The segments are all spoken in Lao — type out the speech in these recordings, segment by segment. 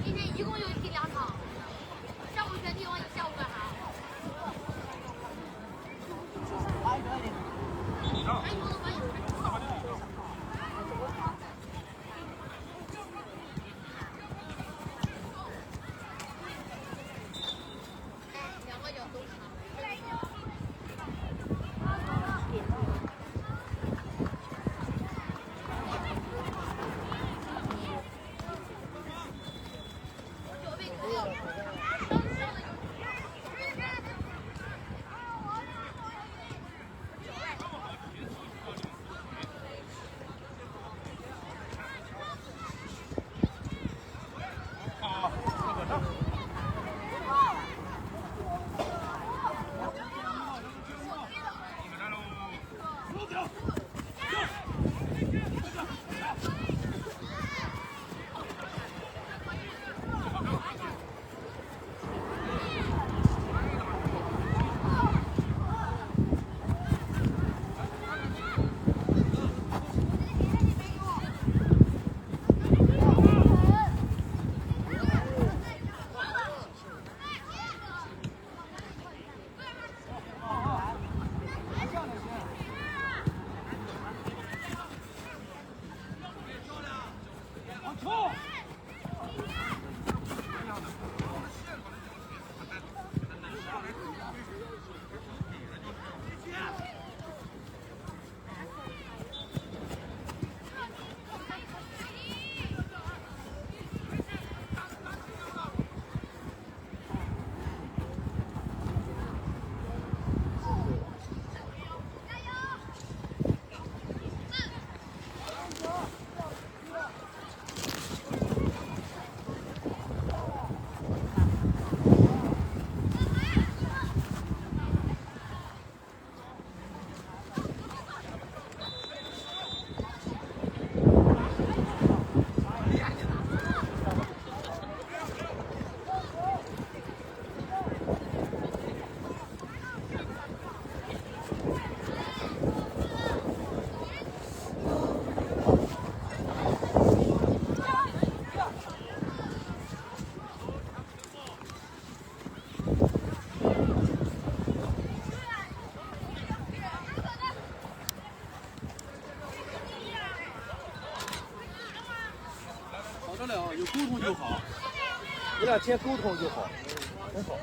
今天一共就踢两场，上午全踢完，下午干啥？好的了，有沟通就好，有两天沟通就好，很好。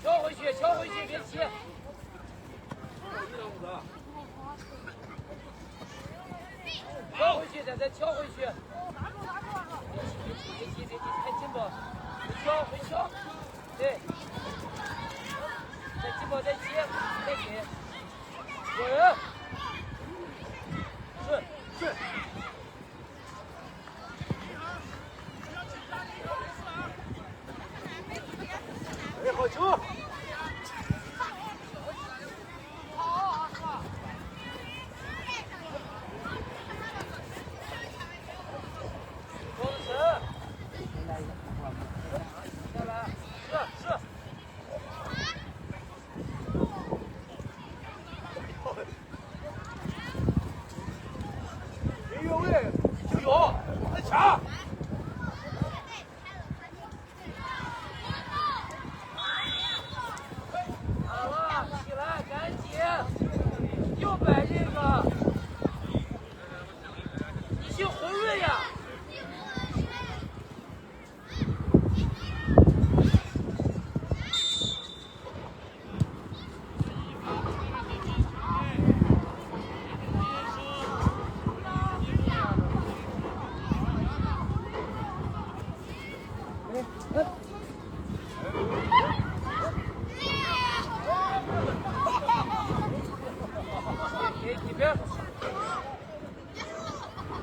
敲回去，敲回去，别切。敲回去，再，再敲回去。别切，别切，别切，太近了。回敲，回敲。对。再近吧，再切，再给。有人。是，是。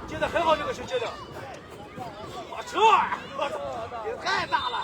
接得很好，这个球接的。我去，我操，也太大了！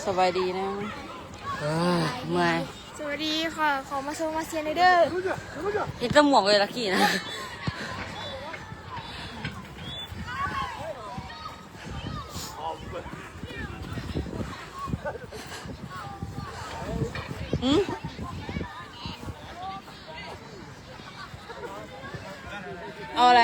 ສະບາຍດີນະ. ເອີ ເມື່ອຍ. ສະບາຍດີ ຂໍ ຂໍມາຊົມມາຊຽນແດ່ເດີ. ເຮັດແຕ່ໝວກເລີຍລະກີ້ນະ. ຫື? ເອົາອະໄລ?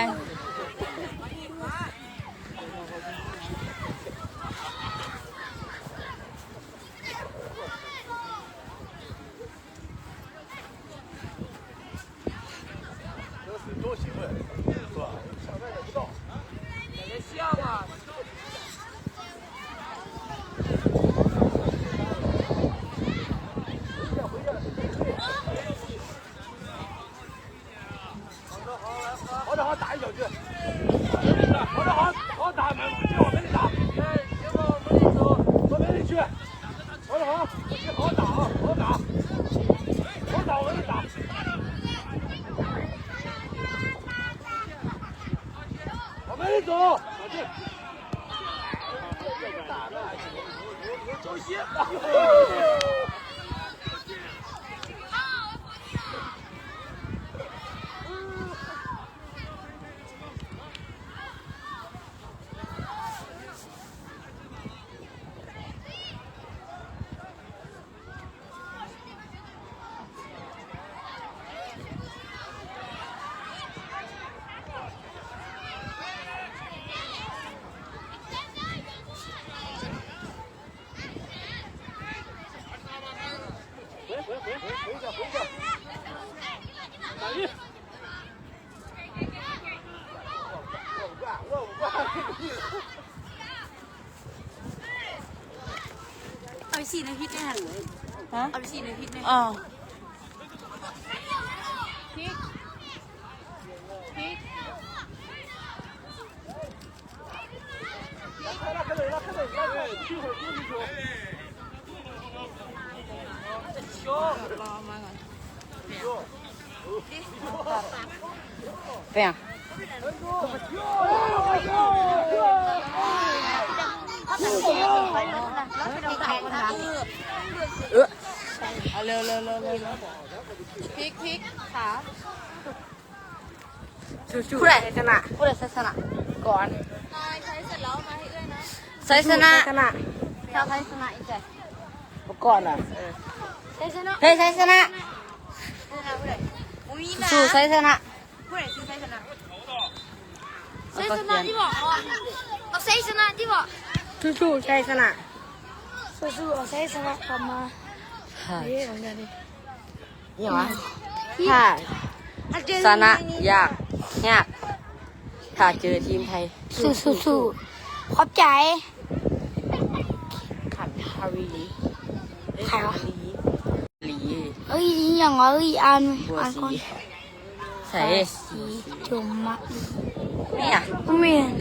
都是多行为，是吧？上面也不到。 เดี๋ยวเชื่อว่ะ เดี๋ยวเชื่อว่ะ ເອົາສີໃນພິດແດ່ຫັ້ນ. ຮະ? ເອົາສີໃນພິດແດ່. ອໍ ພິກ ພິກ. ເປັນຫຍັງ? ເອີ ເອົາເລັວໆໆໆ ພິກ ພິກ ຂາ. ສູ້ໆ ຜູ້ໃດຊະນະ? ຜູ້ໃດຊະນະ? ກ່ອນ ໃຜຊະນະ? ໃຜຊະນະ? ເຈົ້າໃຜຊະນະອີກແລ້ວ? ບໍ່ກ່ອນນະ. ເອີ ໃຜຊະນະ? ເຮີ້ຍ ໃຜຊະນະ? ສູ້ໆ ໃຜຊະນະ? ຜູ້ໃດຊື່ໃຜຊະນະ? ໃຜຊະນະຕິບໍ? ເອົາໃຜຊະນະຕິບໍ? ສູ້ໆ ໃຜຊະນະ? ສູ້ໆ ເອົາໃຜຊະນະກັບມາ. ເອີ ເອົາເດີ. ອີຫຍັງວະ? ຖ້າຊະນະຍາກ ຍາກ ຖ້າເຈີທີມໄທ ສູ້ໆ ຂອບໃຈ. ຂັນທະວີ ໃຜວະ? ລີ ເອີຍ ອີຫຍັງວະ? ເອີຍ ອ່ານ ອ່ານກ່ອນ. ໃສ່ ສີຈົມມະ ແມ່ນຫຍັງ? ບໍ່ແມ່ນ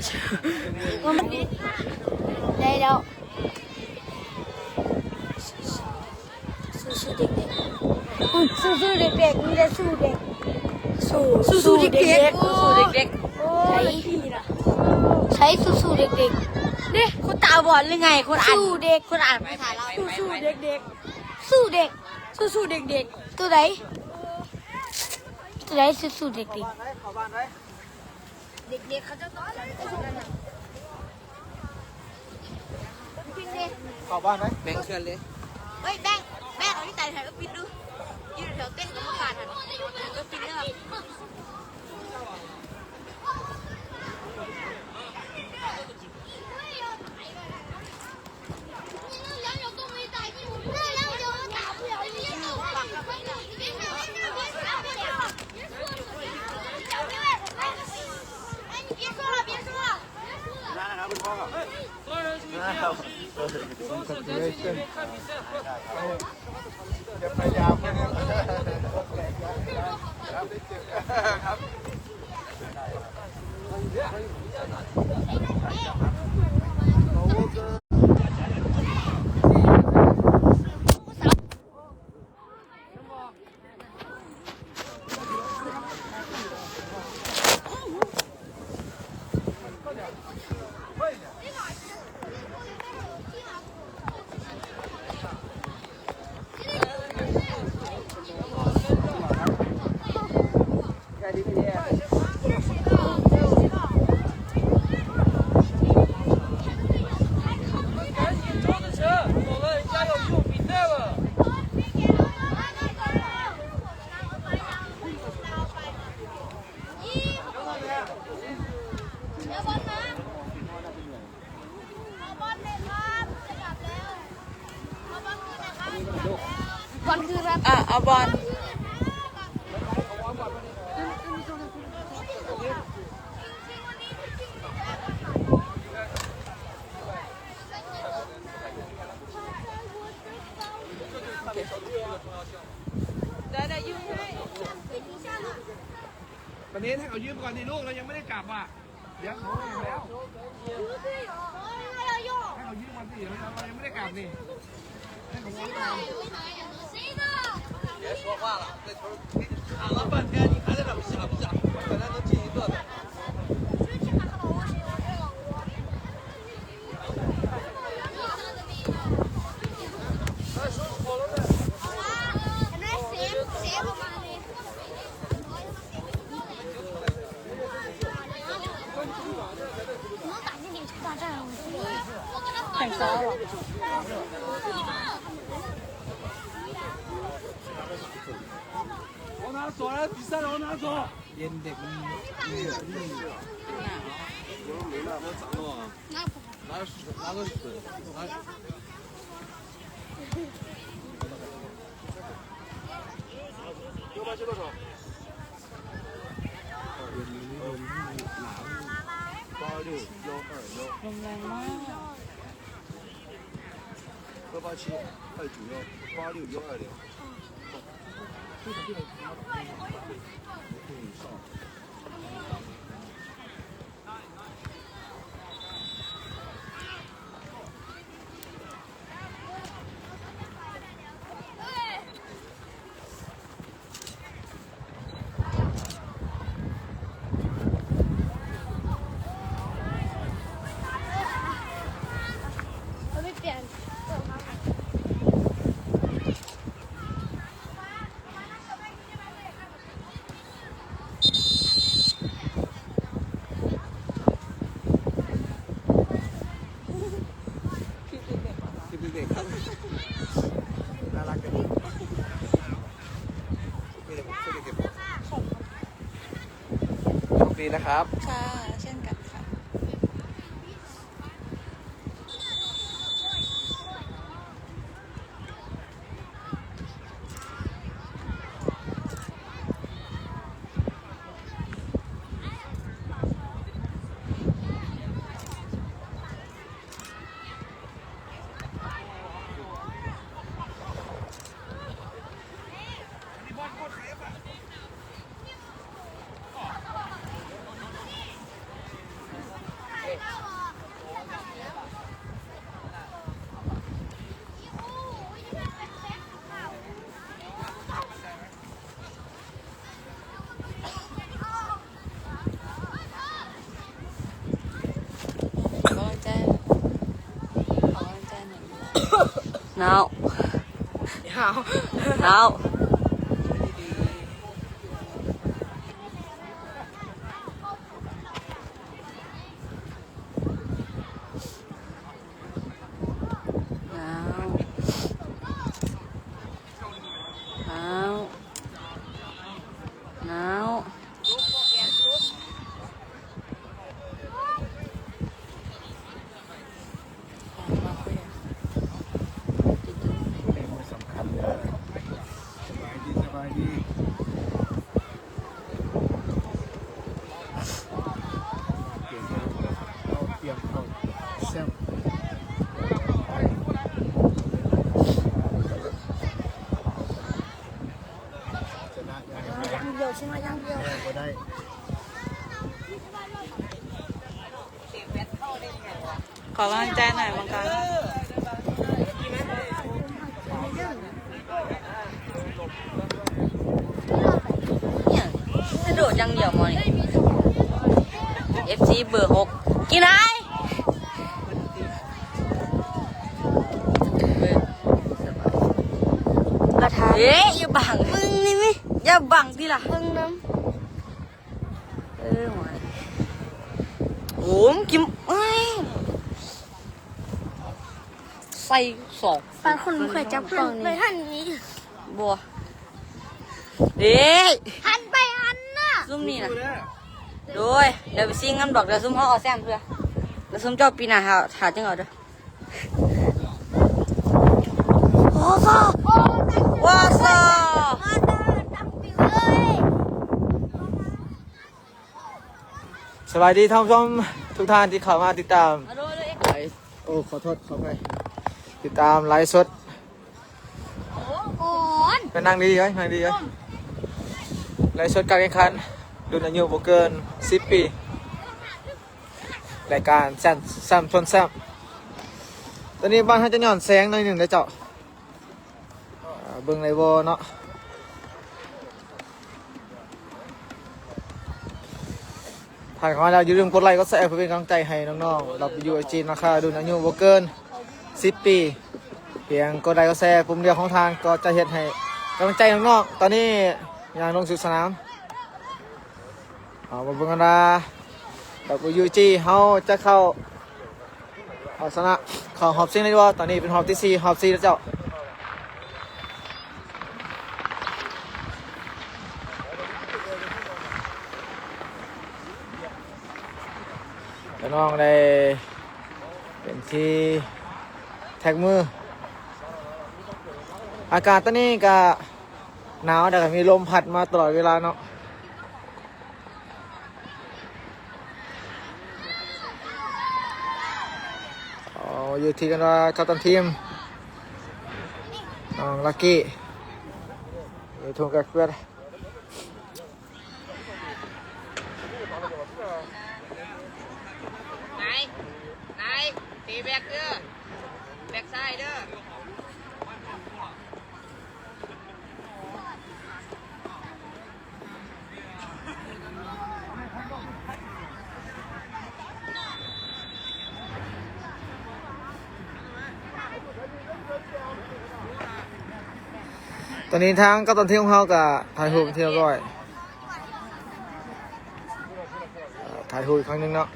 ໄດ້ແລ້ວ. ສູ້ໆ ເດັກໆ ສູ້ໆ ເດັກໆ ມີແຕ່ສູ້ເດັກ ສູ້ ສູ້ໆ ເດັກໆ ສູ້ໆ ເດັກໆ. ໂອ້ຍ ໃຊ້ສູ້ໆ ເດັກໆ ເດ້. ຄົນຕາບອດຫຼືໄງ? ຄົນອ່ານ ສູ້ເດັກ ຄົນອ່ານພາສາລາວ ສູ້ໆ ເດັກໆ ສູ້ເດັກ ສູ້ໆ ເດັກໆ. ໂຕໃດ? ໂຕໃດ? ສູ້ໆ ເດັກໆ. ເດັກໆ ເຂົາເຈົ້າຕ້ອງໃສ່ເສື້ອນັ້ນນະ. ເຂົ້າບ້ານໄປ ແບ່ງເຄື່ອນເລີຍ. ເອີຍ ແບ່ງ ແບ່ງເອົາທີ່ໃສ່ໃຫ້ເອື້ອຍປິດດູ. ຢູ່ແຖວເຕັ້ນກຳມະການຫັ້ນ ເອີຍ ປິດເດີ. ບອນຄື ອ່ະ ເອົາບອນ. ໄດ້ ໄດ້ຢູ່. ປະເດັນໃຫ້ເຂົາຢືມກ່ອນນີ້ລູກ ເຮົາຍັງບໍ່ໄດ້ຈັບວ່ະ. ດຽວເຂົາໃຫ້ແລ້ວ ໃຫ້ເຂົາຢືມກ່ອນຊິ ເຮົາຍັງບໍ່ໄດ້ຈັບນີ້.别说话了，那球给你抢了半天，你还在那儿不响不响？本来能进一个的。往哪走？来，比赛了，往哪走？ เย็นเด็กมันเหนื่อยพี่ 拿个水，拿个水。八六幺二幺。 ลมแรงมาก 二八七二九幺八六幺二零。 คลิปเด็กๆครับ น่ารักจัง นี่เดี๋ยวผมช่วยไปเก็บของ โชคดีนะครับ ค่ะ เช่นกันค่ะ ขอกำลังใจ ขอกำลังใจหน่อย หนาว หนาว หนาว หนาว หนาว หนาว สำคัญเด้อ สบายดี สบายดี เตรียมข้าว เตรียมข้าวแซ่บ ชนะอย่างเดียว ชนะอย่างเดียว บ่ได้ ขอกำลังใจหน่อยมังกร เนี่ย กระโดดอย่างเดียวมอนี่ เอฟซี เบอร์หก กินไอ้ ประธาน เอ๊ะ อย่าบัง มึงนี่มิ อย่าบังทีละ มึงนำ เออ หวาน โอ้ม กิน เอ้ย ใส่ศอก ปานคนบ่เคยจับกล้องนี่ เลยหันนี้ บ่ เด้ หันไปหันน่ะ ซุมนี่น่ะ โดย เดี๋ยวไปซิงกันดอก เดี๋ยวซุมเฮาเอาแซมเพื่อ เดี๋ยวซุมเจ้าปีหน้าหา หาจังเอาเด้อ ว้าซ่า ว้าซ่า สบายดีท่านผู้ชมทุกท่านที่เข้ามาติดตามไลฟ์ โอ้ ขอโทษ ขออภัย ติดตามไลฟ์สด โอ้ย ไปนั่งดีไว้ นั่งดีไว้ ไลฟ์สดการแข่งขัน รุ่นอายุบ่เกินสิบปี รายการแซม แซมชนแซม ตอนนี้บ้านเฮาจะหย่อนแสงหน่อยหนึ่งเด้อเจ้า ເບິ່ງໄດ້ບໍ່ເນາະ? ຜ່ານເຂົ້າມາແລ້ວ ຢ່າລືມກົດໄລກົດແຊ ເພື່ອເປັນກຳລັງໃຈໃຫ້ນ້ອງໆ WUG ນາຄາ ລຸ້ນອາຍຸບໍ່ເກີນສິບປີ. ພຽງກົດໄລກົດແຊປຸ່ມດຽວຂອງທ່ານ ກໍຈະເຮັດໃຫ້ກຳລັງໃຈນ້ອງໆ. ຕອນນີ້ຍ່າງລົງສູ່ສະໜາມ. ເອົາມາເບິ່ງກັນວ່າ WUG ເຮົາຈະເຂົ້າ ເອົາຊະນະເຂົ້າຮອບຊິງໄດ້ບໍ່? ຕອນນີ້ເປັນຮອບທີສີ່ ຮອບສີ່ແລ້ວເຈົ້າ. ແຕ່ນ້ອງໄດ້ເປັນທີ່ແທັກມື. ອາກາດຕອນນີ້ກະໜາວ ແຕ່ກະມີລົມພັດມາຕະຫຼອດເວລາເນາະ. ເອົາຢູ່ທີ່ກັນວ່າກັບຕັນທີມ ນ້ອງລັກກີ້ ຢູ່ທົ່ງກັບເພື່ອນ. ນາຍ ນາຍ ຕີແບັກເດີ ແບັກຊ້າຍເດີ. ຕອນນີ້ທາງກັບຕັນທີມຂອງເຮົາກະຖ່າຍຮູບເປັນທີ່ຮຽບຮ້ອຍ. ເອີ ຖ່າຍຮູບອີກຄັ້ງໜຶ່ງເນາະ.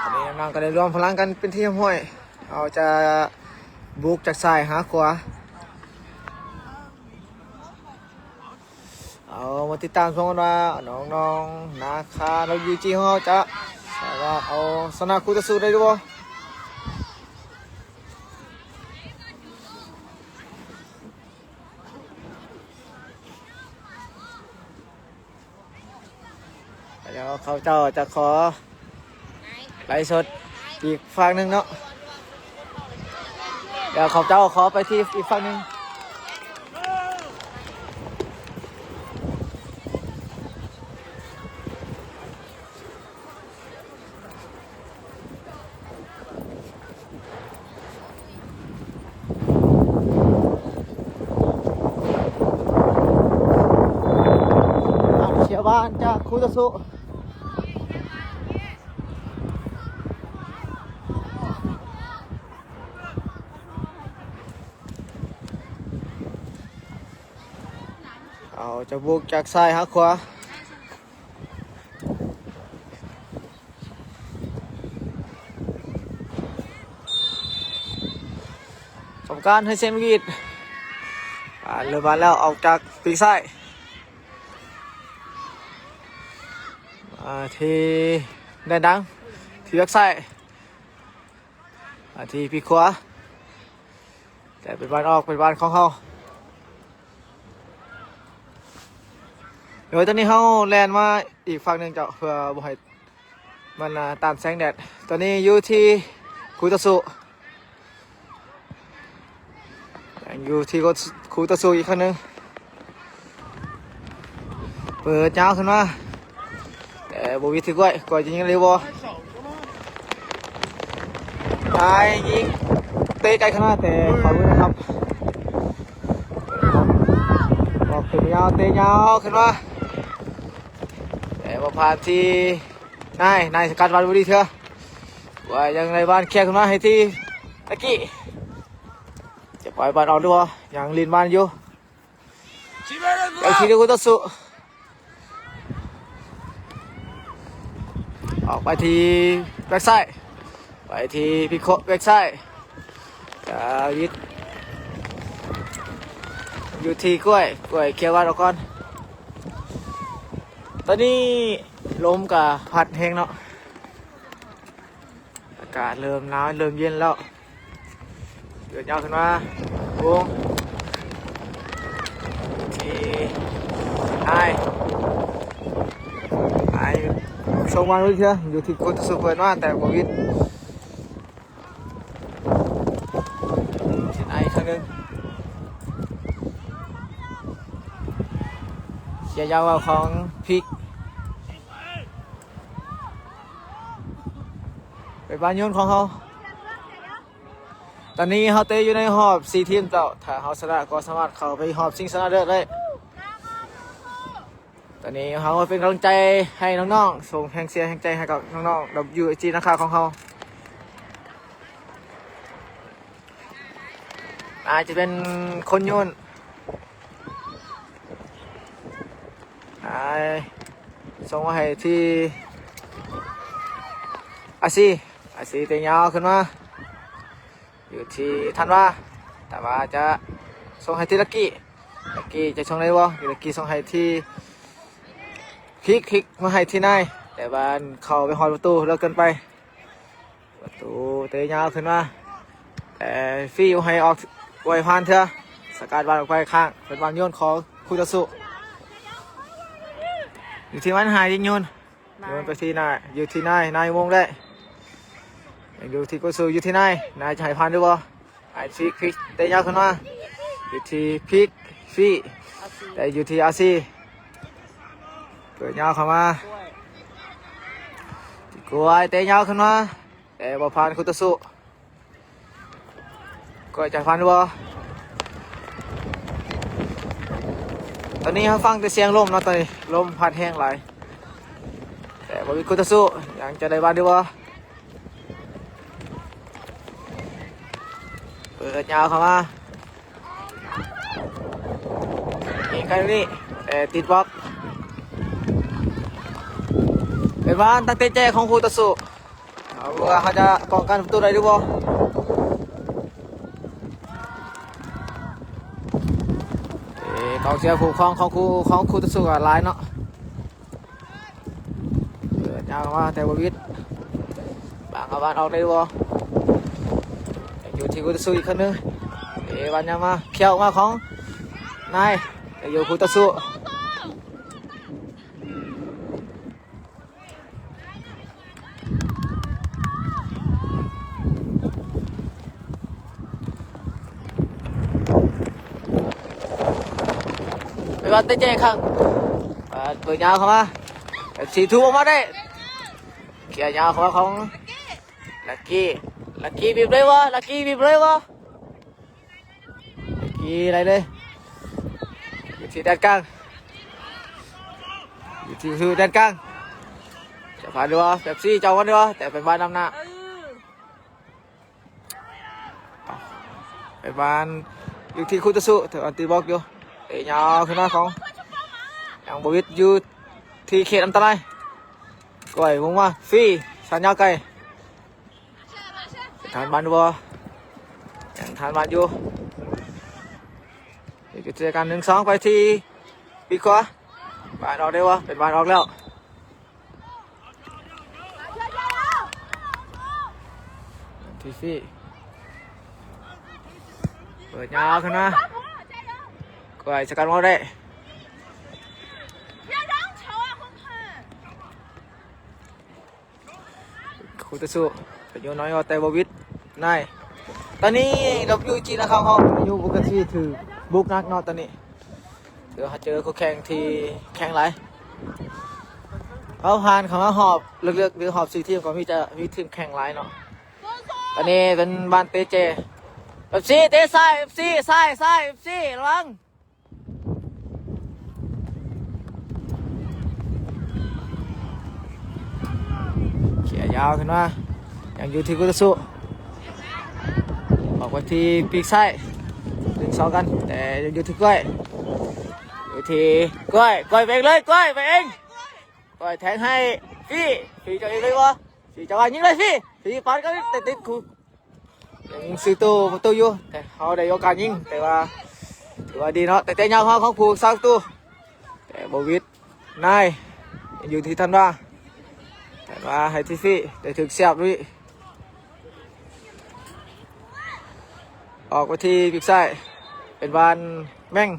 ຕອນນີ້ນ້ອງໆ ກໍໄດ້ລວມພະລັງກັນເປັນທີ່ຮຽບຮ້ອຍ. ເຮົາຈະບຸກຈາກຊ້າຍຫາຂວາ. ເອົາມາຕິດຕາມຊົມກັນວ່າ ນ້ອງໆ ນາຄາ WUG ຂອງເຮົາຈະສາມາດເອົາຊະນະຄູ່ຕໍ່ສູ້ໄດ້ຫຼືບໍ່? ແລ້ວເຂົາເຈົ້າຈະຂໍໄລສົດອີກຟາກໜຶ່ງເນາະ. ແລ້ວເຂົາເຈົ້າຂໍໄປທີ່ອີກຟາກໜຶ່ງ. ເຊຍບ້ານຈາກຄູ່ຕໍ່ສູ້ ເຂົາຈະບຸກຈາກຊ້າຍຫາຂວາ. ສອງການ ໃຫ້ເຊນວິດ ເລີ່ມມາແລ້ວ ອອກຈາກປີກຊ້າຍ ມາທີ່ແດນດັງ ທີ່ແບັກຊ້າຍ ມາທີ່ປີກຂວາ ແຕ່ເປັນບານອອກ ເປັນບານຂອງເຮົາ. ໂດຍຕອນນີ້ເຮົາແລ່ນມາອີກຝັ່ງໜຶ່ງເຈົ້າ ເພື່ອບໍ່ໃຫ້ມັນ ອ່າ ຕ້ານແສງແດດ. ຕອນນີ້ຢູ່ທີ່ຄູ່ຕໍ່ສູ້ ຍັງຢູ່ທີ່ຄູ່ຕໍ່ສູ້ອີກຄັ້ງໜຶ່ງ. ເປີດຍາວຂຶ້ນມາ ແຕ່ບໍ່ມີຖືກກ້ອຍ ກ້ອຍຈະຍິງໄດ້ບໍ່? ໄດ້ຍິງ ເຕະໄກຂະໜາດ ແຕ່ເຂົ້າເລີຍນະຄັບ. ອອກເຕະຍາວ ເຕະຍາວຂຶ້ນມາ ແຕ່ບໍ່ຜ່ານທີ່ນາຍ ນາຍສະກັດບານບໍ່ດີເທື່ອ ວ່າຍັງໄດ້ບານເຄຍຂຶ້ນມາໃຫ້ທີ່ຕະກີ້ ຈະປ່ອຍບານອອກຫຼືບໍ່? ຍັງຫຼິ້ນບານຢູ່. ໄປທີ່ຄູ່ຕໍ່ສູ້ ອອກໄປທີ່ແບັກຊ້າຍ ໄປທີ່ພິເຄາະແບັກຊ້າຍ ດາວິດ ຢູ່ທີ່ກ້ວຍ ກ້ວຍເຄຍບານອອກກ່ອນ. ຕອນນີ້ ລົມກະພັດແຮງເນາະ ອາກາດເລີ່ມໜາວເລີ່ມເຢັນແລ້ວ. ເກີດຍາວຂຶ້ນມາວົງທີ່ອ້າຍ ອ້າຍສົ່ງວາງເທື່ອ ຢູ່ທີ່ຄຸນຕະສຸເປີດມາ ແຕ່ບໍ່ວິດ ຊິໄອຄັ້ງໜຶ່ງ ເສຍຍາວເອົາຂອງພິກ ເປັນບານໂຍນຂອງເຮົາ. ຕອນນີ້ເຮົາເຕະຢູ່ໃນຮອບສີ່ທີມເຈົ້າ ຖ້າເຮົາຊະນະກໍສາມາດເຂົ້າໄປຮອບຊິງຊະນະເລີດໄດ້. ຕອນນີ້ເຮົາເປັນກຳລັງໃຈໃຫ້ນ້ອງໆ ສົ່ງແຮງເຊຍແຮງໃຈໃຫ້ກັບນ້ອງໆ WUG ນາຄາຂອງເຮົາ. ອາດຈະເປັນຄົນໂຍນ ອາ ສົ່ງມາໃຫ້ທີ່ອາຊີ ອາຊີເຕະຍາວຂຶ້ນມາ ຢູ່ທີ່ທັນວາ ທັນວາຈະສົ່ງໃຫ້ທີ່ລັກກີ້ ລັກກີ້ຈະສົ່ງໄດ້ບໍ່? ລັກກີ້ສົ່ງໃຫ້ທີ່ພິກ ພິກມາໃຫ້ທີ່ນາຍ ແຕ່ວ່າເຂົ້າໄປຮອດປະຕູເລິກເກີນໄປ ປະຕູເຕະຍາວຂຶ້ນມາ ແຕ່ຟີໃຫ້ອອກ ໄວຜ່ານເທື່ອ ສະກັດບານອອກໄປຂ້າງ ເປັນບານໂຍນຂອງຄູ່ຕໍ່ສູ້ ຢູ່ທີ່ມັນຫາຍິງໂຍນ ໂຍນໄປທີ່ນາຍ ຢູ່ທີ່ນາຍ ນາຍໂມງໄດ້ ຍັງຢູ່ທີ່ກູຊູ ຢູ່ທີ່ນາຍ ນາຍຈະໃຫ້ຜ່ານຫຼືບໍ່? ອ້າຍຟີ ຟີເຕະຍາວຂຶ້ນມາ ຢູ່ທີ່ພິກ ຟີ ແຕ່ຢູ່ທີ່ອາຊີ ເປີດຍາວເຂົ້າມາ ທີ່ກວຍເຕະຍາວຂຶ້ນມາ ແຕ່ບໍ່ຜ່ານຄູ່ຕໍ່ສູ້ ກວຍຈະຜ່ານບໍ່? ຕອນນີ້ເຮົາຟັງແຕ່ສຽງລົມເນາະ ຕອນນີ້ລົມພັດແຮງຫຼາຍ ແຕ່ບໍ່ມີຄູ່ຕໍ່ສູ້ ຍັງຈະໄດ້ບານຫຼືບໍ່? ເປີດຍາວເຂົ້າມາ ຍິງໄກນີ້ ແຕ່ຕິດບລັອກ ເປັນບານຕັ້ງແຕ່ແຈຂອງຄູ່ຕໍ່ສູ້ ເອົາ ວ່າເຮົາຈະປ້ອງກັນປະຕູໄດ້ຫຼືບໍ່? ເອີ ກອງເຊຍຜູ້ຄອງຂອງຄູ່ ຂອງຄູ່ຕໍ່ສູ້ກໍຫຼາຍເນາະ ເປີດຍາວມາແຕ່ບໍ່ວິດ ບາງອາວານອອກໄດ້ບໍ່? ຢູ່ທີ່ຄູ່ຕໍ່ສູ້ອີກຄົນໜຶ່ງ ເອວານຍາມາ ເຂົ້າມາຂອງນາຍ ແຕ່ຢູ່ຄູ່ຕໍ່ສູ້ ເປັນວ່າເຕະແຈກຄັ້ງ ເປີດຍາວເຂົ້າມາ ເອັຟຊີ ທຸບອອກມາໄດ້ ເຄຍຍາວເຂົ້າມາຂອງລັກກີ້ ລັກກີ້ບີບເລີຍບໍ່? ລັກກີ້ບີບເລີຍບໍ່? ກີໄດ້ເລີຍ ຢູ່ທີ່ແດນກາງ ຢູ່ທີ່ແດນກາງ ຈະຜ່ານຫຼືບໍ່? ເປັບຊີ ເຈົ້າມັນຫຼືບໍ່? ແຕ່ເປັນບານນຳໜ້າ ເປັນບານຢູ່ທີ່ຄູ່ຕໍ່ສູ້ ຖືອັນຕີບລັອກຢູ່ ເຕະຍາວຂຶ້ນມາຂອງ ຍັງບໍ່ວິດ ຢູ່ທີ່ເຂດອັນຕະລາຍ ກວຍວົງມາ ຟີ ສັນຍາວໄກ ທານບານຢູ່ບໍ່? ຍັງທານບານຢູ່ ເຮັດກິດຈະການ ໜຶ່ງສອງ ໄປທີ່ປີກຂວາ ບານອອກໄດ້ບໍ່? ເປັນບານອອກແລ້ວ ທີ່ຟີ ເປີດຍາວຂຶ້ນມາ ກວຍສະກັດບອລໄດ້ ຄູ່ຕໍ່ສູ້ ປະໂຫຍດໜ້ອຍ ແຕ່ບໍ່ວິດ ນາຍ ຕອນນີ້ WUG ນາຄາຂອງເຮົາ ຢູ່ບຸກກະຊີ ຖືກບຸກໜັກເນາະ ຕອນນີ້ ຖືວ່າເຮົາເຈີຄູ່ແຂ່ງທີ່ແຂງຫຼາຍ ເຮົາຜ່ານເຂົ້າມາຮອບເລິກໆ ຫຼືຮອບສີ່ທີມ ກໍມີຈະມີທີມແຂງຫຼາຍເນາະ ຕອນນີ້ເປັນບານເຕະເຈ ເອັຟຊີ ເຕະຊ້າຍ ເອັຟຊີ ຊ້າຍ ຊ້າຍ ເອັຟຊີ ລະວັງ ເຄຍຍາວຂຶ້ນມາ ຍັງຢູ່ທີ່ຄູ່ຕໍ່ສູ້ ອອກໄປທີ່ປີກຊ້າຍ ໜຶ່ງສອງ ກັນ ແຕ່ຍັງຢູ່ທີ່ກ້ອຍ ຢູ່ທີ່ກ້ອຍ ກ້ອຍໄປເອງເລີຍ ກ້ອຍໄປເອງ ກ້ອຍແທງໃຫ້ຟີ ຟີເຈົ້າເອງເລີຍບໍ່? ຟີເຈົ້າວ່າຍິງເລີຍຟີ ຟີປາດກັນ ແຕ່ຕິດຄູ່ ຍັງຍິງຊື່ໂຕປະຕູຢູ່ ແຕ່ເຮົາໄດ້ໂອກາດຍິງ ແຕ່ວ່າຖືວ່າດີເນາະ ແຕ່ເຕະຍາວເຮົາຂອງຜູ້ຮັກສາປະຕູ ແຕ່ບໍ່ວິດ ນາຍ ຍັງຢູ່ທີ່ທັນວາ ມາໃຫ້ທີຟີ ໄດ້ຖືກສຽບລຸຍ ອອກໄປທີ່ປີກຊ້າຍ ເປັນບ້ານແມ່ງ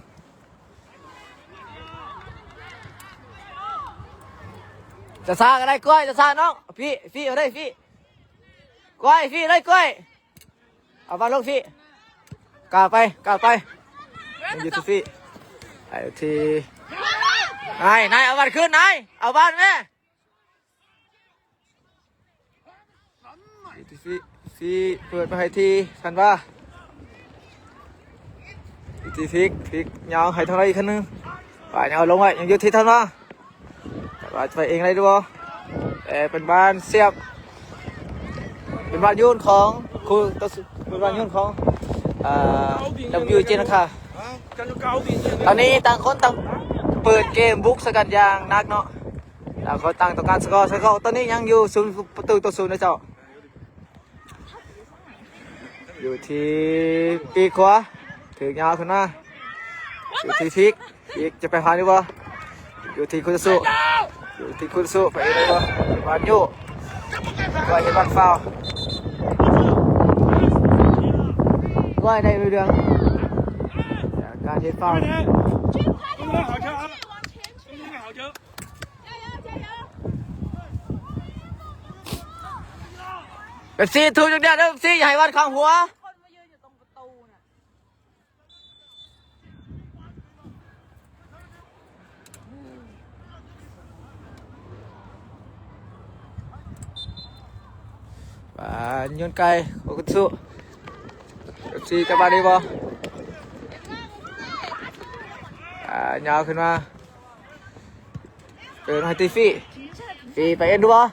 ຈະຊ້າກໍໄດ້ກ້ອຍ ຈະຊ້ານ້ອງ ຟີ ຟີເອົາໄດ້ຟີ ກ້ອຍ ຟີໄດ້ກ້ອຍ ເອົາບານລົງຟີ ກ້າວໄປ ກ້າວໄປ ຍັງຢູ່ທີ່ຟີ ໄປທີ່ ນາຍ ນາຍ ເອົາບານຄືນ ນາຍ ເອົາບານແມ່ ຢູ່ທີ່ຟີ ຟີເປີດມາໃຫ້ທີ່ທັນວາ ຢູ່ທີ່ຟີ ຟີຍາວໃຫ້ທາງໃດອີກຄັ້ງໜຶ່ງ ປາຍາວລົງໄວ້ ຍັງຢູ່ທີ່ທັນວາ ແຕ່ວ່າຈະໄປເອງໄດ້ຫຼືບໍ່ ແຕ່ເປັນບານສຽບ ເປັນບານໂຍນຂອງຄູ່ຕໍ່ສູ້ ເປັນບານໂຍນຂອງ ເອີ ດັບເບິນຢູ ເຈນນາຄາ ຕອນນີ້ຕ່າງຄົນຕ່າງເປີດເກມບຸກໃສ່ກັນຢ່າງໜັກເນາະ ຕ່າງຄົນຕ່າງຕ້ອງການສະກໍ ສະກໍຕອນນີ້ຍັງຢູ່ສູນປະຕູຕໍ່ສູນເນາະເຈົ້າ. ຢູ່ທີ່ປີກຂວາ ຖືກຍາວຂຶ້ນມາ ຢູ່ທີ່ພີກ ພີກຈະໄປຜ່ານຫຼືບໍ່ ຢູ່ທີ່ຄຸນສຸ ຢູ່ທີ່ຄຸນສຸ ໄປເອງຫຼືບໍ່ ວານໂຍ ໄປເຮັດບານຟາວ ໄວ້ໄດ້ເລື່ອງ ການເຮັດຟາວ ເປັບຊີ ທຸບຢ່າງດຽວເດີ ເປັບຊີ ຢ່າໃຫ້ວັດຂ້າງຫົວ ບານໂຍນໄກ ໂອຄຸນສຸ ເປັບຊີ ຈັບບານໄດ້ບໍ່ ອ່າ ຍາວຂຶ້ນມາ ເອີ ໃຫ້ຕີຟີ ຟີໄປເອງດູບໍ່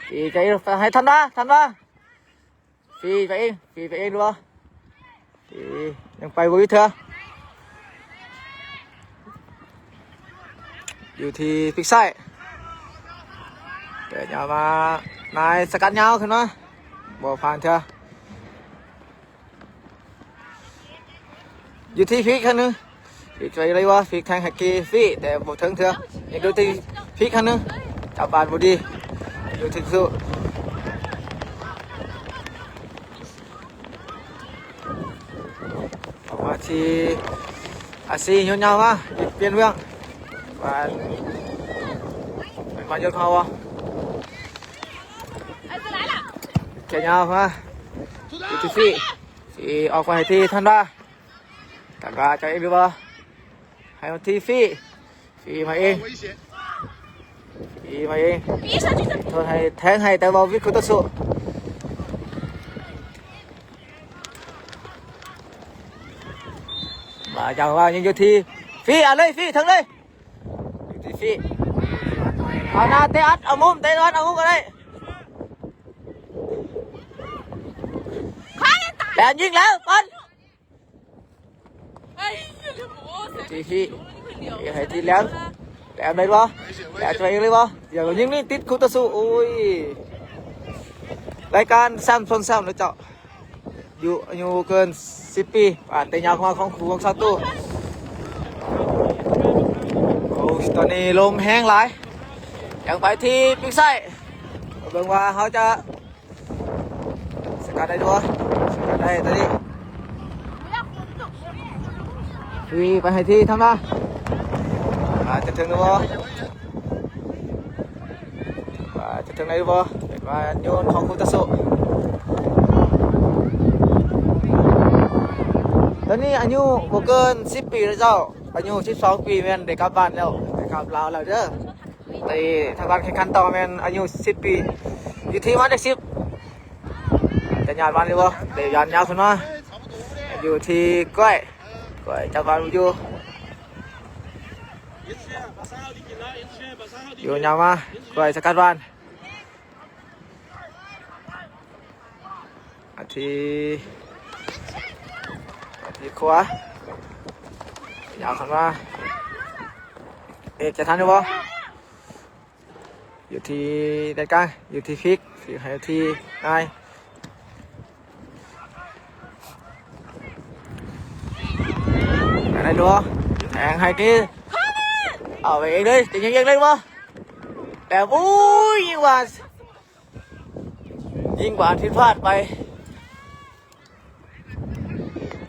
ຟີໄປເອງ ໃຫ້ທັນວາ ທັນວາ ຟີໄປເອງ ຟີໄປເອງດູບໍ່ ຟີ ຍັງໄປບໍ່ຢູ່ເທື່ອ ຢູ່ທີ່ປີກຊ້າຍ ເປີດຍາວມາ ນາຍສະກັດຍາວຂຶ້ນມາ ບໍ່ຜ່ານເທື່ອ ຢູ່ທີ່ພີກຄັ້ງໜຶ່ງ ພີກຊ່ວຍໄດ້ບໍ່ ພີກແທງໃຫ້ກີຟີ ແຕ່ບໍ່ເຖິງເທື່ອ ຍັງຢູ່ທີ່ພີກຄັ້ງໜຶ່ງ ຈັບບານບໍ່ດີ ຢູ່ທີ່ສຸ ອອກມາທີ່ອາຊີ ໂຍນຍາວມາ ປ່ຽນເບື້ອງ ບານ ເປັນບານໂຍນເຂົ້າບໍ່ ແຂນຍາວມາ ຢູ່ທີ່ຟີ ຟີອອກໄປໃຫ້ທີ່ທັນວາ ທັນວາຈະເອງຫຼືບໍ່ ໃຫ້ມາທີ່ຟີ ຟີມາເອງ ຟີມາເອງ ໂທດໃຫ້ ແທງໃຫ້ ແຕ່ວ່າວິດຄູ່ຕໍ່ສູ້ ມາຈັງຫວະ ຍັງຢູ່ທີ່ຟີ ເອົາເລີຍຟີ ເຖິງເລີຍ ຢູ່ທີ່ຟີ ເອົາໜ້າເຕະອັດ ເອົາມຸມ ເຕະອັດ ເອົາມຸມກໍໄດ້ ແຫຼມຍິງແລ້ວ ບອນ ທີ່ທີ່ ໃຫ້ທີ່ແຫຼມ ແຫຼມໄດ້ບໍ່ ແຫຼມໄປເອງເລີຍບໍ່ ຢ່າຍິງນີ້ ຕິດຄູ່ຕໍ່ສູ້ ໂອ້ຍ ລາຍການແຊມຊົນແຊມເນາະເຈົ້າ ຢູ່ ອາຍຸເກີນສິບປີ ບານເຕະຍາວເຂົ້າມາຂອງຄູ່ຂອງຊາວຕູ້ ໂອ້ຍ ຕອນນີ້ລົມແຮງຫຼາຍ ຍັງໄປທີ່ປີກຊ້າຍ ເບິ່ງວ່າເຮົາຈະ ສະກັດໄດ້ບໍ່ ສະກັດໄດ້ຕອນນີ້ ຟຣີໄປໃຫ້ທີ່ທາງໜ້າ ອາດຈະເຖິງຫຼືບໍ່ ອາດຈະເຖິງໄດ້ຫຼືບໍ່ ເປັນວ່າໂຍນຂອງຄູ່ຕໍ່ສູ້ ຕອນນີ້ອາຍຸບໍ່ເກີນສິບປີແລ້ວເຈົ້າ ອາຍຸສິບສອງປີແມ່ນໄດ້ກັບບ້ານແລ້ວ ໄດ້ກັບລາວແລ້ວເດີ. ໄປທາງການແຂ່ງຂັນຕໍ່ແມ່ນອາຍຸສິບປີ ຢູ່ທີ່ໝາຍເລກສິບ ຈະຍາດວາງຫຼືບໍ່ ໄດ້ຍາດຍາວຂຶ້ນມາ ຢູ່ທີ່ກ້ອຍ ກ້ອຍຈັບວາງຢູ່ ຢູ່ຍາວມາ ກ້ອຍສະກັດວາງ ອາທິ ອາທິຂວາ ຍາວເຂົ້າມາ ເອກຈະທັນຢູ່ບໍ່? ຢູ່ທີ່ແດນກາງ ຢູ່ທີ່ພິກ ທີ່ໃຫ້ທີ່ນາຍ ໄດ້ບໍ່? ແທງໃຫ້ທີ່ ເອົາໄປເອງເລີຍ ຈະຍິງເອງເລີຍບໍ່? ແຕ່ ໂອ້ຍ ຍິງວ່າ ຍິງບານຜິດພາດໄປ.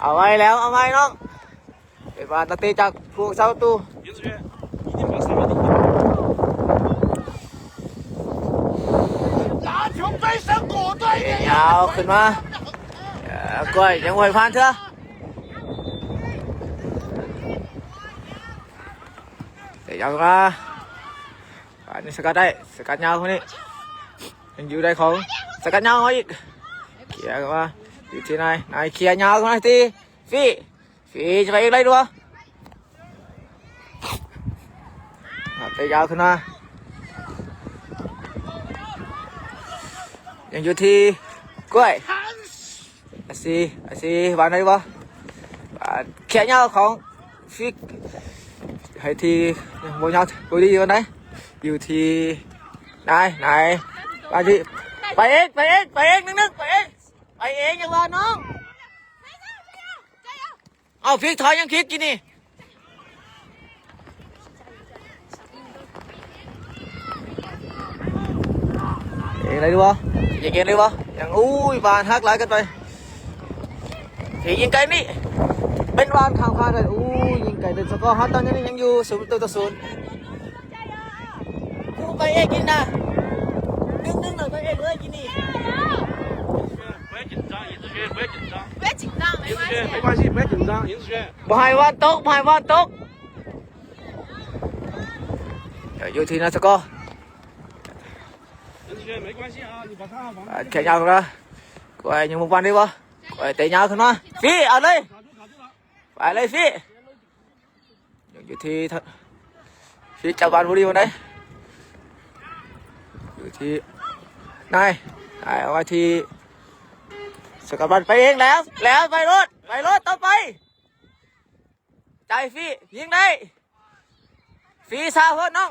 ເອົາໄວ້ແລ້ວ ເອົາໄວ້ນ້ອງ. ເປັນວ່ານັກເຕະຈາກຜູ້ຮັກສາປະຕູ ຍາວຂຶ້ນມາ. ເອີ ກ້ອຍຍັງບໍ່ໃຫ້ຜ່ານເທື່ອ. ເຕະຍາວມາ. ອັນນີ້ສະກັດໄດ້ ສະກັດຍາວຄົນນີ້ ຍັງຢູ່ໄດ້ຂອງສະກັດຍາວມາອີກ. ເຄຍມາຢູ່ທີ່ນາຍ ນາຍເຄຍຍາວມາທີ່ຟີ ຟີຈະໄປອີກໄດ້ບໍ່? ເຕະຍາວຂຶ້ນມາ ຍັງຢູ່ທີ່ກ້ວຍ. ອາຊີ ອາຊີ ວາງໄດ້ບໍ່? ວາງເຄຍຍາວຂອງຟິກ ໃຫ້ທີ່ຍັງບໍ່ຍາວ ບໍ່ດີປານໃດ ຢູ່ທີ່ນາຍ ນາຍ ວາງທີ່ ໄປເອງ ໄປເອງ ໄປເອງ ໜຶ່ງໆ ໄປເອງ ໄປເອງ ຢ່າວ່ານ້ອງ. ເອົາ ພິກຖອຍ ຍັງພິກຢູ່ນີ້. ເອງໄດ້ບໍ່? ຍັງເອງໄດ້ບໍ່? ຍັງ ໂອ້ຍ ບານຫັກຫຼາຍເກີນໄປ. ເອງຍິງໄກນີ້ ເປັນບານຂ້າມຄານໄປ. ໂອ້ຍ ຍິງໄກເປັນສະກໍ ເຮົາຕອນນີ້ຍັງຢູ່ສູນປະຕູຕໍ່ສູນ. ໄປເອງກິນນະ ໜຶ່ງໜຶ່ງ ໄປເອງເລີຍກິນນີ້. 不要紧张，没关系，不要紧张。没关系，不要紧张，没关系。 ບໍ່ໃຫ້ວານຕົກ ບໍ່ໃຫ້ວານຕົກ. ເອີ ຢູ່ທີ່ນາຍສະກໍ 没关系啊，你把他往那边 ແຂ່ງຍາວຂຶ້ນມາ. ກ້ວຍຍັງບໍ່ວານໄດ້ບໍ່? ກ້ວຍເຕະຍາວຂຶ້ນມາ ຟີ ເອົາເລີຍ. ไปเลยพี่ ยังอยู่ที่ พี่จับบอลผู้ดีคนไหน อยู่ที่นาย นายเอาไว้ที่สกัดบอลไปเองแล้ว แล้วไปรถ ไปรถต่อไป ใจพี่ยิงได้ พี่ซาโพดน้อง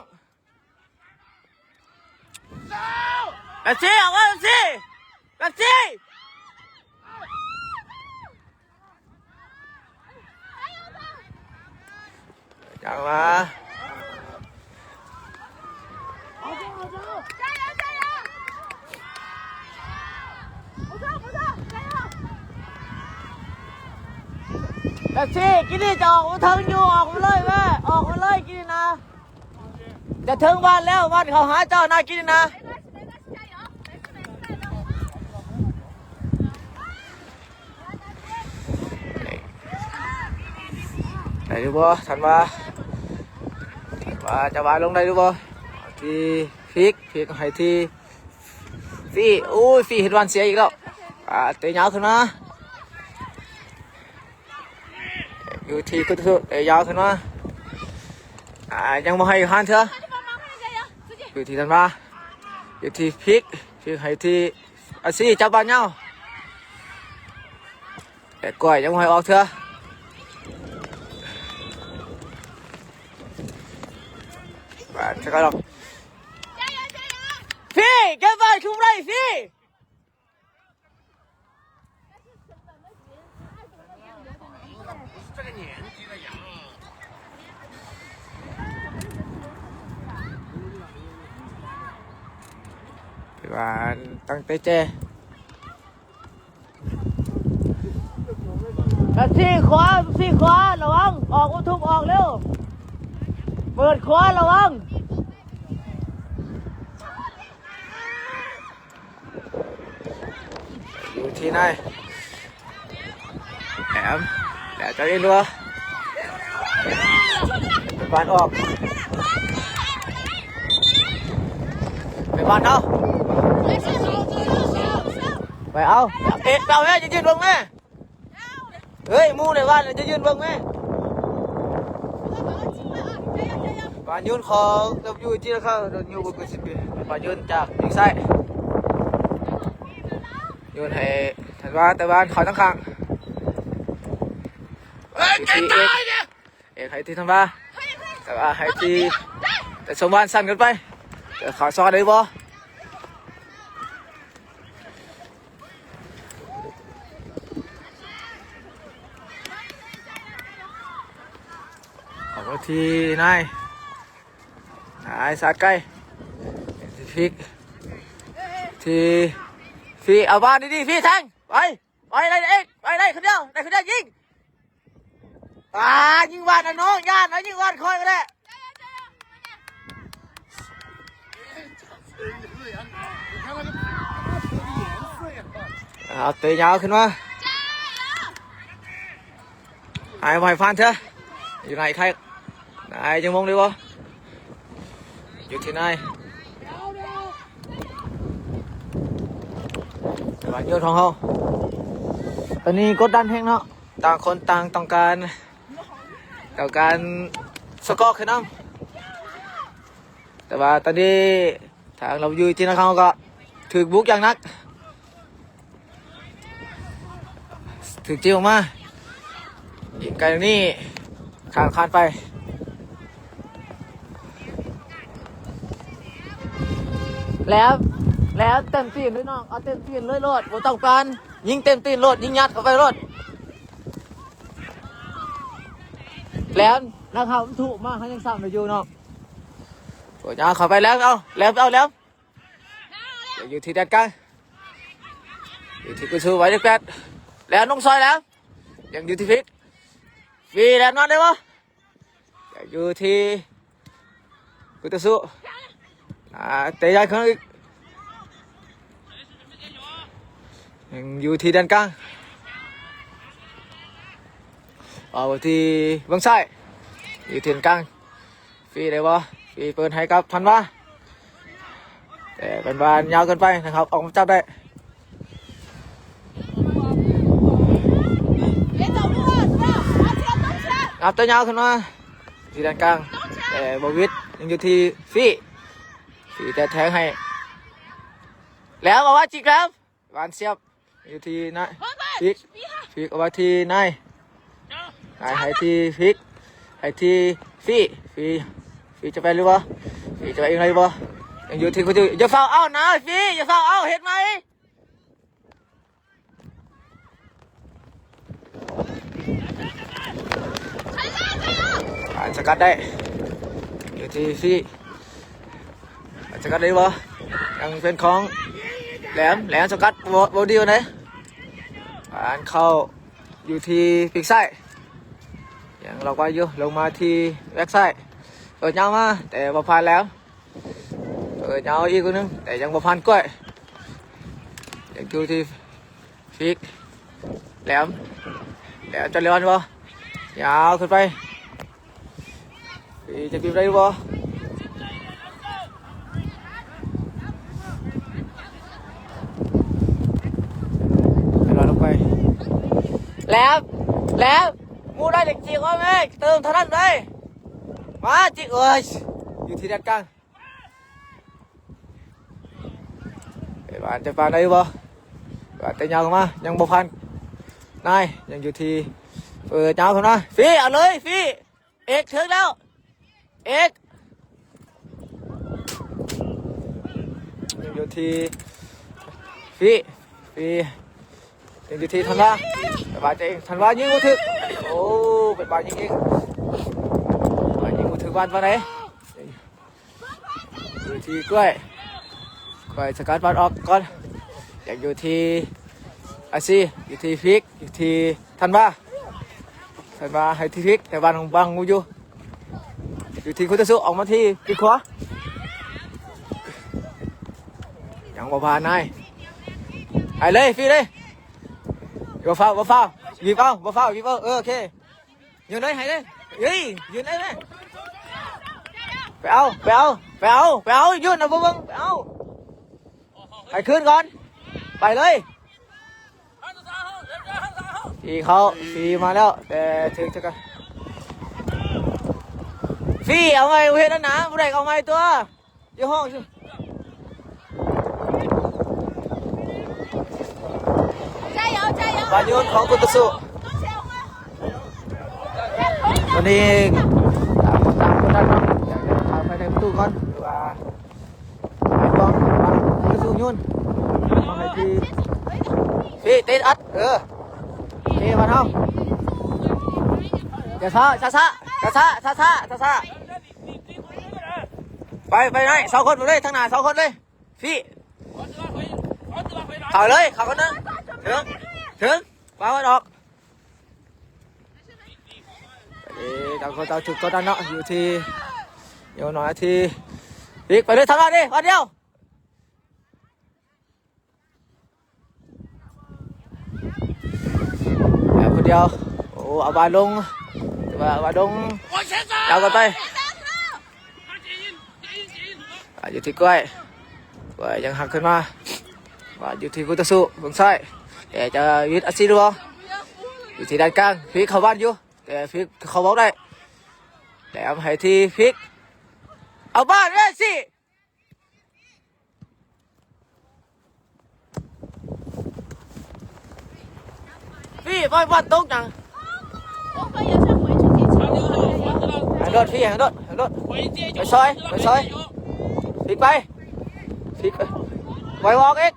แป๊บซี่ ออกมา แป๊บซี่ แป๊บซี่ จังหวะ แป๊บซี่ กินนี่จะออกมาเทิงอยู่ ออกมาเลยแม่ ออกมาเลย กินนี่นะ จะถึงบ้านแล้ว บ้านเขาหาเจ้านากินนะ ได้หรือบ่ ทันว่า ว่าจะว่าลงได้หรือบ่ ที่ฟิก ฟิกให้ที่ ฟี โอ้ย ฟีเฮ็ดหวานเสียอีกแล้ว อ่า เตะยาวขึ้นมา อยู่ที่กุตุเตะยาวขึ้นมา อ่า ยังบ่ให้ผ่านเทื่อ อยู่ที่ทันวา อยู่ที่พิก พิกให้ที่อาซี จับบอลยาว แต่ก้อยยังบ่ให้ออกเทื่อ บาดจะกระดอก พี่ เก็บบอลคืนได้ พี่ หวานตั้งแต่แจ้ แป๊บซี่ขวา แป๊บซี่ขวา ระวัง ออก อุทุมออกเร็ว เปิดขวา ระวัง อยู่ที่ไหน แหม แหม จะเล่นด้วย บานออก ไปบานเอา ไปเอา เตะเอาแม่ จะยืนลงแม่ เฮ้ย หมู่ในบ้านจะยืนเบิ่งแม่ บานยืนของ ดับเบิลยู จี นะครับ ดับเบิลยู ก็สิบปี บานยืนจากปีกซ้าย ยืนให้ทันว่า แต่บ้านเขาตั้งข้าง เฮ้ย เก่งตายเนี่ย เอกให้ที่ทันว่า แต่ว่าให้ที่ แต่สมวานสั้นเกินไป เดี๋ยวเขาซ้อนได้บ่ ออกมาที่นาย นายสาดไกล ที่พิก ที่ ພີ້ ເອົາມາດີໆ ພີ້ ແທງ ໄປ ໄປ ໄດ້ເອງ ໄປ ໄດ້ຄົນດຽວ ໄດ້ຄົນດຽວ ຍິງ ອ່າ ຍິງຫວານນະນ້ອງ ຢ້ານນະ ຍິງຫວານຂ້ອຍກໍໄດ້. ເອົາ ເຕະຍາວຂຶ້ນມາ ໃຫ້ ໃຫ້ຜ່ານເທື່ອ ຢູ່ໃນໃຄ ນາຍຍັງມົງໄດ້ບໍ່? ຢູ່ທີ່ນາຍ ສະບາຍຢູ່ຂອງເຮົາ ຕອນນີ້ກົດດັນແຮງເນາະ ຕ່າງຄົນຕ່າງຕ້ອງການ ຕ້ອງການສະກອກຂຶ້ນນຳ ແຕ່ວ່າຕອນນີ້ ທາງລາວຢູ່ທີ່ນະຄອນເຮົາກໍຖືກບຸກຢ່າງໜັກ ຖືກຈິ້ວອອກມາ ຍິງໄກນີ້ ຂ້າມຄານໄປ ແຫຼມ ແຫຼມເຕັມຕີນເລີຍນ້ອງ ເອົາເຕັມຕີນເລີຍໂລດ ບໍ່ຕ້ອງປານ ຍິງເຕັມຕີນໂລດ ຍິງຍັດເຂົ້າໄປໂລດ ແຫຼມ ນັກຂ່າວມັນທຸມາ ເຮົາຍັງຊ້ຳໄດ້ຢູ່ນ້ອງ ໂອ້ຍ ເອົາເຂົ້າໄປແຫຼມ ເອົາ ແຫຼມ ເອົາ ແຫຼມ ຍັງຢູ່ທີ່ແດນກາງ ຢູ່ທີ່ກຸນຊູໄວເລກແປດ ແລ້ວລົງຊອຍແລ້ວ ຍັງຢູ່ທີ່ພິກ ຟຣີແລ້ວນອນໄດ້ບໍ່? ຍັງຢູ່ທີ່ກຸນຕະສຸ ອ່າ ເຕະຍ້ອນຄືນອີກ ຍັງຢູ່ທີ່ແດນກາງ ເອົາທີ່ເບື້ອງຊ້າຍ ຢູ່ທີ່ແດນກາງ ຟຣີໄດ້ບໍ່? ຟຣີເປີດໃຫ້ກັບທັນວາ ແຕ່ເປັນບານຍາວເກີນໄປນະຄັບ ອອກມາຈັບໄດ້ ນັບແຕ່ຍາວຂຶ້ນມາທີ່ດ້ານກາງ ແຕ່ບໍ່ວິດ ຍັງຢູ່ທີ່ຟຣີ ຟຣີແຕ່ແທງໃຫ້ ແລ້ວເອົາມາຈິກແລ້ວ ບານສຽບ ຢູ່ທີ່ນາຍ ພິກ ພິກເອົາໄວ້ທີ່ນາຍ ນາຍໃຫ້ທີ່ພິກ ໃຫ້ທີ່ຟີ ຟີ ຟີຈະໄປຫຼືບໍ່? ຟີຈະໄປອີກໄດ້ບໍ່? ຍັງຢູ່ທີ່ຄຸນຢູ່ ຢ່າຟ້າວເອົານາ ຟີ ຢ່າຟ້າວເອົາ ເຮັດໃໝ່ ອ່າ ສະກັດໄດ້ ຢູ່ທີ່ຟີ ສະກັດໄດ້ບໍ່? ຍັງເປັນຂອງແຫຼມ ແຫຼມສະກັດບໍ່ ບໍ່ດີປານໃດ ຜ່ານເຂົ້າຢູ່ທີ່ປີກຊ້າຍ ຍັງລັອກໄວ້ຢູ່ ລົງມາທີ່ແບັກຊ້າຍ ເປີດຍາວມາ ແຕ່ບໍ່ຜ່ານແຫຼມ ເປີດຍາວອີກຜູ້ໜຶ່ງ ແຕ່ຍັງບໍ່ຜ່ານກ້ວຍ ຍັງຢູ່ທີ່ ຟີກ ແຫຼມ ແຫຼມຈະເລວບໍ່? ຍາວຂຶ້ນໄປ ຟີກຈະບີບໄດ້ບໍ່? ໃຫ້ລອຍລົງໄປ ແຫຼມ ແຫຼມ ໝູ່ໄດ້ຈັກຈີກວ່າແມ່ ເຕີມເທົ່ານັ້ນເລີຍ ມາຈິກ ໂອ້ຍ ຢູ່ທີ່ແດນກາງ ເອີ ວ່າຈະປານໄດ້ບໍ່? ວ່າແຕ່ຍາວເຂົ້າມາ ຍັງບໍ່ຜ່ານນາຍ ຍັງຢູ່ທີ່ ເປີດຍາວເຂົ້າມາ ຟີ ເອົາເລີຍ ຟີ ເອກເຖິງແລ້ວ ເອກ ຍັງຢູ່ທີ່ ຟີ ຟີ ຍັງຢູ່ທີ່ທັນວາ ແຕ່ວ່າເອງ ທັນວາຍິງບໍ່ຖືກ ໂອ້ ເປັນບານຍິງເອງ ບານຍິງບໍ່ຖືກບານປານໃດ ຢູ່ທີ່ກ້ວຍ ກ້ວຍສະກັດບານອອກກ່ອນ ຍັງຢູ່ທີ່ອາຊີ ຢູ່ທີ່ຟີກ ຢູ່ທີ່ທັນວາ ທັນວາໃຫ້ທີ່ຟີກ ແຕ່ບານຂອງບັງຢູ່ ຢູ່ທີ່ຄຸນຕະສຸ ອອກມາທີ່ປີກຂວາ ຍັງບໍ່ຜ່ານນາຍ ໃຫ້ເລີຍ ຟຣີເລີຍ ບໍ່ຟາວ ບໍ່ຟາວ ຫຍິບເອົາ ບໍ່ຟາວ ຫຍິບເອົາ ເອີ ໂອເຄ ຢືນເລີຍ ໃຫ້ເລີຍ ເອີຍ ຢືນເລີຍແມ່ ໄປເອົາ ໄປເອົາ ໄປເອົາ ໄປເອົາ ຢືນເອົາ ບໍ່ເບິ່ງ ໄປເອົາ ໃຫ້ຄືນກ່ອນ ໄປເລີຍ ຟຣີເຂົ້າ ຟຣີມາແລ້ວ ແຕ່ຖືກຈັກກະ ຟຣີ ເອົາໃໝ່ ບໍ່ເຮັດອັນໜາ ບໍ່ໄດ້ເອົາໃໝ່ຕົວະ ຢູ່ຫ້ອງ 加油加油 ບານໂຍນຂອງຄຸນຕະສຸ ຕອນນີ້ຕ່າງຄົນຕ່າງຄົນເນາະ ຢາກຈະພາໄປໃນປະຕູກ່ອນ ຫຼືວ່າ ໃຫ້ບອກວ່າ ກະສູນໂຍນ ໃຫ້ທີ່ ເຕະອັດ ເອີ ເຕະມາເຮົາ ຢ່າຊ້າ ຊ້າໆ ຊ້າໆ ຊ້າໆ ຊ້າໆ ໄປ ໄປໄດ້ ສອງຄົນໄປເລີຍ ທາງໜ້າ ສອງຄົນເລີຍ ຟີ້ ເຂົ້າເລີຍ ເຂົ້າຄົນໜຶ່ງ ເຖິງ ເຖິງ ປາມັນອອກ. ເອີ ຕ່າງຄົນຕ່າງຖືກກົດດັນເນາະ ຢູ່ທີ່ ຢູ່ໜ້ອຍທີ່ ອີກ ໄປເລີຍ ທາງນັ້ນນີ້ ບາດດຽວ ແລ້ວຄົນດຽວ ໂອ້ ເອົາບານລົງ ແຕ່ວ່າເອົາບານລົງ ເອົາກັນໄປ ອ່າ ຢູ່ທີ່ກ້ວຍ ກ້ວຍຍັງຫັກຂຶ້ນມາ ບານຢູ່ທີ່ຄູ່ຕໍ່ສູ້ເບິ່ງຊ້າຍ ແຕ່ຈະຫວິດອາຊີຫຼືບໍ່ ຢູ່ທີ່ດ້ານກາງ ຟີກເຂົ້າບານຢູ່ ແຕ່ຟີກເຂົ້າບອກໄດ້ ແຫຼມໃຫ້ທີ່ຟີກ ເອົາບານເລີຍຊິ ຟີກ ປ່ອຍບອນຕົກຫຍັງ ໃຫ້ໂດດ ຟີກ ໃຫ້ໂດດ ໃຫ້ໂດດ ໄປຊອຍ ໄປຊອຍ ຟີກໄປ ຟີກໄປ ໄປວອກເອກ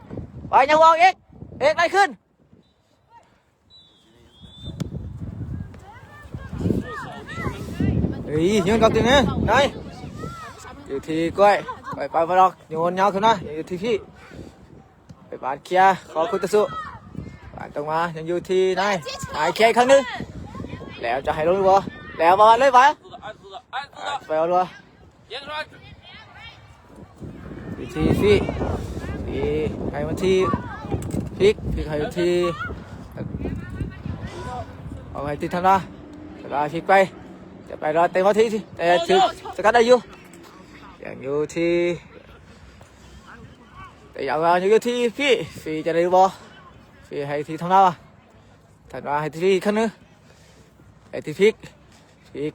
ໄປຍັງວອກເອກ ເອກໄລ່ຂຶ້ນ. ເອີຍ ໂຍນກັບຕົວເອງນາຍ ຢູ່ທີ່ກ້ວຍ ກ້ວຍປາດມັນອອກ ໂຍນຍາວຂຶ້ນມາ ຢູ່ທີ່ພີ່ ໄປປາດເຄຍ ຂໍຄູ່ຕໍ່ສູ້ ປາດຕົງມາ ຍັງຢູ່ທີ່ນາຍ ນາຍເຄຍອີກຄັ້ງໜຶ່ງ ແລ້ວຈະໃຫ້ລົງຫຼືບໍ່ ແລ້ວປາດເລີຍ ໄປ ໄປເອົາຕົວ ວິທີຟີກ ຟີກໃຫ້ມາທີ່ ຟີກ ຟີກໃຫ້ທີ່ ເອົາໃຫ້ທີ່ທຳນາ ທຳນາຟີກໄປ ຈະໄປລອດເຕະມາທີ່ ແຕ່ຖືກສະກັດໄດ້ຢູ່ ຍັງຢູ່ທີ່ ແຕ່ຍັງວ່າຍັງຢູ່ທີ່ຟີກ ຟີກຈະໄດ້ບໍ່ ຟີກໃຫ້ທີ່ທຳນາ ທຳນາໃຫ້ທີ່ຟີກອີກຄັ້ງໜຶ່ງ ໃຫ້ທີ່ຟີກ ຟີກ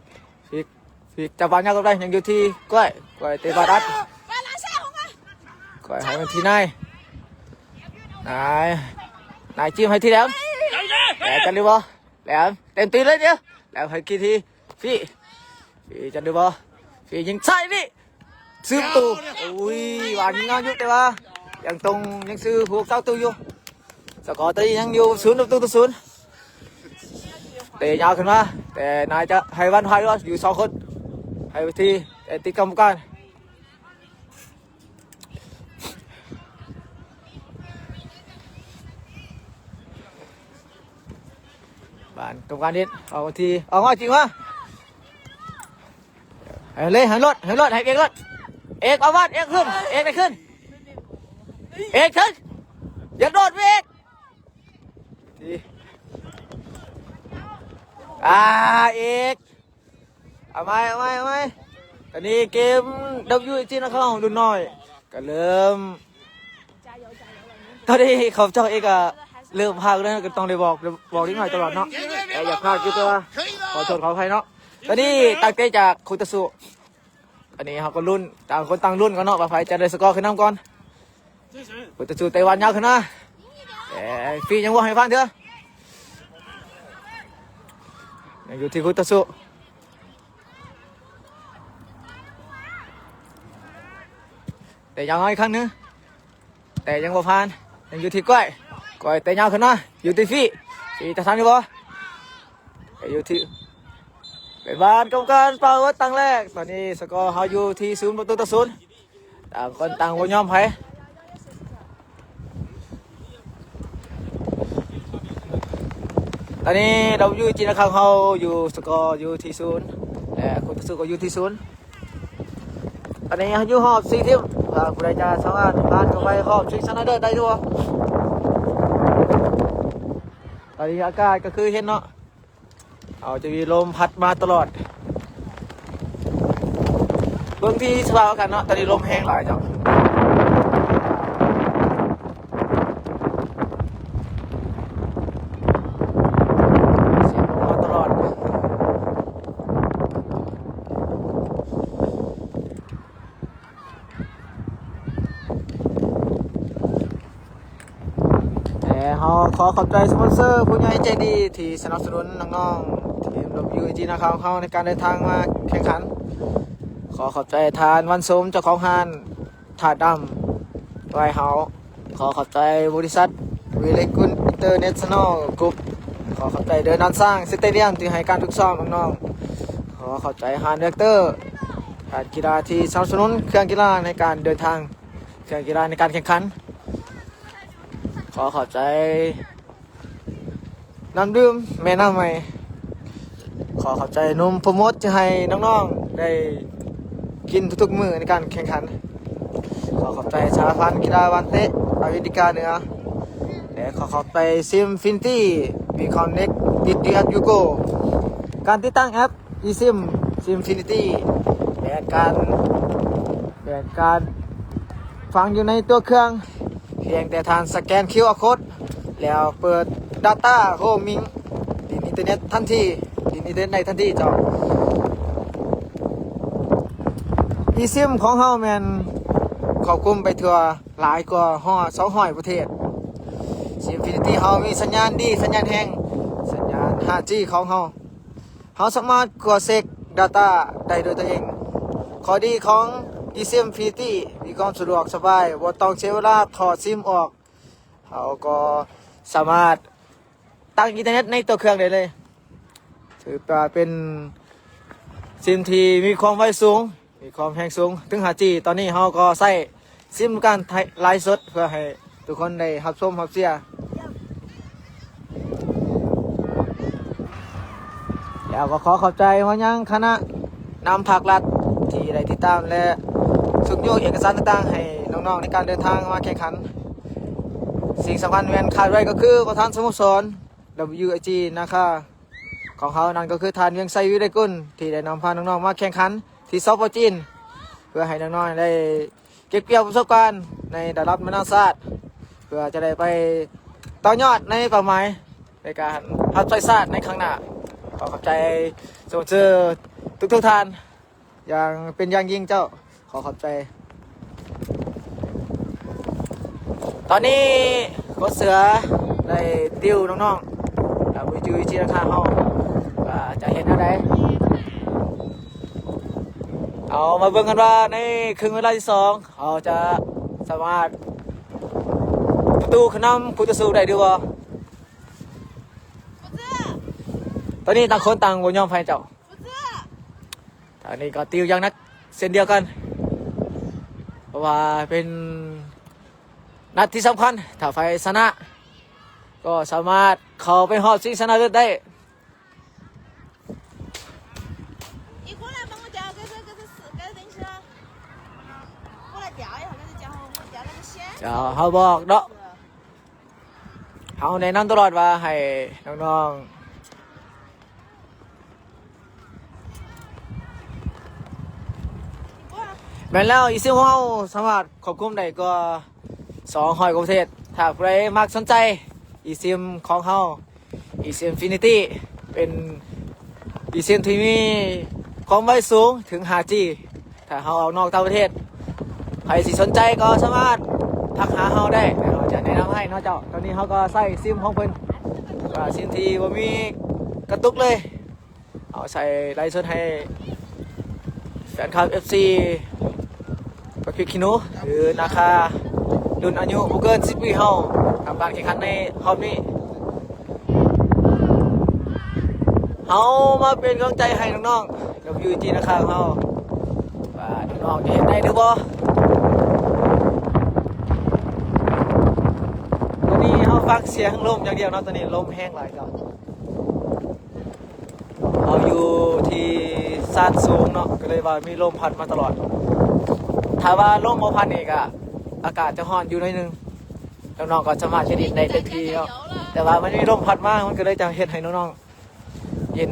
ຟີກ ຟີກຈັບບານຍາວກັບໄດ້ ຍັງຢູ່ທີ່ກ້ວຍ ກ້ວຍເຕະບານອັດ ກ້ວຍໃຫ້ມາທີ່ນາຍ ນາຍ ນາຍຈິ້ມໃຫ້ທີ່ແຫຼມ ແຫຼມຈັດຫຼືບໍ່ ແຫຼມເຕັມຕີນເລີຍດຽວ ແຫຼມໃຫ້ກີທີ່ຟີກ ຟີກຈັດຫຼືບໍ່ ຟີກຍິງໃສ່ນີ້ ຊຶບ ຕູ ໂອ້ຍ ຫວານງາມຢູ່ ແຕ່ວ່າຍັງຕົງ ຍັງຊື້ພວກເຈົ້າຕູ້ຢູ່ ສະກໍຕອນນີ້ຍັງຢູ່ສູນປະຕູຕໍ່ສູນ ເຕະຍາວຂຶ້ນມາ ແຕ່ນາຍຈະໃຫ້ວັນພາຍຢູ່ສອງຄົນ ໃຫ້ທີ່ ແຕ່ຕິດກຳມະການ ບານກຳມະການເຮັດ ເອົາທີ່ ເອົາມາຈິງມາ ໃຫ້ເລີຍ ໃຫ້ໂລດ ໃຫ້ໂລດ ໃຫ້ເອກໂລດ ເອກເອົາບານ ເອກຂຶ້ນ ເອກໄດ້ຂຶ້ນ ເອກເຖິງ ຢ່າໂດດເວກ ອ່າ ເອກ ເອົາໃໝ່ ເອົາໃໝ່ ເອົາໃໝ່ ຕອນນີ້ເກມ WAG ນະຄອນຫຼວງເຮົາລຸ້ນນ້ອຍ ກໍເລີ່ມ ຕອນນີ້ເຂົາເຈົ້າເອງກໍເລີ່ມພາກແລ້ວ ກໍຕ້ອງໄດ້ບອກ ບອກເດັກນ້ອຍຕະຫຼອດເນາະ ແຕ່ຢ່າພາກຢູ່ ແຕ່ວ່າຂໍໂທດຂໍອະໄພເນາະ ຕອນນີ້ຕັ້ງເຕະຈາກຄູ່ຕໍ່ສູ້ ອັນນີ້ເຮົາກໍລຸ້ນ ຕ່າງຄົນຕ່າງລຸ້ນກ່ອນເນາະ ວ່າໃຜຈະໄດ້ສະກໍຂຶ້ນນຳກ່ອນ ຄູ່ຕໍ່ສູ້ເຕະບານຍາວຂຶ້ນມາ ແຕ່ຟີກຍັງບໍ່ໃຫ້ຜ່ານເທື່ອ ຍັງຢູ່ທີ່ຄູ່ຕໍ່ສູ້ ແຕ່ຍັງເອົາອີກຄັ້ງໜຶ່ງ ແຕ່ຍັງບໍ່ຜ່ານ ຍັງຢູ່ທີ່ກ້ວຍ ກ້ວຍເຕະຍາວຂຶ້ນມາ ຢູ່ທີ່ຟີກ ຟີກຈະທັນຫຼືບໍ່ ແຕ່ຢູ່ທີ່ ເປັນບານກຳມະການເປົ່າຕັງແລກ ຕອນນີ້ສະກໍເຮົາຢູ່ທີ່ສູນປະຕູຕໍ່ສູນ ຕ່າງຄົນຕ່າງບໍ່ຍອມໃຜ ຕອນນີ້ WAG ນະຄອນເຮົາຢູ່ ສະກໍຢູ່ທີ່ສູນ ແລະ ຄູ່ຕໍ່ສູ້ກໍຢູ່ທີ່ສູນ ຕອນນີ້ເຮົາຢູ່ຮອບສີ່ທີມ ວ່າຜູ້ໃດຈະສາມາດຜ່ານເຂົ້າໄປຮອບຊິງຊະນະເລີດໄດ້ຫຼືບໍ່ ຕອນນີ້ອາກາດກໍຄືເຫັນເນາະ ເອົາ ຈະມີລົມພັດມາຕະຫຼອດ ເບິ່ງທີ່ສະພາບອາກາດເນາະ ຕອນນີ້ລົມແຮງຫຼາຍເຈົ້າ ເສຽງລົມມາຕະຫຼອດ. ແລະ ເຮົາຂໍຂອບໃຈສະປອນເຊີຜູ້ໃຫຍ່ໃຈດີທີ່ສະໜັບສະໜູນນ້ອງໆ ທີມ WAG ນະຄອນເຮົາໃນການເດີນທາງມາແຂ່ງຂັນ. ຂໍຂອບໃຈທ່ານ ວັນສົມ ເຈົ້າຂອງຮ້ານ ທາດດຳ ໄວເຮົາ. ຂໍຂອບໃຈບໍລິສັດ ວິໄລກຸນ ອິນເຕີເນຊັນແນວ ກຣຸບ. ຂໍຂອບໃຈເດີນນານຊ້າງ ສະເຕດຽມ ທີ່ໃຫ້ການຝຶກຊ້ອມນ້ອງໆ. ຂໍຂອບໃຈຮ້ານເວກເຕີ ຮ້ານກິລາທີ່ສະໜັບສະໜູນເຄື່ອງກິລາໃນການເດີນທາງ. ເຄື່ອງກິລາໃນການແຂ່ງຂັນ. ຂໍຂອບໃຈນ້ຳດື່ມແມ່ນ້ຳໃໝ່. ຂໍຂອບໃຈນົມໂປຣໂມດທີ່ໃຫ້ນ້ອງໆໄດ້ກິນທຸກໆມື້ໃນການແຂ່ງຂັນ. ຂໍຂອບໃຈສະຫະພັນກິລາບານເຕະອາເມລິກາເໜືອ ແລະ ຂໍຂອບໃຈ Simfinity We Connect T T S You Go. ການຕິດຕັ້ງແອັບ eSIM Simfinity ແລະ ການ ແລະ ການຝັງຢູ່ໃນຕົວເຄື່ອງ ພຽງແຕ່ທ່ານສະແກນຄິວອາໂຄດ ແລ້ວເປີດ Data Roaming ຫຼິ້ນອິນເຕີເນັດທັນທີ ຫຼິ້ນອິນເຕີເນັດໄດ້ທັນທີເຈົ້າ. eSIM ຂອງເຮົາແມ່ນຄອບຄຸມໄປທົ່ວຫຼາຍກວ່າຮ້ອຍ ສອງຮ້ອຍປະເທດ. Simfinity ເຮົາມີສັນຍານດີ ສັນຍານແຮງ ສັນຍານ ຫ້າຈີ ຂອງເຮົາ. ເຮົາສາມາດກວດເຊັກ Data ໄດ້ດ້ວຍຕົວເອງ. ຂໍ້ດີຂອງ eSIMfinity ມີຄວາມສະດວກສະບາຍ ບໍ່ຕ້ອງເສຍເວລາຖອດ SIM ອອກ. ເຮົາກໍສາມາດຕັ້ງອິນເຕີເນັດໃນຕົວເຄື່ອງໄດ້ເລີຍ. ຖືວ່າເປັນ SIM ທີ່ມີຄວາມໄວສູງ ມີຄວາມແຮງສູງ ເຖິງ ຫ້າຈີ. ຕອນນີ້ເຮົາກໍໃຊ້ SIM ການໄລຟ໌ສົດ ເພື່ອໃຫ້ທຸກຄົນໄດ້ຮັບຊົມຮັບເຊຍ. ແລ້ວກໍຂໍຂອບໃຈມາຍັງຄະນະນຳພາກລັດທີ່ໄດ້ຕິດຕາມ ແລະ ຊຸກຍູ້ເອກະສານຕ່າງໆໃຫ້ນ້ອງໆໃນການເດີນທາງມາແຂ່ງຂັນ. ສິ່ງສຳຄັນແມ່ນຂາດໄວ້ກໍຄືປະທານສະໂມສອນ WIG ນາຄາ ຂອງເຮົານັ້ນກໍຄືທ່ານ ວຽງໄຊ ວິໄລກຸນ ທີ່ໄດ້ນຳພານ້ອງໆມາແຂ່ງຂັນທີ່ ສປ ຈີນ ເພື່ອໃຫ້ນ້ອງໆໄດ້ເກັບກ່ຽວປະສົບການໃນລະດັບນານາຊາດ ເພື່ອຈະໄດ້ໄປຕໍ່ຍອດໃນເປົ້າໝາຍໃນການຮັບໃຊ້ຊາດໃນຄັ້ງໜ້າ. ຂໍຂອບໃຈສະປອນເຊີທຸກໆທ່ານ ຢ່າງເປັນຢ່າງຍິ່ງເຈົ້າ. ຂໍຂອບໃຈ. ຕອນນີ້ໂຄດເສືອໄດ້ຕິວນ້ອງໆ ແລ້ວ WIG ນາຄາເຮົາວ່າຈະເຮັດແນວໃດ. ເອົາມາເບິ່ງກັນວ່າໃນເຄິ່ງເວລາທີສອງ ເຮົາຈະສາມາດປະຕູຂຶ້ນນຳຄູ່ຕໍ່ສູ້ໄດ້ຫຼືບໍ່? ຕອນນີ້ຕ່າງຄົນຕ່າງບໍ່ຍອມໃຜເຈົ້າ. ທາງນີ້ກໍຕິວຢ່າງໜັກເຊັ່ນດຽວກັນ ເພາະວ່າເປັນນັດທີ່ສຳຄັນ. ຖ້າໃຜຊະນະ ກໍສາມາດເຂົ້າໄປຮອບຊິງຊະນະເລີດໄດ້. ເຈົ້າ ເຮົາບອກເນາະ ເຮົາແນະນຳຕະຫຼອດວ່າໃຫ້ນ້ອງໆ ແມ່ນແລ້ວ eSIM ຂອງເຮົາສາມາດຄວບຄຸມໄດ້ກວ່າສອງຮ້ອຍກວ່າປະເທດ. ຖ້າຜູ້ໃດມັກສົນໃຈ eSIM ຂອງເຮົາ eSIMfinity ເປັນ eSIM ທີ່ມີຄວາມໄວສູງເຖິງ ຫ້າຈີ. ຖ້າເຮົາອອກນອກຕ່າງປະເທດ ໃຜຊິສົນໃຈກໍສາມາດທັກຫາເຮົາໄດ້ ແລ້ວເຮົາຈະແນະນຳໃຫ້ເນາະເຈົ້າ. ຕອນນີ້ເຮົາກໍໃຊ້ SIM ຂອງເພິ່ນ ວ່າ SIM ທີ່ບໍ່ມີກະຕຸກເລີຍ. ເຮົາໃຊ້ໄລຟ໌ສົດໃຫ້ແຟນຄລັບ ເອັຟຊີ ປະພິກຂີ້ໜູ ຫຼື ນາຄາ ລຸ້ນອາຍຸບໍ່ເກີນສິບປີເຮົາທຳການແຂ່ງຂັນໃນຮອບນີ້. ເຮົາມາເປັນກຳລັງໃຈໃຫ້ນ້ອງໆ WIG ນາຄາຂອງເຮົາ ວ່ານ້ອງໆຈະເຮັດໄດ້ຫຼືບໍ່. ຕອນນີ້ເຮົາຟັງສຽງລົມຢ່າງດຽວເນາະ ຕອນນີ້ລົມແຮງຫຼາຍເຈົ້າ. ເຮົາຢູ່ທີ່ຊານສູງເນາະ ກໍເລີຍວ່າມີລົມພັດມາຕະຫຼອດ. ຖ້າວ່າລົມບໍ່ພັດນີ້ກະອາກາດຈະຮ້ອນຢູ່ໜ້ອຍໜຶ່ງ ນ້ອງໆກໍສາມາດຈະຫຼິ້ນໄດ້ເຕັມທີ່ເນາະ. ແຕ່ວ່າມັນມີລົມພັດມາ ມັນກໍເລີຍຈະເຮັດໃຫ້ນ້ອງໆເຢັນ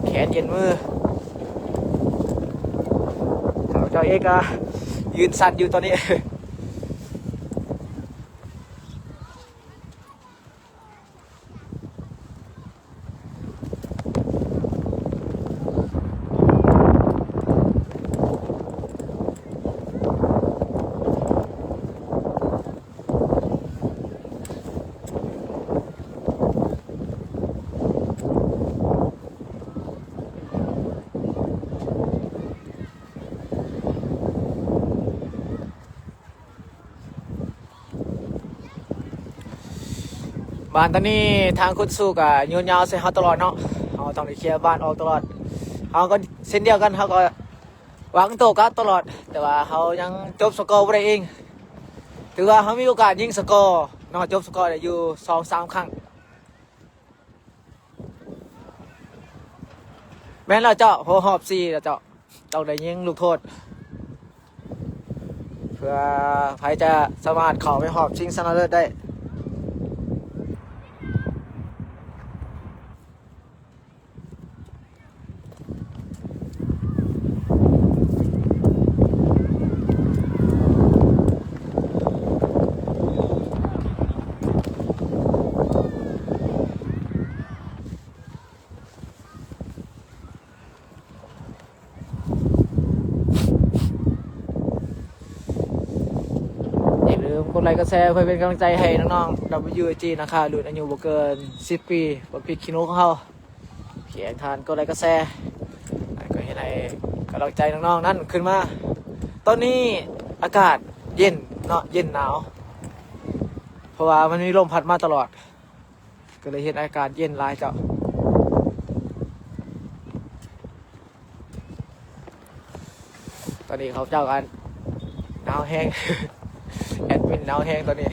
ແຂນເຢັນມື. ເຈົ້າເອງກະຢືນສັ່ນຢູ່ຕອນນີ້. ບານຕອນນີ້ທາງຄຸດຊູກະໂຍນຍາວໃສ່ເຮົາຕະຫຼອດເນາະ. ເຮົາຕ້ອງໄດ້ເຄຍບານອອກຕະຫຼອດ. ເຮົາກໍເຊັ່ນດຽວກັນ ເຮົາກໍຫວັງໂຕ້ກັບຕະຫຼອດ ແຕ່ວ່າເຮົາຍັງຈົບສະກໍບໍ່ໄດ້ເອງ. ຖືວ່າເຮົາມີໂອກາດຍິງສະກໍ ນ້ອງຈົບສະກໍໄດ້ຢູ່ສອງສາມຄັ້ງ. ແມ່ນແລ້ວເຈົ້າ, ເພາະຮອບສີ່ແລ້ວເຈົ້າ, ຕ້ອງໄດ້ຍິງລູກໂທດ ເພື່ອໃຜຈະສາມາດເຂົ້າໄປຮອບຊິງຊະນະເລີດໄດ້. ຢ່າລືມກົດໄລກົດແຊ ເພື່ອເປັນກຳລັງໃຈໃຫ້ນ້ອງໆ WAG ນາຄາ ລຸ້ນອາຍຸບໍ່ເກີນສິບປີ ບໍ່ຜິດຂີ້ໜູຂອງເຮົາ ພຽງທ່ານກົດໄລກົດແຊ ນັ້ນກໍເຮັດໃຫ້ກຳລັງໃຈນ້ອງໆນັ້ນຂຶ້ນມາ. ຕອນນີ້ອາກາດເຢັນເນາະ, ເຢັນໜາວ ເພາະວ່າມັນມີລົມພັດມາຕະຫຼອດ ກໍເລີຍເຮັດໃຫ້ອາກາດເຢັນຫຼາຍເຈົ້າ. ຕອນນີ້ເຂົາເຈົ້າກໍໜາວແຮງ ແອດມິນໜາວແຮງຕອນນີ້.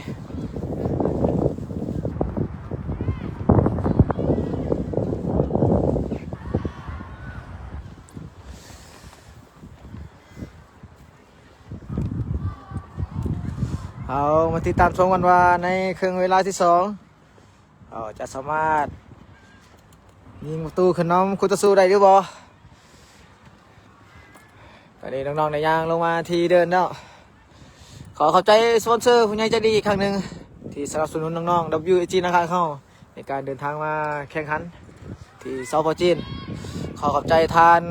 ເຮົາມາຕິດຕາມຊົມກັນວ່າໃນເຄິ່ງເວລາທີສອງ ເຮົາຈະສາມາດຍິງປະຕູຂຶ້ນນຳຄູ່ຕໍ່ສູ້ໄດ້ຫຼືບໍ່? ຕອນນີ້ນ້ອງໆໄດ້ຍ່າງລົງມາທີ່ເດີ່ນແລ້ວ. ຂໍຂອບໃຈສະປອນເຊີຜູ້ໃຫຍ່ໃຈດີອີກຄັ້ງໜຶ່ງ ທີ່ສະໜັບສະໜູນນ້ອງໆ WAG ນາຄາເຮົາ ໃນການເດີນທາງມາແຂ່ງຂັນທີ່ ສປ ຈີນ. ຂໍຂອບໃຈທ່ານ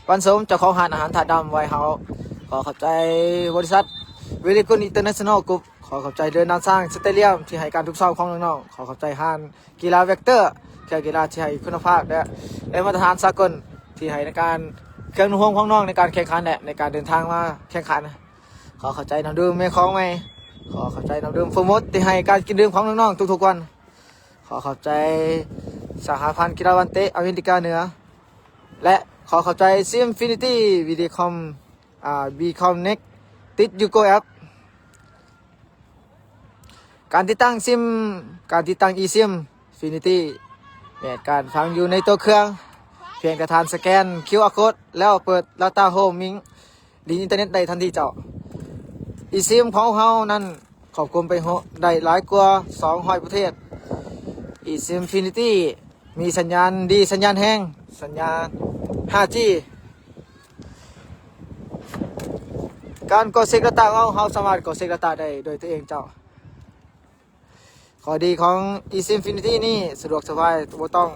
ວັນສົມ ເຈົ້າຂອງຮ້ານອາຫານທາດດຳໄວເຮົາ. ຂໍຂອບໃຈບໍລິສັດ Very Good International Group. ຂໍຂອບໃຈເດີ່ນດ່ານຊ້າງສະເຕດຽມ ທີ່ໃຫ້ການຝຶກຊ້ອມຂອງນ້ອງໆ. ຂໍຂອບໃຈຮ້ານກິລາແວັກເຕີ ເຄື່ອງກິລາທີ່ໃຫ້ຄຸນນະພາບ ແລະ ໄດ້ມາດຕະຖານສາກົນ ທີ່ໃຫ້ໃນການເຄື່ອງນຸ່ງຫົ່ມຂອງນ້ອງໃນການແຂ່ງຂັນ ແລະ ໃນການເດີນທາງມາແຂ່ງຂັນ. ຂໍຂອບໃຈນ້ຳດື່ມແມ່ຂອງໃໝ່. ຂໍຂອບໃຈນ້ຳດື່ມໂຟມົດ ທີ່ໃຫ້ການກິນດື່ມຂອງນ້ອງໆທຸກໆວັນ. ຂໍຂອບໃຈສະຫະພັນກິລາວານເຕະອາເມລິກາເໜືອ ແລະ ຂໍຂອບໃຈ Simfinity Videocom ອາ Beacom Next ຕິດຢູ່ Go App. ການຕິດຕັ້ງຊິມ ການຕິດຕັ້ງ eSIM Finity ແມ່ນການຝັງຢູ່ໃນຕົວເຄື່ອງ, ພຽງແຕ່ທ່ານສະແກນ QR Code ແລ້ວເປີດ Data Roaming ຫຼິ້ນອິນເຕີເນັດໄດ້ທັນທີເຈົ້າ. eSIM ຂອງເຮົານັ້ນຄອບຄຸມໄປຮອດໄດ້ຫຼາຍກວ່າສອງຮ້ອຍປະເທດ. eSIM Finity ມີສັນຍານດີ, ສັນຍານແຮງ, ສັນຍານຫ້າຈີ. ການກວດເຊັກ Data ເຮົາ, ເຮົາສາມາດກວດເຊັກ Data ໄດ້ດ້ວຍຕົວເອງເຈົ້າ. ຂໍ້ດີຂອງ eSIM Finity ນີ້ສະດວກສະບາຍ, ບໍ່ຕ້ອງ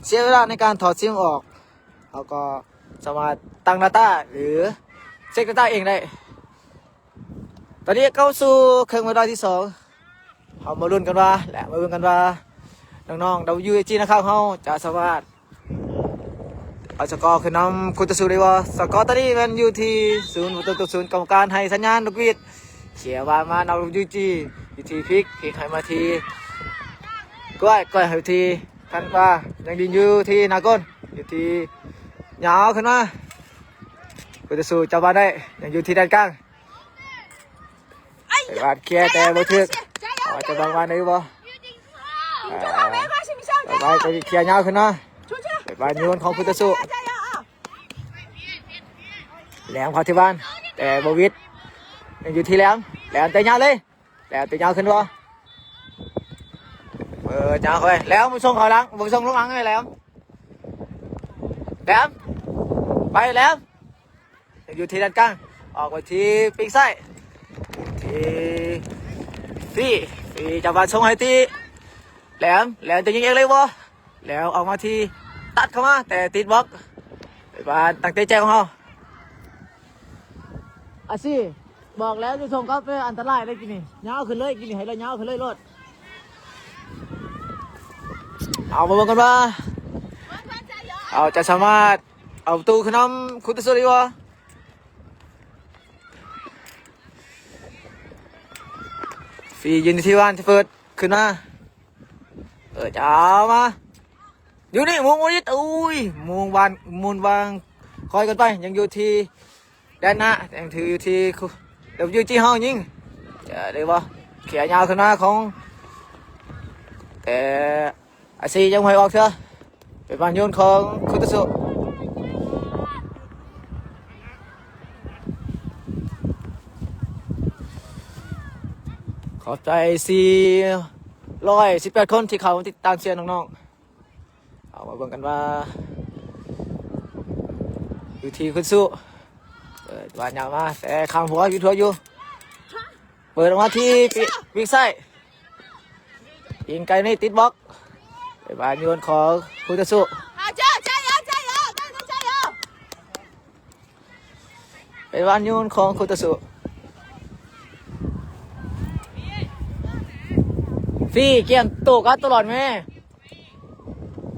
ເສຍເວລາໃນການຖອດຊິມອອກ, ເຮົາກໍສາມາດຕັ້ງ Data ຫຼື ເຊັກ Data ເອງໄດ້. ຕອນນີ້ເຂົ້າສູ່ເຄິ່ງເວລາທີສອງ, ເຮົາມາລຸ້ນກັນວ່າ ແລະ ມາເບິ່ງກັນວ່າ ນ້ອງໆ WAG ນາຄາເຮົາຈະສາມາດເອົາສະກໍຂຶ້ນນຳຄູ່ຕໍ່ສູ້ໄດ້ບໍ່? ສະກໍຕອນນີ້ແມ່ນຢູ່ທີ່ສູນປະຕູຕໍ່ສູນ, ກຳມະການໃຫ້ສັນຍານນົກຫວີດເຄຍບານມານຳ WAG ວິທີພິກ, ພິກໃຫ້ມາທີ່ກ້ອຍ, ກ້ອຍໃຫ້ທີ່ທັນກວ່າ, ຍັງດິນຢູ່ທີ່ໜ້າກົນ, ຢູ່ທີ່ຍາວຂຶ້ນມາ, ຄູ່ຕໍ່ສູ້ຈັບບານໄດ້, ຍັງຢູ່ທີ່ແດນກາງ. ໄປບາດເຄຍແຕ່ບໍ່ຖືກ, ອາດຈະບາງບານໄດ້ຢູ່ບໍ່? ໄປ ໄປເຄຍຍາວຂຶ້ນມາ, ໄປບານໂຍນຂອງຄູ່ຕໍ່ສູ້. ແຫຼມເຂົ້າທີ່ບານ ແຕ່ບໍ່ຫວິດ, ຍັງຢູ່ທີ່ແຫຼມ, ແຫຼມເຕະຍາວເລີຍ, ແຫຼມເຕະຍາວຂຶ້ນບໍ່? ເປີດຍາວເຂົ້າໄປ, ແຫຼມສົ່ງເຂົ້າຫຼັງ, ບໍ່ສົ່ງລົງຫຼັງໃຫ້ແຫຼມ, ແຫຼມ ໄປແຫຼມ. ຍັງຢູ່ທີ່ດ້ານກາງ, ອອກໄປທີ່ປີກຊ້າຍ, ທີ່ ທີ່ ທີ່ຈະມາສົ່ງໃຫ້ທີ່ແຫຼມ, ແຫຼມຈະຍິງເອງເລີຍບໍ່? ແຫຼມອອກມາທີ່ ຕັດເຂົ້າມາ ແຕ່ຕິດບລັອກ. ເປັນວ່ານັກເຕະແຈກຂອງເຮົາ ອາຊີ ບອກແລ້ວຈະສົ່ງກັບໄປ, ອັນຕະລາຍເດ້ກິນນີ້, ຍາວຂຶ້ນເລີຍກິນນີ້, ໃຫ້ລະຍາວຂຶ້ນເລີຍໂລດ. ເອົາ ມາເບິ່ງກັນວ່າເຮົາຈະສາມາດ ເອົາປະຕູຂຶ້ນນຳຄູ່ຕໍ່ສູ້ໄດ້ບໍ່? ຟີຍິງທີ່ວານທີ່ເປີດຂຶ້ນມາ, ເປີດຍາວມາ, ຢູ່ນີ້ ມຸງໂອລິດ, ອຸ້ຍ ມຸງວານ ໝູນວາງຄອຍກັນໄປ, ຍັງຢູ່ທີ່ແດນໜ້າ, ຍັງຖືຢູ່ທີ່ WAG ເຮົາຍິງ ຈະໄດ້ບໍ່? ເຄຍຍາວຂຶ້ນມາຂອງ ແຕ່ອາຊີຍັງບໍ່ໃຫ້ອອກເທື່ອ ເປັນບານໂຍນຂອງຄຸຕະສຸ. ຂອບໃຈສີ່ຮ້ອຍສິບແປດຄົນທີ່ເຂົ້າມາຕິດຕາມເຊຍນ້ອງໆ. ເອົາມາເບິ່ງກັນວ່າ ຢູ່ທີ່ຄຸນສຸ ເປີດບານຍາວມາ ແຕ່ຂ້າມຫົວຢູ່ທົ່ວຢູ່ ເປີດອອກມາທີ່ປີກ ປີກຊ້າຍ ຍິງໄກນີ້ຕິດບລັອກ ເປັນບານໂຍນຂອງຄຸນຕະສຸ. ເປັນບານໂຍນຂອງຄຸນຕະສຸ. ຟີ້ ກຽມໂຕ້ກັບຕະຫຼອດແມ່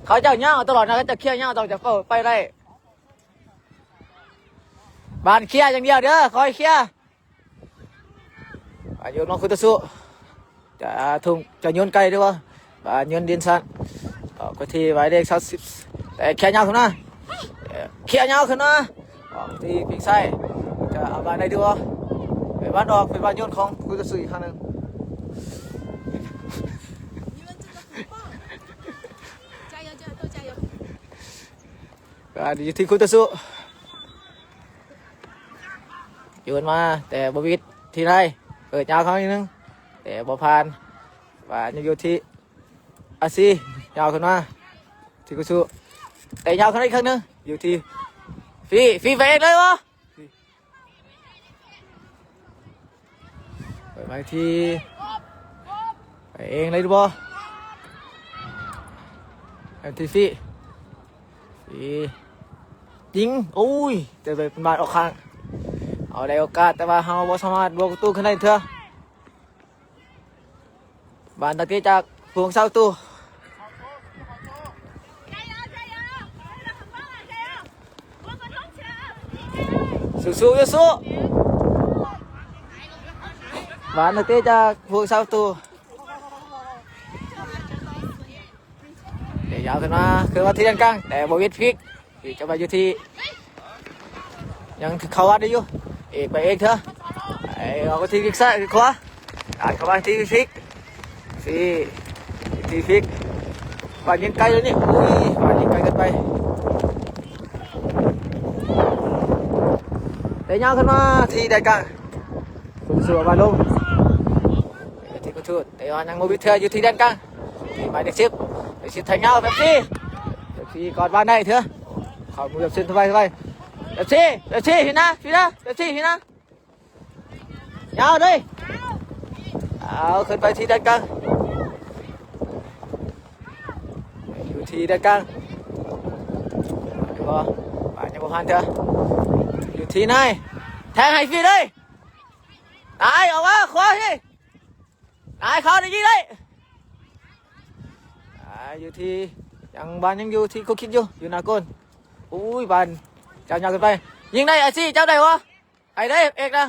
ເຂົາເຈົ້າຍາວຕະຫຼອດນະ ເຂົາເຈົ້າເຄຍຍາວ ຕ້ອງຈະເຂົ້າໄປໄດ້. ບານເຄຍຢ່າງດຽວເດີ ຄອຍເຄຍ. ອາ ໂຍນມາຄຸນຕະສຸ ຈະທຸ່ງ ຈະໂຍນໄກຫຼືວ່າ ບານໂຍນດິນສັ້ນ ອອກໄປທີ່ໝາຍເລກຊາວສິບ ແຕ່ເຄຍຍາວຂຶ້ນມາ ເຄຍຍາວຂຶ້ນມາ ອອກທີ່ປີກຊ້າຍ ຈະເອົາບານໄດ້ຫຼືບໍ່ ເປັນບານອອກ ເປັນບານໂຍນຂອງຄຸນຕະສຸອີກຄັ້ງໜຶ່ງ. ກະຢູ່ທີ່ຄຸນຕະສຸ ໂຍນມາ ແຕ່ບໍ່ວິດທີ່ໃນ ເປີດຍາວເຂົ້າໜ້ອຍໜຶ່ງ ແຕ່ບໍ່ຜ່ານ ບານຍັງຢູ່ທີ່ອາຊີ ຍາວຂຶ້ນມາທີ່ຄຸນຕະສຸ ແຕ່ຍາວຂຶ້ນມາອີກຄັ້ງໜຶ່ງ ຢູ່ທີ່ຟີ້ ຟີ້ໄປເອງເລີຍບໍ່? ເປີດໄປທີ່ ໄປເອງໄດ້ຫຼືບໍ່? ໄປທີ່ຟີ້ ຟີ້ຍິງ ໂອ້ຍ ແຕ່ເປັນບານອອກຂ້າງ ເຮົາໄດ້ໂອກາດ ແຕ່ວ່າເຮົາບໍ່ສາມາດບວກປະຕູຂຶ້ນໄດ້ເທື່ອ. ບານຕັ້ງເຕະຈາກຜູ້ຮັກສາປະຕູ ສູ້ໆ ສູ້ໆ ບານຕັ້ງເຕະຈາກຜູ້ຮັກສາປະຕູ ເຕະຍາວຂຶ້ນມາ ຂຶ້ນມາທີ່ດ້ານກາງ ແຕ່ບໍ່ວິດ ພິກ ທີ່ຈະມາຢູ່ທີ່ ຍັງເຂົ້າວັດໄດ້ຢູ່ ເອກໄປເອກເທື່ອ ໄປອອກໄປທີ່ພິກຊ້າຍ ພິກຂວາ ອາດເຂົ້າມາທີ່ພິກ ທີ່ ທີ່ພິກ ບານຍິງໄກແລ້ວນີ້ ໂອ້ຍ ບານຍິງໄກເກີນໄປ ເຕະຍາວຂຶ້ນມາທີ່ແດນກາງ ຄຸນສຸ ເອົາບານລົງ ທີ່ກຸນທູດ ເຕະມາຍັງບໍ່ວິດເທື່ອ ຢູ່ທີ່ແດນກາງ ທີ່ໝາຍເລກສິບ ເລກສິບແທງຍາວ ແບບຊີ້ ແບບຊີ້ກອດບານໄດ້ເທື່ອ ເຂົ້າມືແບບຊີ້ ສະບາຍໆ ແບບຊີ້ ແບບຊີ້ ເຫັນນະ ພີ້ນະ ແບບຊີ້ ເຫັນນະ ຍາວເລີຍ ເອົາ ຂຶ້ນໄປທີ່ແດນກາງ ຢູ່ທີ່ແດນກາງ ຢູ່ບໍ່ ບານຍັງບໍ່ຜ່ານເທື່ອ ຢູ່ທີ່ນາຍ ແທງໃຫ້ຟຣີເລີຍ ນາຍ ອອກມາ ຂວາພີ້ ນາຍ ເຂົ້າໄດ້ຍິງໄດ້ ອາ ຢູ່ທີ່ ຍັງ ບານຍັງຢູ່ທີ່ຄຸກຄິດຢູ່ ຢູ່ໜ້າໂກນ ໂອ້ຍ ບານ ເຈົ້າຍາວຂຶ້ນໄປ ຍິງໄດ້ ອາຊີ ເຈົ້າໄດ້ບໍ່? ໄປເລີຍ ເອກນະ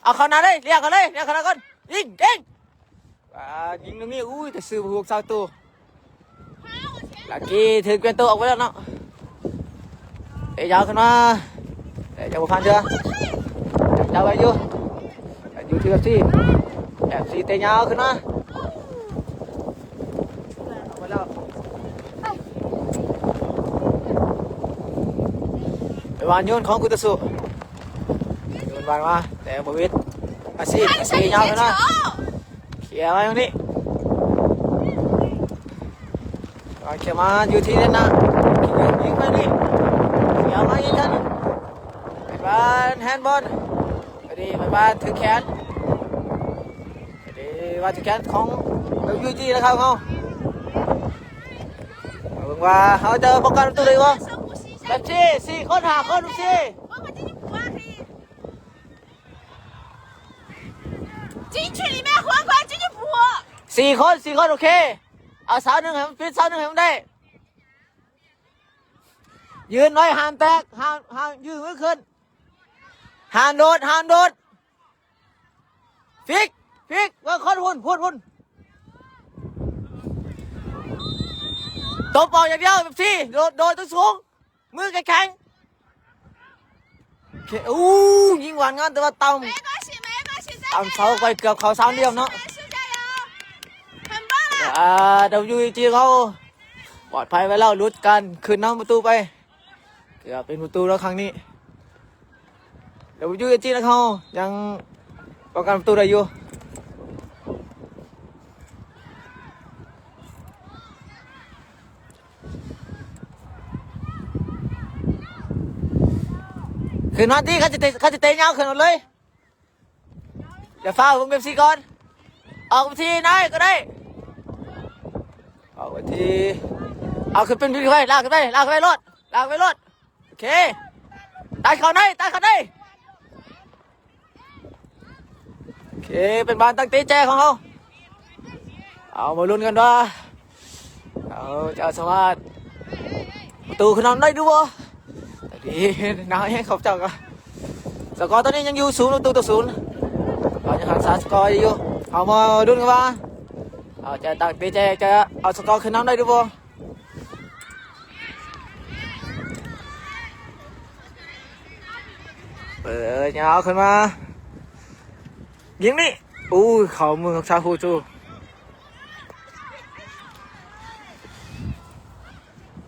ເອົາເຂົ້າໜ້າເລີຍ ລຽກເຂົ້າເລີຍ ລຽກເຂົ້າໜ້າກ່ອນ ຍິງ ຍິງ ອາ ຍິງຕາງນີ້ ອຸ້ຍ ແຕ່ຊື່ພວກຊາວໂຕ ລັກກີ້ຖືກປ່ຽນໂຕອອກໄປແລ້ວເນາະ ເຕະຍາວຂຶ້ນມາ ແຕ່ຍັງບໍ່ຜ່ານເທື່ອ ຈັບໄວ້ຢູ່ ຢູ່ທີ່ແບບຊີ້ ແບບຊີ້ເຕະຍາວຂຶ້ນມາ ເປັນບານໂຍນຂອງຄຸນຕະສຸ ໂຍນບານມາ ແຕ່ບໍ່ວິດ ອາຊີ ອາຊີຍາວຂຶ້ນມາ ເຄຍມາຢູ່ນີ້ ເຄຍມາຢູ່ທີ່ເນດນະ ຍິງໄປນີ້ ເຄຍມາອີກເທື່ອໜຶ່ງ ເປັນບານແຮນບອນ ໄປດີ ໄປບານຖືກແຂນ ໄປດີ ບານຖືກແຂນຂອງ ເອັມຢູຈີ ນະຄັບເຮົາ ມາເບິ່ງວ່າເຮົາຈະປ້ອງກັນປະຕູໄດ້ບໍ່ ແບບຊີ້ ສີ່ຄົນ ຫ້າຄົນ ສີ່ 进去里面，黄瓜进去补。 ສີ່ຄົນ ສີ່ຄົນ ໂອເຄ ເອົາເສົາໜຶ່ງໃຫ້ມັນປິດ ເສົາໜຶ່ງໃຫ້ມັນໄດ້ ຢືນໄວ້ ຫ້າມແຕກ ຫ້າມ ຫ້າມຍື່ນມືຂຶ້ນ ຫ້າມໂດດ ຫ້າມໂດດ ຟິກ ຟິກ ເບິ່ງຄົນພຸ້ນ ພຸ້ນ ພຸ້ນ ຕົບອອກຢ່າງດຽວ ແບບຊີ້ ໂດດ ໂດດສູງ ມືແຂງໆ ໂອເຄ ອູ້ ຍິງຫວານງາມ ແຕ່ວ່າຕ່ຳ 没关系，没关系，再ອາມເສົາໄປເກືອບເຂົ້າສາມຫຼ່ຽມເນາະ. ອ່າ WUEG ເຮົາປອດໄພໄປແລ້ວ ຫຼຸດການຂຶ້ນນຳປະຕູໄປ ເກືອບເປັນປະຕູແລ້ວຄັ້ງນີ້. WUEG ນະເຮົາຍັງປ້ອງກັນປະຕູໄດ້ຢູ່. ຂຶ້ນມາຕິ ຄັນຊິເຕະ ຄັນຊິເຕະຍາວ ຂຶ້ນມາເລີຍ. ຢ່າຟ້າວ ເບິ່ງເປັບຊີກ່ອນ. ອອກເປັບຊີນາຍກໍໄດ້. ອອກເປັບຊີ ເອົາຂຶ້ນເປັນ ລາກຂຶ້ນໄປ ລາກຂຶ້ນໄປໂລດ ລາກໄປໂລດ. ໂອເຄ ຕັດເຂົ້າໃນ ຕັດເຂົ້າໃນ. ໂອເຄ ເປັນບານຕັ້ງເຕະແຈຂອງເຮົາ. ເອົາມາລຸ້ນກັນວ່າ ເຂົາຈະສາມາດປະຕູຂຶ້ນນຳໄດ້ຫຼືບໍ່? ຕອນນີ້ໜາວແຮງ ເຂົາເຈົ້າກໍ ສະກໍຕອນນີ້ຍັງຢູ່ສູນປະຕູຕໍ່ສູນ ເຂົາຍັງຮັກສາສະກໍຢູ່. ເຮົາມາລຸ້ນກັນວ່າ ເຂົາຈະຕັ້ງເຕະແຈ ຈະເອົາສະກໍຂຶ້ນນຳໄດ້ຫຼືບໍ່? ເປີດຍາວຂຶ້ນມາ ຍິງນີ້ ອູ້ຍ ເຂົ້າມືຂອງຊາຄູຈູ.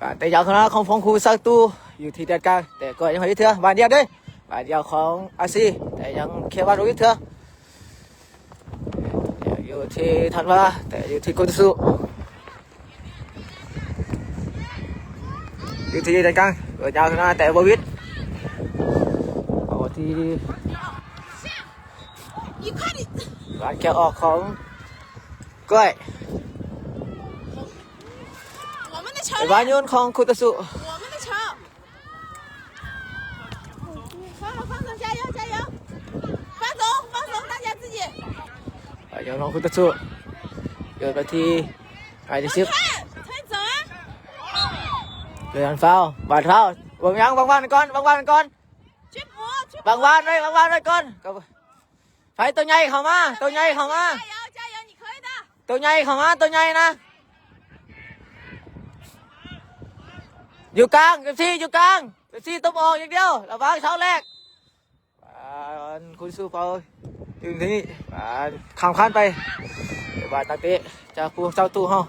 ການເຕະຍາວເຂົ້າມາຂອງຟອງຄູຊາຕູ ຢູ່ທີ່ແດນກາງ ແຕ່ກໍຍັງບໍ່ໄດ້ເທື່ອ ບານດຽວເດ້ ບານດຽວຂອງອາຊີ ແຕ່ຍັງເຄບານບໍ່ໄດ້ເທື່ອ. ຢູ່ທີ່ທັນວາ ແຕ່ຢູ່ທີ່ໂກຕະສຸ ຢູ່ທີ່ແດນກາງ ເປີດຍາວຂຶ້ນມາ ແຕ່ບໍ່ວິດ ເອົາທີ່ ການແກະອອກຂອງກ້ອຍ ໄປວານໂຍນຂອງຄຸຕະສຸ. 放了，放手，加油，加油！放手，放手，大家自己。 ໄປໂຍນຂອງຄຸຕະສຸ ໂຍນໄປທີ່ໄອທີ່ສິບ 看，快走啊！ ເກີດການຟາວ ບາດຟາວ ວາງຍັງ ວາງວານກ່ອນ ວາງວານກ່ອນ 去补，去补！ ວາງວານໄວ້ ວາງວານໄວ້ກ່ອນ. ໃຜໂຕໃຫຍ່ເຂົ້າມາ ໂຕໃຫຍ່ເຂົ້າມາ 加油，加油，你可以的！ ໂຕໃຫຍ່ເຂົ້າມາ ໂຕໃຫຍ່ນະ ຢູ່ກາງ ເປັບຊີຢູ່ກາງ ເປັບຊີຕົບອອກຢ່າງດຽວ ລະວັງເສົາແລກ. ບານຄຸນຊູເປົາຢູ່ທີ່ນີ້ ບານຂ້າມຄານໄປ ບານນັກເຕະຈາກຜູ້ເຈົ້າຕູ້ເຮົາ.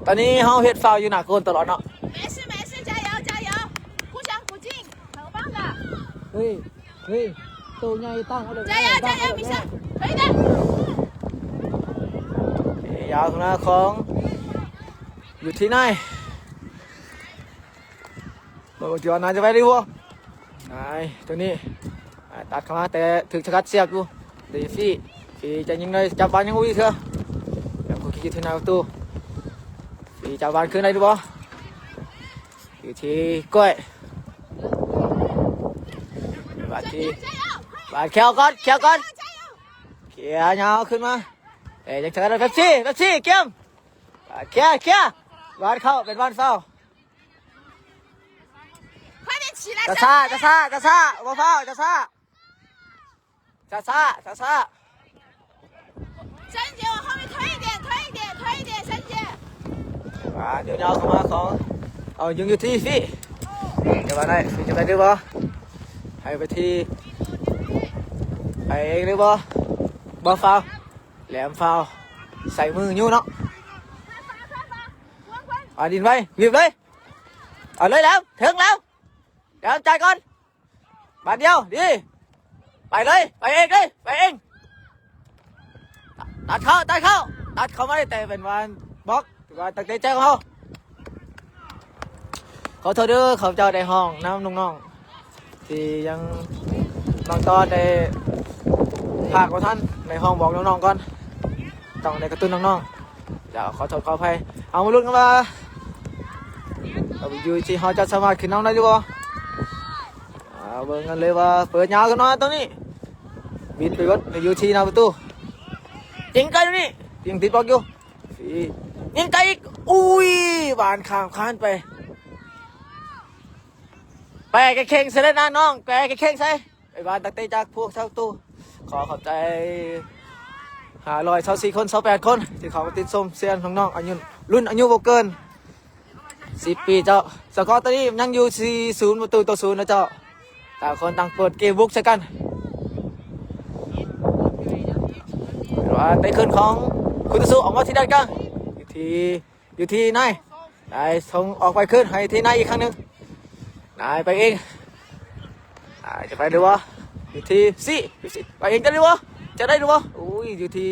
ຕອນນີ້ເຮົາເຮັດຟາວຢູ່ໜ້າໂກນຕະຫຼອດເນາະ. 没事，没事，加油，加油！互相鼓劲，很棒的！ ເຮີ້ຍ ເຮີ້ຍ ໂຕໃຫຍ່ຕັ້ງເອົາເລີຍ 加油，加油，米生，可以的！ ຍາວຂ້າງໜ້າຂອງ ຢູ່ທີ່ນາຍ ເບິ່ງວ່າຈະໄດ້ບໍ່? ນາຍ ຕົວນີ້ ອ່າ ຕັດເຂົ້າມາ ແຕ່ຖືກສະກັດສຽບຢູ່ ເດຟີ ຟີຈະຍິງໄດ້ ຈັບບານຍັງບໍ່ມີເທື່ອ ແລ້ວກໍຄິກຢູ່ທີ່ໜ້າປະຕູ ຟີຈັບບານຄືນໄດ້ຫຼືບໍ່? ຢູ່ທີ່ກ້ອຍ ບາດທີ່ ບາດແຄວກ່ອນ ແຄວກ່ອນ ເຄຍຍາວຂຶ້ນມາ ເອີ ຍັງສະກັດໄດ້ ເປັບຊີ ເປັບຊີ ກຽມ ເຄຍ ເຄຍ ບານເຂົ້າ ເປັນບານຟາວ. 快点起来！ ຈະຊ້າ ຈະຊ້າ ຈະຊ້າ ບໍ່ຟ້າວ ຈະຊ້າ ຈະຊ້າ ຈະຊ້າ. 珊姐，往后面推一点，推一点，推一点，珊姐。 ອ່າ ດຽວຍາວເຂົ້າມາຂອງ ເອົາ ຍິງຢູ່ທີ່ຟີ ຈັງຫວະໄດ້ ຟີຈະໄດ້ຫຼືບໍ່? ໃຫ້ໄປທີ່ ໃຫ້ເອງຫຼືບໍ່? ບໍ່ຟາວ ແຫຼມຟາວ ໃສ່ມືຢູ່ເນາະ. ອ່າ ດິນໄວ ຫວີບເລີຍ ເອົາເລີຍແຫຼມ ເຖິງແລ້ວ ແຫຼມຈ່າຍກ່ອນ ບາດດຽວ ດີ ໄປເລີຍ ໄປເອງເລີຍ ໄປເອງ ຕັດເຂົ້າ ຕັດເຂົ້າ ຕັດເຂົ້າມາໄດ້ ແຕ່ເປັນວານບລັອກ ຖືວ່າຕັ້ງໃຈຂອງເຮົາ. ຂໍໂທດເດີ ຂ້າພະເຈົ້າໄດ້ຮ້ອງນຳນ້ອງໆ ທີ່ຍັງ ບາງຕອນໄດ້ພາກບໍ່ທັນ ໄດ້ຮ້ອງບອກນ້ອງໆກ່ອນ ຕ້ອງໄດ້ກະຕຸ້ນນ້ອງໆ ແລ້ວຂໍໂທດຂໍອະໄພ. ເອົາມາລຸ້ນກັນວ່າ WUEG ເຮົາຈະສາມາດຂຶ້ນນຳໄດ້ຫຼືບໍ່? ອ່າ ເບິ່ງກັນເລີຍວ່າເປີດຍາວຂຶ້ນມາຕົງນີ້ ບິດໄປເບິດ ຢູ່ທີ່ໜ້າປະຕູ ຍິງໄກຕົງນີ້ ຍັງຕິດບລັອກຢູ່ ຍິງໄກອີກ ອຸ້ຍ ບານຂ້າມຄານໄປ. ແປກະເຄັ່ງໃສ່ເລີຍນະນ້ອງ ແປກະເຄັ່ງໃສ່ ໄປບານນັກເຕະຈາກພວກເຊົາຕູ້. ຂໍຂອບໃຈຫ້າຮ້ອຍຊາວສີ່ຄົນ ຊາວແປດຄົນ ທີ່ເຂົ້າມາຕິດຊົມເຊຍນ້ອງໆ ອາຍຸ ລຸ້ນອາຍຸບໍ່ເກີນສິບປີເຈົ້າ. ສະກໍຕອນນີ້ຍັງຢູ່ສີ່ສູນ ປະຕູຕໍ່ສູນນະເຈົ້າ. ຕ່າງຄົນຕ່າງເປີດເກມບຸກໃສ່ກັນ. ເຕະຄືນຂອງຄຸນຕະສຸ ອອກມາທີ່ດ້ານກາງ ຢູ່ທີ່ ຢູ່ທີ່ນາຍ ນາຍສົ່ງອອກໄປຄືນໃຫ້ທີ່ນາຍອີກຄັ້ງໜຶ່ງ ນາຍໄປເອງ ນາຍຈະໄປຫຼືບໍ່ ຢູ່ທີ່ຊີ ຢູ່ທີ່ ໄປເອງຈະໄດ້ຫຼືບໍ່ ຈະໄດ້ຫຼືບໍ່ ໂອ້ຍ ຢູ່ທີ່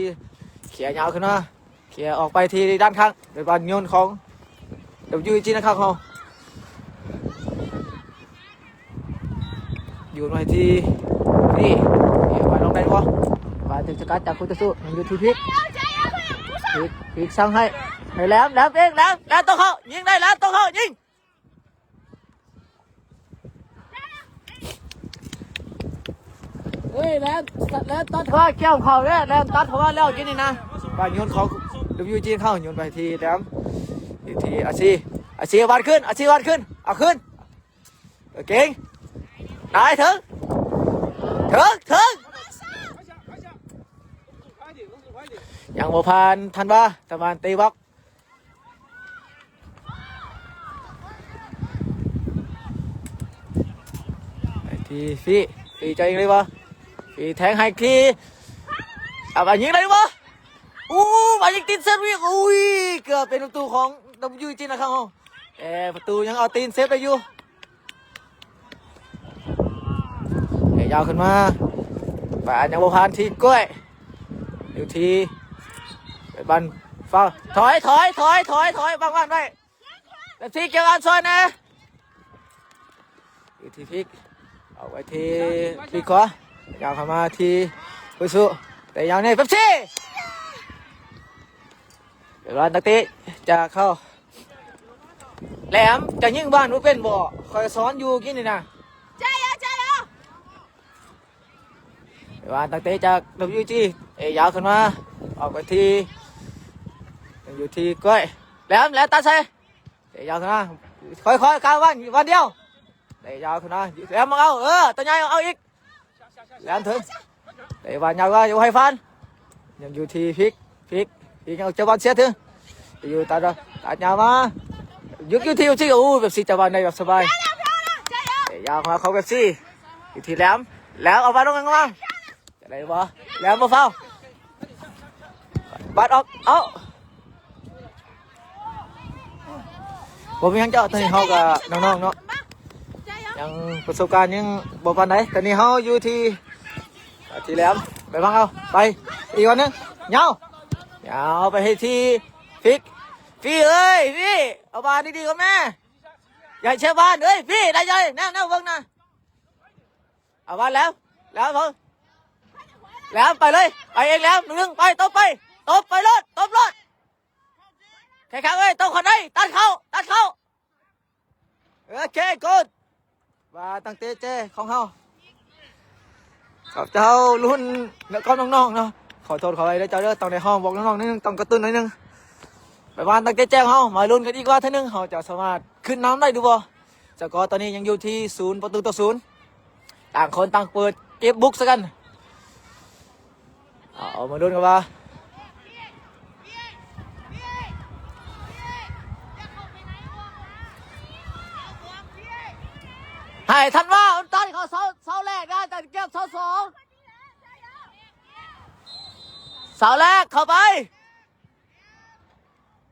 ເຄຍຍາວຂຶ້ນມາ ເຄຍອອກໄປທີ່ດ້ານຂ້າງ ເປັນບານໂຍນຂອງ WG ນະຄາບເຮົາ ໂຍນໄວ້ທີ່ ທີ່ ທີ່ ໄປລອງໄດ້ບໍ່ ບານຖືກສະກັດຈາກຄຸນຕະສຸ ຍັງຢູ່ທີ່ພິກ ພິກ ພິກສັ່ງໃຫ້ ໃຫ້ແຫຼມ ແຫຼມເອງ ແຫຼມ ແຫຼມຕ້ອງເຂົ້າ ຍິງໄດ້ ແຫຼມຕ້ອງເຂົ້າ ຍິງ ເອີຍ ແຫຼມ ແຫຼມຕັດເຂົ້າ ແກ້ມເຂົ້າເດ້ ແຫຼມຕັດເຂົ້າມາແລ້ວກີ້ນີ້ນະ ບານໂຍນຂອງ WG ເຂົ້າ ໂຍນໄປທີ່ແຫຼມ ທີ່ອາຊີ ອາຊີບານຂຶ້ນ ອາຊີບານຂຶ້ນ ເອົາຄືນ ເກັ່ງ ນາຍເຖິງ ເຖິງ ເຖິງ ຍັງບໍ່ຜ່ານ ທັນວາ ຕະມານຕີບລັອກ ໄປທີ່ຟີ ຟີຈະຍິງໄດ້ບໍ່ ຟີແທງໃຫ້ທີ່ ເອົາ ບານຍິງໄດ້ບໍ່ ອູ້ ບານຍິງຕິດເຊບອີກ ອຸ້ຍ ເກືອບເປັນປະຕູຂອງ WG ນະຄາບເຮົາ ແຕ່ປະຕູຍັງເອົາຕີນເຊບໄດ້ຢູ່ ເຕະຍາວຂຶ້ນມາ ບານຍັງບໍ່ຜ່ານທີ່ກ້ວຍ ຢູ່ທີ່ ເປັນບານຟາວ ຖອຍ ຖອຍ ຖອຍ ຖອຍ ຖອຍ ບັງ ບັງໄດ້ ແລ້ວທີ່ເກັບບານຊ່ອຍແດ່ ຢູ່ທີ່ພິກ ອອກໄປທີ່ປີກຂວາ ຍາວເຂົ້າມາທີ່ຄຸນຕະສຸ ເຕະຍາວໃນເປັບຊີ ເວລານັກເຕະຈາກເຂົາ ແຫຼມ ຈະຍິງບານບໍ່ເປັນບໍ່? ຂ້ອຍສອນຢູ່ກີ້ນີ້ນະ ໃຈເອີ ໃຈເອີ ເວລານັກເຕະຈາກ WG ເຕະຍາວຂຶ້ນມາ ອອກໄປທີ່ ຍັງຢູ່ທີ່ກ້ວຍ ແຫຼມ ແຫຼມຕັດໃສ່ ເຕະຍາວຂຶ້ນມາ ຄ່ອຍໆ ກາງວັນ ວັນດຽວ ເຕະຍາວຂຶ້ນມາ ແຫຼມມາເອົາ ເອີ ຕົວໃຫຍ່ເອົາອີກ ແຫຼມເຖິງ ເຕະບານຍາວ ຢູ່ໃຫ້ຟານ ຍັງຢູ່ທີ່ພິກ ພິກ ພິກຍັງເຈົ້າບານເສຍເຖິງ ຢູ່ຕັດ ຕັດຍາວມາ ຢຸດຢູ່ທີ່ຢູ່ທີ່ ໂອ້ ເປັບຊີເຈົ້າບານໄດ້ແບບສະບາຍ ເຕະຍາວມາເຂົ້າເປັບຊີ ຢູ່ທີ່ແຫຼມ ແຫຼມເອົາບານລົງກາງວາງ ຈະໄດ້ບໍ່ ແຫຼມບໍ່ຟາວ ບາດອອກ ເອົ້າ ບໍ່ມີຫຍັງເຈົ້າ ຕອນນີ້ເຮົາກໍນ້ອງໆເນາະ ຍັງປະສົບການຍັງບໍ່ປານໃດ ຕອນນີ້ເຮົາຢູ່ທີ່ ທີ່ແຫຼມ ໄປຟັງເອົາ ໄປ ອີກວັນໜຶ່ງ ຍາວ ຍາວໄປໃຫ້ທີ່ ຟິກ ຟີເອີຍ ຟີ ເອົາບານດີໆກັນແມ່ ຢ່າໃຫ້ເຊບານເອີຍ ຟີ ໄດ້ໃຈ ແນວ ແນວເບິ່ງນະ ເອົາບານແຫຼມ ແຫຼມເບິ່ງ ແຫຼມໄປເລີຍ ໄປເອງແຫຼມ ດຶງໄປ ຕົບໄປ ຕົບໄປໂລດ ຕົບໂລດ ແຂງເອີຍ ຕົບເຂົ້າໃນ ຕັດເຂົ້າ ຕັດເຂົ້າ ໂອເຄ ກູດ ວ່າຕັ້ງເຕະເຈຂອງເຮົາ ເຂົາເຈົ້າລຸ້ນກັບນ້ອງໆເນາະ ຂໍໂທດຂໍອະໄພເດີເຈົ້າເດີ ຕ້ອງໄດ້ຮ້ອງບອກນ້ອງໆໜ້ອຍໜຶ່ງ ຕ້ອງກະຕຸ້ນໜ້ອຍໜຶ່ງ ໄປວ່າຕັ້ງເຕະເຈຂອງເຮົາ ມາລຸ້ນກັນອີກວ່າເທື່ອໜຶ່ງ ເຮົາຈະສາມາດຂຶ້ນນຳໄດ້ຫຼືບໍ່ ສະກໍຕອນນີ້ຍັງຢູ່ທີ່ສູນປະຕູຕໍ່ສູນ ຕ່າງຄົນຕ່າງເປີດເກັບບຸກໃສ່ກັນ ເອົາ ມາລຸ້ນກັນວ່າ ໃຫ້ທັນວາ ມັນຕັດເຂົ້າເສົາ ເສົາແລກນະ ຕັດເກັບເສົາສອງ ເສົາແລກເຂົ້າໄປ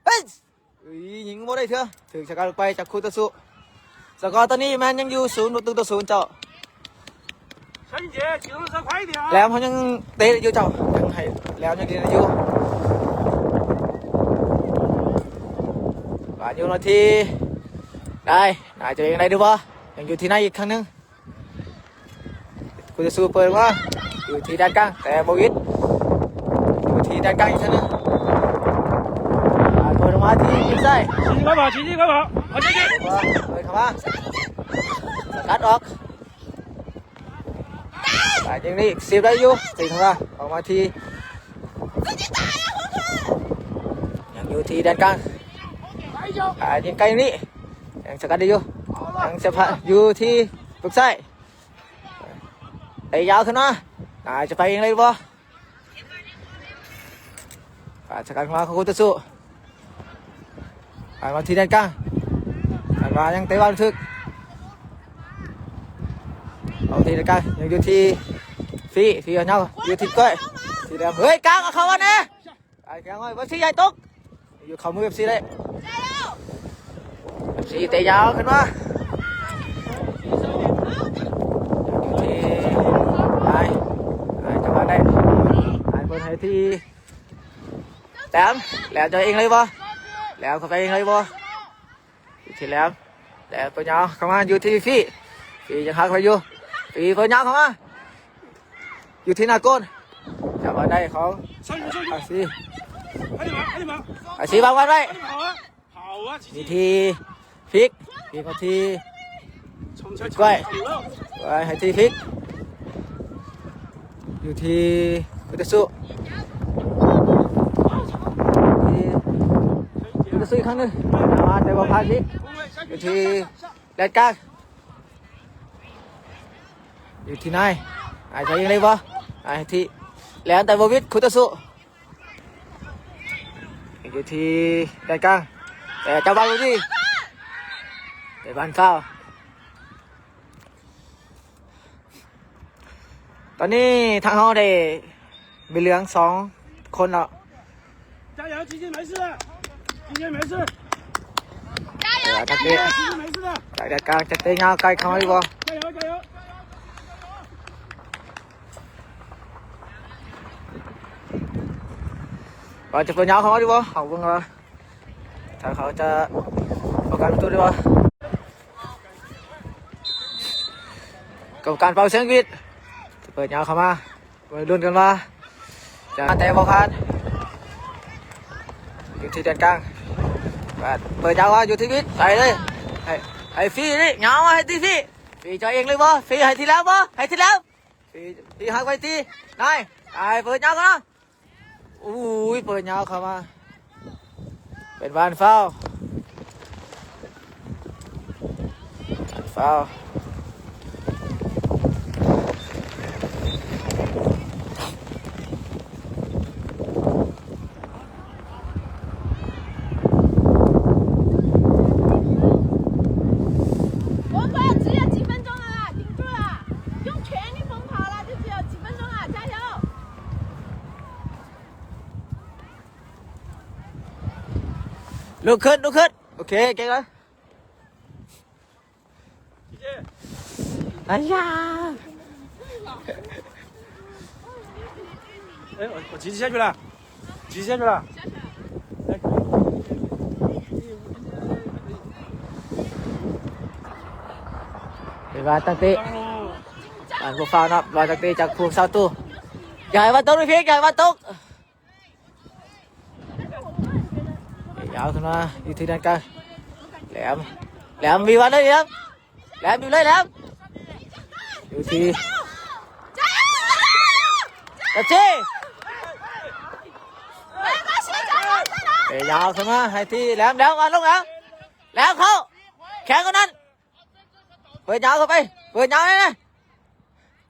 ເຮີ້ຍ ອຸ້ຍ ຍິງບໍ່ໄດ້ເທື່ອ ຖືກສະກັດອອກໄປຈາກຄູ່ຕໍ່ສູ້ ສະກໍຕອນນີ້ແມ່ນຍັງຢູ່ສູນປະຕູຕໍ່ສູນເຈົ້າ ແຫຼມເຮົາຍັງເຕະໄດ້ຢູ່ເຈົ້າ ຍັງໃຫ້ແຫຼມຍັງຫຼິ້ນໄດ້ຢູ່ ບາດຢູ່ນາທີ ໄດ້ ໜ້າຈະເປັນຈັ່ງໃດຫຼືບໍ່ ຍັງຢູ່ທີ່ໃນອີກຄັ້ງໜຶ່ງ ຄູ່ຕໍ່ສູ້ເປີດມາ ຢູ່ທີ່ດ້ານກາງ ແຕ່ບໍ່ວິດ ຢູ່ທີ່ດ້ານກາງອີກເທື່ອໜຶ່ງ ເປີດອອກມາທີ່ປີກຊ້າຍ ເປີດເຂົ້າມາ ສະກັດອອກ ອາ ຍັງນີ້ ເຊບໄດ້ຢູ່ ເຊບເຂົ້າມາ ອອກມາທີ່ ຍັງຢູ່ທີ່ດ້ານກາງ ອາ ຍິງໄກນີ້ ຍັງສະກັດໄດ້ຢູ່ ຍັງສະພັດຢູ່ທີ່ປີກຊ້າຍ ໄດ້ຍາວຂຶ້ນມາ ອາ ຈະໄປເອງໄດ້ບໍ່ ອາ ສະກັດເຂົ້າມາຂອງຄູ່ຕໍ່ສູ້ ປານມາທີ່ແດນກາງ ປານມາຍັງເຕະບານຖືກ ເອົາທີ່ແດນກາງ ຍັງຢູ່ທີ່ຟີ ຟີເອົາຍາວ ຢູ່ທີ່ກ້ອຍ ທີ່ ເຮີ້ຍ ກາງເອົາເຂົ້າມາແດ່. ໄອ້ແກງໄວ້ ເບອສີ່ ຢ່າໃຫ້ຕົກ. ຢູ່ເຂົ້າມື ເບບສີ່ ໄດ້. ເບບສີ່ ເຕະຍາວຂຶ້ນມາ. ຢູ່ທີ່ ໄອ້ ໄອ້ ຈັງຫວະໄດ້. ໄອ້ ເປີດໃຫ້ທີ່ ແຫຼມ ແຫຼມ ເຈົ້າເອງເລີຍບໍ່? ແຫຼມ ເຂົ້າໄປເອງເລີຍບໍ່? ຢູ່ທີ່ແຫຼມ ແຫຼມ ເປີດຍາວເຂົ້າມາ ຢູ່ທີ່ຟີ ຟີຍັງຮັກໄປຢູ່. ຟີ ເປີດຍາວເຂົ້າມາ ຢູ່ທີ່ໜ້າໂກນ. ຈັບມາໄດ້ຂອງ ອາຊີ ອາຊີ ວາງບອນໄວ້. ມີທີ່ ຟິກ ຟິກ ມາທີ່ ກ້ວຍ ກ້ວຍ ໃຫ້ທີ່ຟິກ ຢູ່ທີ່ຄຸຕະສຸ ທີ່ຄຸຕະສຸອີກຄັ້ງໜຶ່ງ. ມາແຕ່ບໍ່ຜ່ານທີ່ ຢູ່ທີ່ແດນກາງ ຢູ່ທີ່ນາຍ ອາຈະຍິງໄດ້ບໍ່? ອາທີ່ແຫຼມ ແຕ່ບໍ່ວິດ ຄຸຕະສຸ ຢູ່ທີ່ແດນກາງ ແຕ່ຈັບບານບໍ່ດີ ເປັນບານຟາວ. ຕອນນີ້ທາງເຮົາໄດ້ໃບເຫຼືອງສອງຄົນແລ້ວ. ເອີ ຈາກເຕະ ຈາກແດນກາງ ຈາກເຕະຍາວໄກເຂົ້າມາຢູ່ບໍ່? ວ່າຈະເປີດຍາວເຂົ້າມາຢູ່ບໍ່? ເຮົາເບິ່ງວ່າ ຖ້າເຂົາຈະປ້ອງກັນປະຕູໄດ້ບໍ່? ກຳມະການເປົ່າສຽງຫວີດ ເປີດຍາວເຂົ້າມາ ມາລຸ້ນກັນວ່າຈະແຕ່ບໍ່ຜ່ານ. ຢູ່ທີ່ແດນກາງ ເປີດຍາວມາ ຢູ່ທີ່ວິດ ໃສ່ເລີຍ ໃຫ້ ໃຫ້ຟີນີ້ ຍາວມາໃຫ້ທີ່ຟີ ຟີເຈົ້າເອງເລີຍບໍ່? ຟີໃຫ້ທີ່ແຫຼມບໍ່? ໃຫ້ທີ່ແຫຼມ ຟີ ຟີຮັກໄວ້ທີ່ນາຍ ນາຍ ເປີດຍາວມາ. ໂອ້ຍ ເປີດຍາວເຂົ້າມາ ເປັນບານຟາວ ຟາວ. 我们只有几分钟了啦，顶住了，用全力奔跑了，就只有几分钟了，加油！ ລຸກຂຶ້ນ ລຸກຂຶ້ນ ໂອເຄ ເກັ່ງເລີຍ. ໄອ້ຢາ 哎，我我直接下去了，直接下去了。 ເວລາຕັ້ງເຕະ ການບໍ່ຟາວເນາະ ວ່າຕັ້ງເຕະຈາກພວກຊາວຕູ້ ຢ່າໃຫ້ມັນຕົກ ພີ່ ຢ່າໃຫ້ມັນຕົກ. ຍາວຂຶ້ນມາ ຢູ່ທີ່ດ້ານກາງ ແຫຼມ ແຫຼມ ມີວັນເລີຍ ແຫຼມ ແຫຼມ ຢູ່ເລີຍ ແຫຼມ ຢູ່ທີ່ ເປັບຊີ ເຕະຍາວຂຶ້ນມາໃຫ້ທີ່ ແຫຼມ ແຫຼມ ວາງລົງ ແຫຼມ ແຫຼມ ເຂົ້າ ແຂງກວ່ານັ້ນ ເປີດຍາວເຂົ້າໄປ ເປີດຍາວແນ່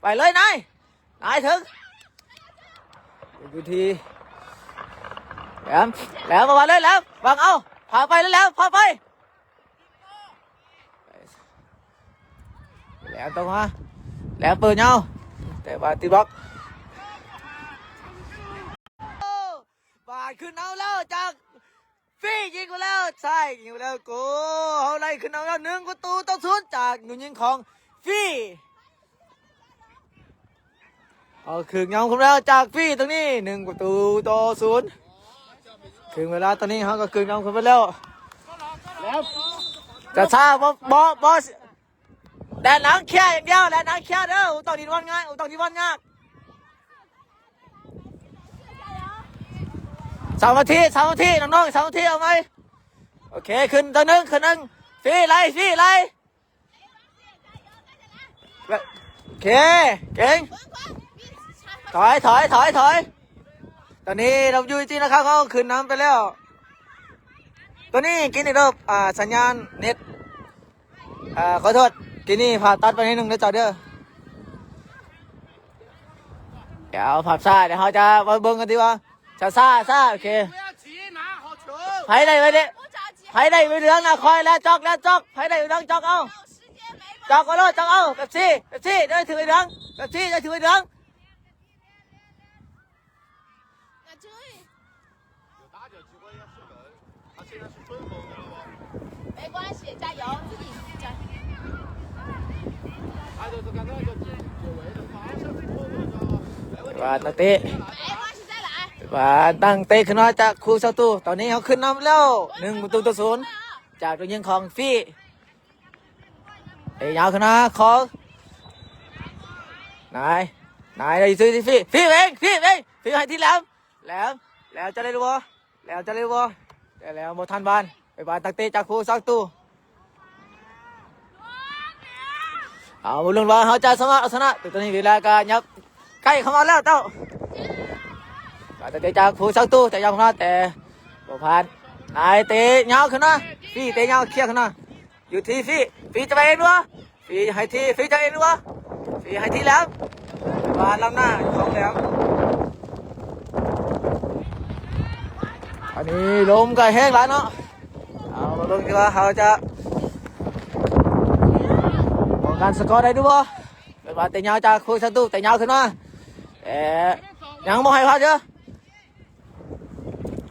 ໄປເລີຍນາຍ ນາຍເຖິງ ຢູ່ທີ່ ແຫຼມ ແຫຼມ ເອົາມາເລີຍ ແຫຼມ ວາງເອົາ ພາໄປເລີຍ ແຫຼມ ພາໄປ ແຫຼມ ຕ້ອງມາ ແຫຼມ ເປີດຍາວ ແຕ່ວ່າຕິດບລັອກ ບາດຂຶ້ນເອົາແລ້ວຈາກ ຟີຍິງໄປແລ້ວ ຊ້າຍຍິງໄປແລ້ວ ໂກ ເຮົາໄລ່ຂຶ້ນນຳແລ້ວ ໜຶ່ງປະຕູຕໍ່ສູນ ຈາກໜູຍິງຂອງຟີ ເອົາ ຄຶ່ງຍອມຂຶ້ນມາແລ້ວຈາກຟີ ຕົງນີ້ ໜຶ່ງປະຕູຕໍ່ສູນ ຄຶ່ງເວລາຕອນນີ້ ເຮົາກໍຄຶ່ງຍອມຂຶ້ນມາແລ້ວ ຈະຊ້າ ບໍ່ ບໍ່ ບໍ່ ແລະ ຫຼັງເຄຍຢ່າງດຽວ ແລະ ຫຼັງເຄຍເດີ ບໍ່ຕ້ອງດີ້ນວອນງ່າຍ ບໍ່ຕ້ອງດີ້ນວອນຍາກ ສາມນາທີ ສາມນາທີ ນ້ອງໆ ສາມນາທີ ເອົາໃໝ່ ໂອເຄ ຂຶ້ນຕົວໜຶ່ງ ຂຶ້ນໜຶ່ງ ຟີໄລ່ ຟີໄລ່ ໂອເຄ ເກັ່ງ ຖອຍ ຖອຍ ຖອຍ ຖອຍ ຕອນນີ້ WGT ນະຄາບ ເຮົາຂຶ້ນນຳໄປແລ້ວ ຕອນນີ້ ກິນອີກເດີ ອ່າ ສັນຍານເນັດ ອ່າ ຂໍໂທດ ກິນນີ້ພາບຕັດໄປໜ້ອຍໜຶ່ງເດີເຈົ້າເດີ ດຽວພາບຊ້າ ດຽວເຮົາຈະມາເບິ່ງກັນຕິວ່າ ຊ້າໆ ຊ້າ ໂອເຄ ໃຜໄດ້ໄວ້ເດ້ ໃຜໄດ້ໃບເຫຼືອງນະ ຄອຍແລ້ວຈອກ ແລ້ວຈອກ ໃຜໄດ້ໃບເຫຼືອງຈອກເອົາ ຈອກເອົາໂລດ ຈອກເອົາ ເປັບຊີ ເປັບຊີ ໄດ້ຖືໃບເຫຼືອງ ເປັບຊີ ໄດ້ຖືໃບເຫຼືອງ.没关系，加油，自己加油。 ວ່າຕັ້ງເຕະ 没关系，再来。 ວ່າຕັ້ງເຕະຂຶ້ນມາຈາກຄູ່ສັດຕູ. ຕອນນີ້ເຮົາຂຶ້ນນຳແລ້ວ ໜຶ່ງປະຕູຕໍ່ສູນ ຈາກລູກຍິງຂອງຟີ. ເຕະຍາວຂຶ້ນມາຂອງ ນາຍ ນາຍ ໄດ້ຊື່ທີ່ຟີ ຟີເອງ ຟີເອງ ຟີໃຫ້ທີ່ແຫຼມ ແຫຼມ ແຫຼມຈະໄດ້ຫຼືບໍ່? ແຫຼມຈະໄດ້ຫຼືບໍ່? ແຕ່ແຫຼມບໍ່ທັນບານ ໄປບານຕັ້ງເຕະຈາກຄູ່ສັດຕູ. ເອົາ ມາລຸ້ນວ່າເຮົາຈະສາມາດເອົາຊະນະ ແຕ່ຕອນນີ້ເວລາກໍຫຍັບໃກ້ເຂົ້າມາແລ້ວເຈົ້າ. ການເຕະຈາກຜູ້ສັດຕູ ແຕ່ຍັງມາ ແຕ່ບໍ່ຜ່ານ. ນາຍເຕະຍາວຂຶ້ນມາ ຟີເຕະຍາວເຄຍຂຶ້ນມາ ຢູ່ທີ່ຟີ ຟີຈະໄປເອງບໍ່? ຟີໃຫ້ທີ່ ຟີຈະເອງບໍ່? ຟີໃຫ້ທີ່ແຫຼມ ວ່າລ້ຳໜ້າຂອງແຫຼມ. ອັນນີ້ລົມກໍແຮງຫຼາຍເນາະ. ເອົາ ມາເບິ່ງກັນວ່າເຮົາຈະປ້ອງກັນສະກໍໄດ້ຫຼືບໍ່? ເປັນວ່າເຕະຍາວຈາກຜູ້ສັດຕູ ເຕະຍາວຂຶ້ນມາ ແຕ່ຍັງບໍ່ໃຫ້ພາດເດີ້.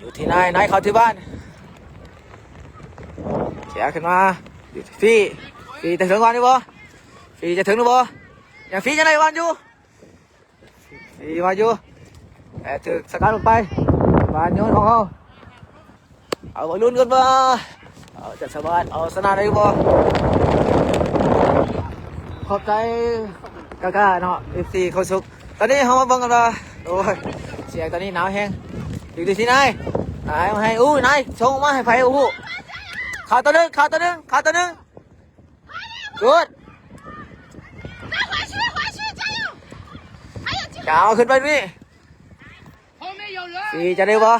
ຢູ່ທີ່ນາຍ ນາຍເຂົ້າຖືບ້ານ ເສຍຂຶ້ນມາ ຟີ ຟີຈະເຖິງບານຢູ່ບໍ່? ຟີຈະເຖິງຫຼືບໍ່? ຍັງຟີຍັງໄດ້ບານຢູ່ ຟີມາຢູ່ ແຕ່ຖືກສະກັດອອກໄປ. ບານໂຍນຂອງເຮົາ ເອົາ ມາລຸ້ນກັນວ່າເຮົາຈະສາມາດເອົາຊະນະໄດ້ບໍ່? ຂອບໃຈກາກາເນາະ ເອັຟຊີ ໂຄດສຸກ. ຕອນນີ້ເຮົາມາເບິ່ງກັນວ່າ ໂອ້ຍ ສຽງຕອນນີ້ໜາວແຮງ. ຢູ່ທີ່ນາຍ ນາຍໃຫ້ ອູ້ຍ ນາຍສົ່ງມາໃຫ້ໃຜ ໂອ້ໂຫ ເຂົ້າຕົວໜຶ່ງ ເຂົ້າຕົວໜຶ່ງ ເຂົ້າຕົວໜຶ່ງ ກູດ ຍາວຂຶ້ນໄປນີ້ ສີ່ຈະໄດ້ບໍ່?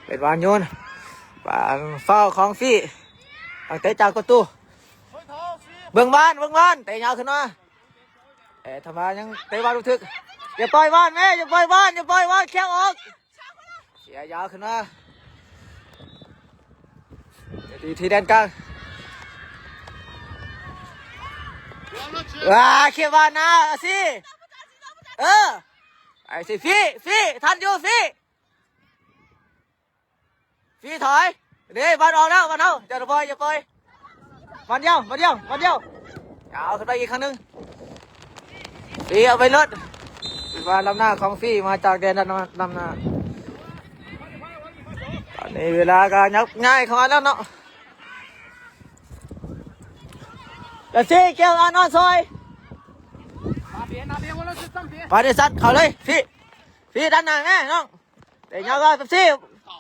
ເປັນວານໂຍນ ວານຟາວຂອງຟີ ຕັ້ງແຕ່ຈາກປະຕູ ເບິ່ງວານ ເບິ່ງວານ ເຕະຍາວຂຶ້ນມາ ແຕ່ທຳມາຍັງເຕະບານບໍ່ຖືກ ຢ່າປ່ອຍວານແມ່ ຢ່າປ່ອຍວານ ຢ່າປ່ອຍວານ ແຂ້ງອອກ ເສຍຍາວຂຶ້ນມາ ທີ່ ທີ່ແດນກາງ ວ້າ ເຄບານນາ ອາຊີ ເອີ ໄປຊິ ຟີ ຟີ ທັນຢູ່ ຟີ ຟີຖອຍ ເດ້ ບານອອກແລ້ວ ບານເຮົາ ຢ່າປ່ອຍ ຢ່າປ່ອຍ ບານດຽວ ບານດຽວ ບານດຽວ ເອົາຂຶ້ນໄປອີກຄັ້ງໜຶ່ງ ຟີເອົາໄປລົດ ເປັນວ່າລ້ຳໜ້າຂອງຟີມາຈາກແດນດ້ານນອກ ລ້ຳໜ້າ ຕອນນີ້ເວລາກໍຍັບຍ້າຍເຂົ້າມາແລ້ວເນາະ ແລ້ວຊີ ແກ້ວອານອນຊອຍ ປາເດຊັດ ເຂົ້າເລີຍ ຟີ ຟີດ້ານໜ້າແມ່ນ້ອງ ເຕະຍາວມາ ເປັບຊີ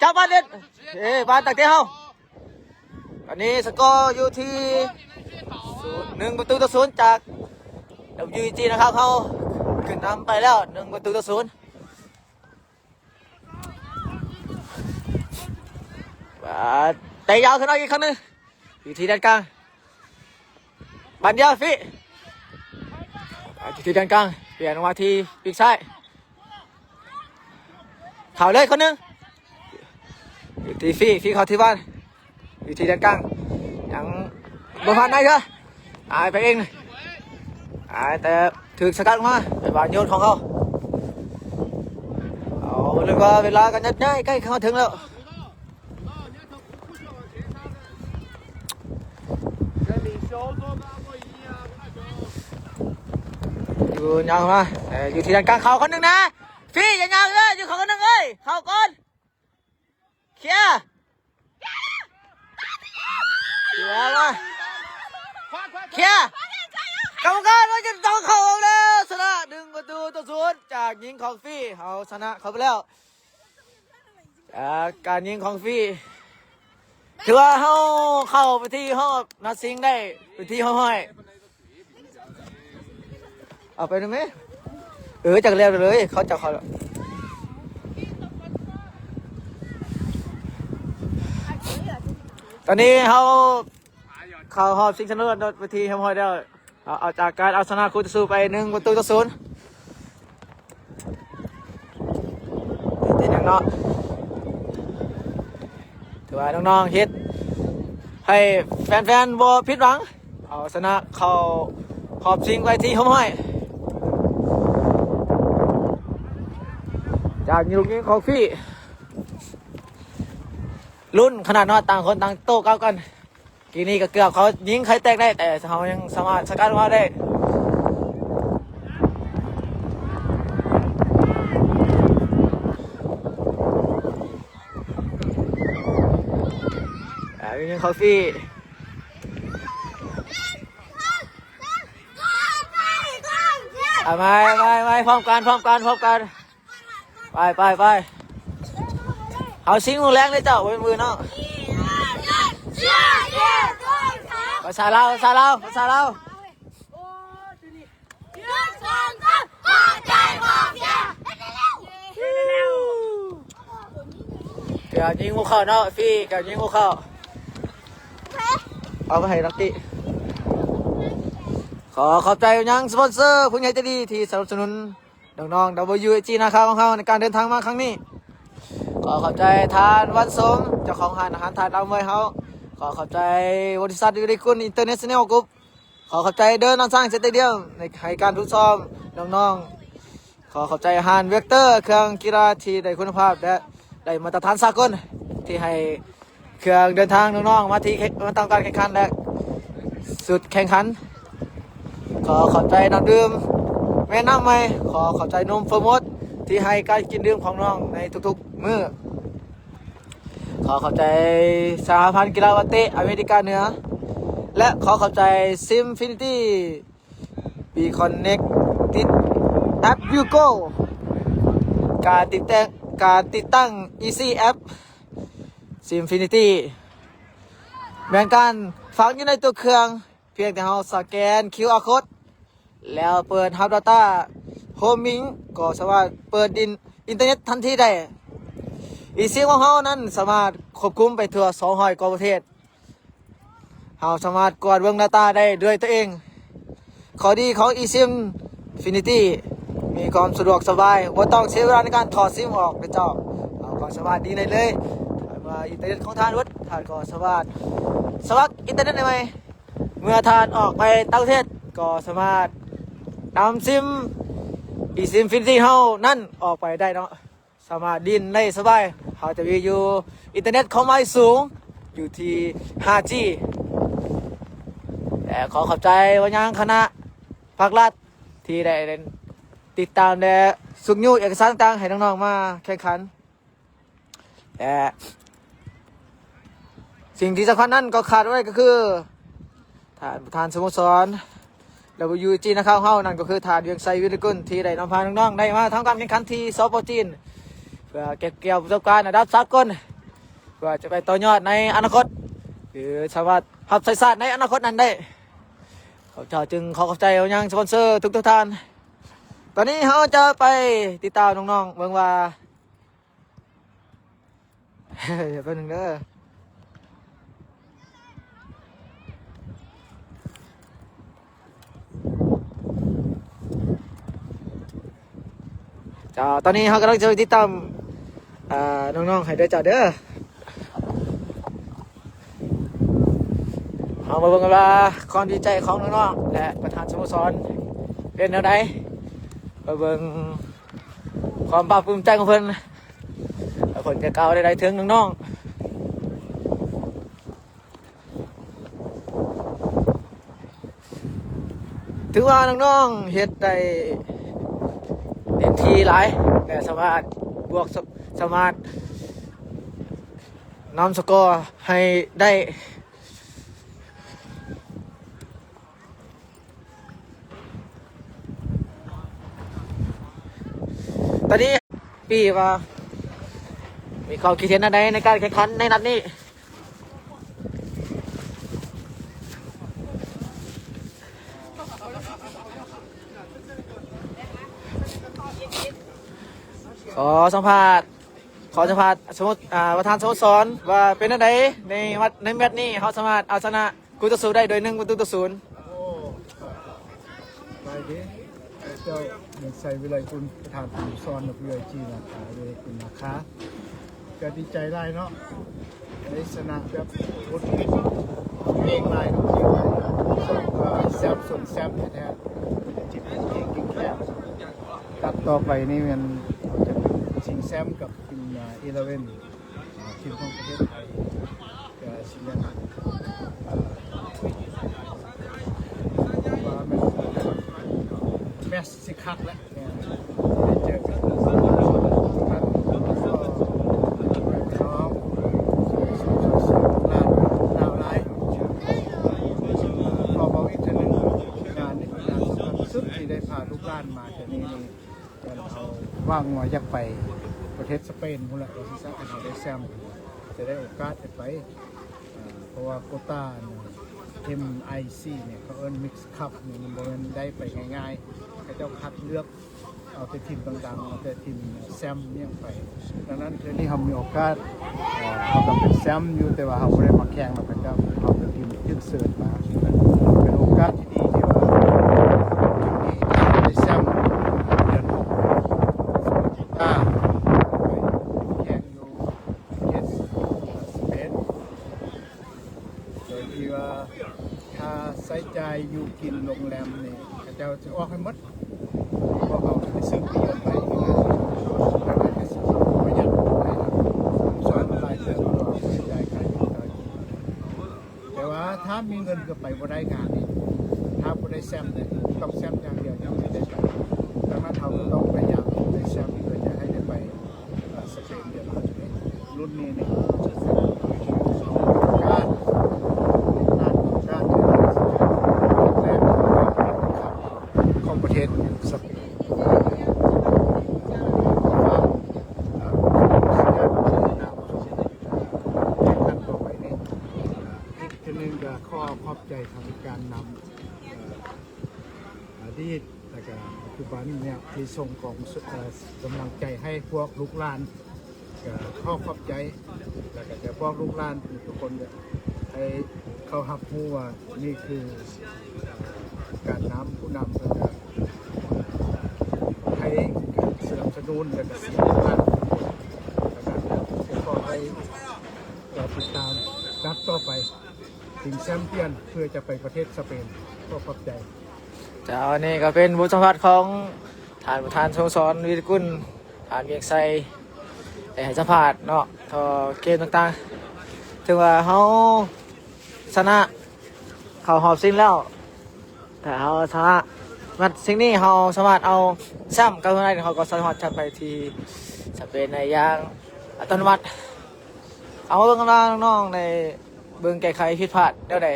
ຈັບບານເຫຼັ້ນ ເອີ ບານຕັ້ງແຕ່ເຮົາ ຕອນນີ້ສະກໍຢູ່ທີ່ ໜຶ່ງປະຕູຕໍ່ສູນ ຈາກ WEG ນະຄອນ ເຮົາຂຶ້ນນຳໄປແລ້ວ ໜຶ່ງປະຕູຕໍ່ສູນ ເຕະຍາວຂຶ້ນມາອີກຄັ້ງໜຶ່ງ ຢູ່ທີ່ແດນກາງ ບານດຽວ ຟີ ຢູ່ທີ່ແດນກາງ ປ່ຽນມາທີ່ປີກຊ້າຍ ເຂົ້າເລີຍຄົນໜຶ່ງ ຢູ່ທີ່ຟີ ຟີເຂົ້າທີ່ບານ ຢູ່ທີ່ແດນກາງ ຍັງບໍ່ຜ່ານໄດ້ເທື່ອ ອາຍໄປເອງ ອາຍແຕ່ຖືກສະກັດອອກມາ ເປັນວານໂຍນຂອງເຮົາ ເອົາ ເລີຍວ່າເວລາກໍຍັບຍ້າຍໃກ້ເຂົ້າມາເຖິງແລ້ວ ຢູ່ຍາວມາ ເອີ ຢູ່ທີ່ດ້ານກາງເຂົ້າຄົນໜຶ່ງນະ ຟີ ຢ່າຍາວເລີຍ ຢູ່ເຂົ້າຄົນໜຶ່ງເອີຍ ເຂົ້າກ່ອນ ເຄຍ ເຄຍມາ ເຄຍ ກຳມະການວ່າຈະຕ້ອງເຂົ້າອອກແລ້ວ ຊະນະ ໜຶ່ງປະຕູຕໍ່ສູນ ຈາກຍິງຂອງຟີ ເຮົາຊະນະເຂົ້າໄປແລ້ວ ຈາກການຍິງຂອງຟີ ຖືວ່າເຮົາເຂົ້າໄປທີ່ຮອບນັດຊິງໄດ້ເປັນທີ່ຮຽບຮ້ອຍ ເອົາໄປນຳແມ່ ເອີ ຈັກແລ້ວເລີຍ ເຂົາເຈົ້າເຂົ້າແລ້ວ ຕອນນີ້ເຮົາເຂົ້າຮອບຊິງຊະນະເລີດເປັນທີ່ຮຽບຮ້ອຍແລ້ວ. ເອົາ ເອົາຈາກການເອົາຊະນະຄູ່ຕໍ່ສູ້ໄປ ໜຶ່ງປະຕູຕໍ່ສູນ ເປັນຫຍັງເນາະ ຖືວ່ານ້ອງໆເຮັດໃຫ້ແຟນໆບໍ່ຜິດຫວັງ ເອົາຊະນະເຂົ້າຮອບຊິງໄປທີ່ຮຽບຮ້ອຍ. ຈາກຍິງລູກຍິງຂອງຟີ້ ລຸ້ນຂະໜາດເນາະ ຕ່າງຄົນຕ່າງໂຕ້ກັບກັນ. ກີ້ນີ້ກໍເກືອບເຂົາຍິງໄຂ່ແຕກໄດ້ ແຕ່ເຮົາຍັງສາມາດສະກັດມາໄດ້. ອ່າ ຍິງເຂົ້າຟີ້ ອ່າ ມາ ມາ ມາ ພ້ອມກັນ ພ້ອມກັນ ພ້ອມກັນ. ໄປ ໄປ ໄປ ເຮົາຊິງມື້ແລງເດ້ເຈົ້າ ບໍ່ແມ່ນມື້ເນາະ. ພາສາລາວ ພາສາລາວ ພາສາລາວ. ເກືອບຍິງບໍ່ເຂົ້າເນາະ ຟີ້ ເກືອບຍິງບໍ່ເຂົ້າ. ເອົາໄປໃຫ້ນັກເຕະ. ຂໍຂອບໃຈໄປຍັງສະປອນເຊີຜູ້ໃຫຍ່ໃຈດີທີ່ສະໜັບສະໜູນ ນ້ອງໆ WAG ນາຄາຂອງເຮົາໃນການເດີນທາງມາຄັ້ງນີ້. ຂໍຂອບໃຈທ່ານວັນສົມ ເຈົ້າຂອງຮ້ານອາຫານທາດລາວມວຍເຮົາ. ຂໍຂອບໃຈບໍລິສັດວິລິກຸນອິນເຕີເນຊັນແນລກຣຸບ. ຂໍຂອບໃຈເດີນນຳຊ້າງສະເຕດຽມໃນ ໃຫ້ການຝຶກຊ້ອມນ້ອງໆ. ຂໍຂອບໃຈຮ້ານເວກເຕີ ເຄື່ອງກິລາທີ່ໄດ້ຄຸນນະພາບ ແລະ ໄດ້ມາດຕະຖານສາກົນ ທີ່ໃຫ້ ເຄື່ອງເດີນທາງນ້ອງໆມາທີ່ ມາທຳການແຂ່ງຂັນ ແລະ ຊຸດແຂ່ງຂັນ. ຂໍຂອບໃຈນ້ຳດື່ມແມ່ນ້ຳໃໝ່. ຂໍຂອບໃຈນົມເຟີໂມດທີ່ໃຫ້ການກິນດື່ມຂອງນ້ອງໃນທຸກໆມື້. ຂໍຂອບໃຈສະຫະພັນກິລາວາເຕະອາເມລິກາເໜືອ ແລະ ຂໍຂອບໃຈ Simfinity Be Connected App Bugle ການຕິດແຕ່ງ ການຕິດຕັ້ງ Easy App Simfinity ແມ່ນການຝັງຢູ່ໃນຕົວເຄື່ອງ ພຽງແຕ່ເຮົາສະແກນ QR code ແລ້ວເປີດຮັບ data roaming ກໍສາມາດເປີດດິນອິນເຕີເນັດທັນທີໄດ້. eSIM ຂອງເຮົານັ້ນສາມາດຄວບຄຸມໄປທົ່ວສອງຮ້ອຍກວ່າປະເທດ. ເຮົາສາມາດກວດເບິ່ງ data ໄດ້ດ້ວຍຕົວເອງ. ຂໍ້ດີຂອງ eSIMfinity ມີຄວາມສະດວກສະບາຍ ບໍ່ຕ້ອງເສຍເວລາໃນການຖອດ SIM ອອກເດ້ເຈົ້າ. ເຮົາກໍສາມາດດິນໄດ້ເລີຍ. ຖ້າວ່າອິນເຕີເນັດຂອງທ່ານເບິດ ທ່ານກໍສາມາດສະໝັກອິນເຕີເນັດໄດ້ໃໝ່. ເມື່ອທ່ານອອກໄປຕ່າງປະເທດ ກໍສາມາດນຳ SIM eSIMfinity ເຮົານັ້ນອອກໄປໄດ້ເນາະ. ສາມາດດິນໄດ້ສະບາຍ. ເຮົາຈະມີຢູ່ອິນເຕີເນັດຄວາມໄວສູງຢູ່ທີ່ ຫ້າຈີ ແລະ ຂໍຂອບໃຈໄປຍັງຄະນະພາກລັດທີ່ໄດ້ຕິດຕາມ ແລະ ຊຸກຍູ້ເອກະສານຕ່າງໆໃຫ້ນ້ອງໆມາແຂ່ງຂັນ. ແລະ ສິ່ງທີ່ສຳຄັນນັ້ນກໍຂາດບໍ່ໄດ້ກໍຄື ທ່ານປະທານສະໂມສອນ WAG ນາຄາຂອງເຮົາ ນັ້ນກໍຄືທ່ານວຽງໄຊ ວິລິກຸນ ທີ່ໄດ້ນຳພານ້ອງໆໄດ້ມາທຳການແຂ່ງຂັນທີ່ ສປ ຈີນ ເພື່ອເກັບກ່ຽວປະສົບການລະດັບສາກົນ ເພື່ອຈະໄປຕໍ່ຍອດໃນອະນາຄົດ ຫຼື ສາມາດຮັບໃຊ້ຊາດໃນອະນາຄົດນັ້ນໄດ້. ຂ້າພະເຈົ້າຈຶ່ງຂໍຂອບໃຈໄປຍັງສະປອນເຊີທຸກໆທ່ານ. ຕອນນີ້ເຮົາຈະໄປຕິດຕາມນ້ອງໆເບິ່ງວ່າ ແປັບໜຶ່ງເດີ. ເຈົ້າ ຕອນນີ້ເຮົາກຳລັງຈະໄປຕິດຕາມ ອ່າ ນ້ອງໆໃຫ້ເດີເຈົ້າເດີ. ເຮົາມາເບິ່ງກັນວ່າຄວາມດີໃຈຂອງນ້ອງໆ ແລະ ປະທານສະໂມສອນເປັນແນວໃດ. ໄປເບິ່ງຄວາມພາກພູມໃຈຂອງເພິ່ນ ວ່າເພິ່ນຈະກ່າວໃດໆເຖິງນ້ອງໆ. ຖືວ່ານ້ອງໆເຮັດໄດ້ເຕັມທີ່ຫຼາຍ ແລະ ສາມາດບວກ ສາມາດນຳສະກໍໃຫ້ໄດ້. ຕອນນີ້ ປີວ່າມີຄວາມຄິດເຫັນອັນໃດໃນການແຂ່ງຂັນໃນນັດນີ້? ຂໍສຳພາດ ຂໍສຳພາດ ສະໂມ ອ່າ ປະທານສະໂມສອນວ່າເປັນແນວໃດໃນວັດ ໃນແມັດນີ້ ເຮົາສາມາດເອົາຊະນະຄູ່ຕໍ່ສູ້ໄດ້ໂດຍໜຶ່ງປະຕູຕໍ່ສູນ. ໂອ້ ສະບາຍດີ ເຈົ້າ ເມືອງໄຊ ວິໄລກຸນ ປະທານສະໂມສອນ WAG ນາຄາ ວິໄລກຸນນາຄາ. ກໍດີໃຈຫຼາຍເນາະ ໄດ້ຊະນະແບບບົດເພງຫຼາຍເນາະ ເພງຫຼາຍ ແຊມສົມແຊມແທ້ໆ ຈິດເພງເກັ່ງແຂງ. ນັດຕໍ່ໄປນີ້ແມ່ນຈະເປັນຊິງ ມກັບທີມ ເອີເລເວັນ ທີມຂອງປະເທດໄທ ກໍຊິແມ່ນ ເອີ ວ່າແມ່ນ ແມັດຊິຄັກແຫຼະ ໄດ້ເຈີກັນ ລາວຫຼາຍ ຂໍບອກອີກເທື່ອໜຶ່ງ ງານນີ້ເປັນງານສຳຄັນທີ່ສຸດ ທີ່ໄດ້ພາລູກຫຼານມາເທື່ອນີ້ນີ້ ເຮົາຫວັງວ່າຢາກໄປປະເທດສະເປນພຸ້ນແຫຼະ ວ່າຊິຊະ ຄັນເຮົາໄດ້ແຊ້ມ ຈະໄດ້ໂອກາດໄດ້ໄປ ເພາະວ່າໂກຕາ ເອັມໄອຊີ ນີ້ ເຂົາເອີ້ນ Mix Cup ນີ້ ມັນບໍ່ແມ່ນໄດ້ໄປງ່າຍໆ ເຂົາເຈົ້າຄັດເລືອກ ເອົາແຕ່ທີມດັງໆ ເອົາແຕ່ທີມແຊ້ມຫຍັງໄປ. ດັ່ງນັ້ນ ເທື່ອນີ້ເຮົາມີໂອກາດ ເອີ ເຮົາກໍເປັນແຊ້ມຢູ່ ແຕ່ວ່າເຮົາບໍ່ໄດ້ມາແຂ່ງນຳເຂົາເຈົ້າ ເຮົາເປັນທີມຖືກເຊີນມາ ເປັນໂອກາດທີ່ດີທີ່ວ່າ ໄດ້ແຊ້ມເດືອນຫົກ ອາ ໄປແຂ່ງຢູ່ປະເທດສະເປນ. ໂດຍທີ່ວ່າຄ່າໃຊ້ຈ່າຍຢູ່ກິນໂຮງແຮມນີ້ ເຂົາເຈົ້າຈະອອກໃຫ້ໝົດ ພວກເຮົາໄປຊື້ປະໂຫຍດໄວ້ ແລ້ວກໍຊິປະຢັດໄປ ສ່ວນຫຼາຍເລື່ອງກໍເອົາໄປຈ່າຍຄ່າຢູ່ຄ່າກິນ. ແຕ່ວ່າຖ້າມີເງິນກໍໄປບໍ່ໄດ້ງານນີ້ ຖ້າບໍ່ໄດ້ແຊ້ມນີ້ ຕ້ອງແຊ້ມຢ່າງດຽວ ຈັ່ງຊິໄດ້ໄປ. ດັ່ງນັ້ນ ເຮົາກໍຕ້ອງພະຍາຍາມໄດ້ແຊ້ມ ເພື່ອຈະໃຫ້ໄດ້ໄປ ເອີ ສະເປນເດືອນ ລຸ້ນນີ້ນີ້ ໂອກາດ ໂອກາດແລກຂອງປະເທດສະເປນ ແຂ່ງຂັນຕໍ່ໄປນີ້ ອີກເທື່ອໜຶ່ງກໍຂໍຂອບໃຈທາງການນຳ ເອີ ອະດີດ ແລ້ວກະປັດຈຸບັນເນຍ ທີ່ສົ່ງກອງ ເອີ ກຳລັງໃຈໃຫ້ພວກລູກຫຼານ ກະຂໍຂອບໃຈ ແລ້ວກະຈະບອກລູກຫຼານທຸກໆຄົນ ໃຫ້ເຂົາຮັບຮູ້ວ່ານີ້ຄື ເອີ ການນຳ ຜູ້ນຳ ແລ້ວກະໃຫ້ການສະໜັບສະໜູນ ແລ້ວກະສຽງຂອງລູກຫຼານທຸກໆຄົນ. ແລ້ວກະຂໍໃຫ້ ກະຕິດຕາມນັດຕໍ່ໄປ ເປັນແຊມປຽນ ເພື່ອຈະໄປປະເທດສະເປນ. ຂໍຂອບໃຈ. ເຈົ້າ ນີ້ກໍເປັນບົດສຳພາດຂອງທ່ານປະທານສົງສອນ ວິລິກຸນ ທ່ານວຽງໄຊ ໄດ້ໃຫ້ສຳພາດເນາະ ຕໍ່ເກມຕ່າງໆ. ຖືວ່າເຮົາຊະນະເຂົ້າຮອບຊິງແລ້ວ ຖ້າເຮົາຊະນະແມັດຊິງນີ້ ເຮົາສາມາດເອົາແຊມກັບເຮືອນໄດ້ ເຮົາກໍສາມາດຈະໄປທີ່ສະເປນໄດ້ຢ່າງອັດຕະໂນມັດ. ເອົາມາເບິ່ງກັນວ່ານ້ອງໆໄດ້ເບິ່ງແກ້ໄຂຜິດພາດແນວໃດ.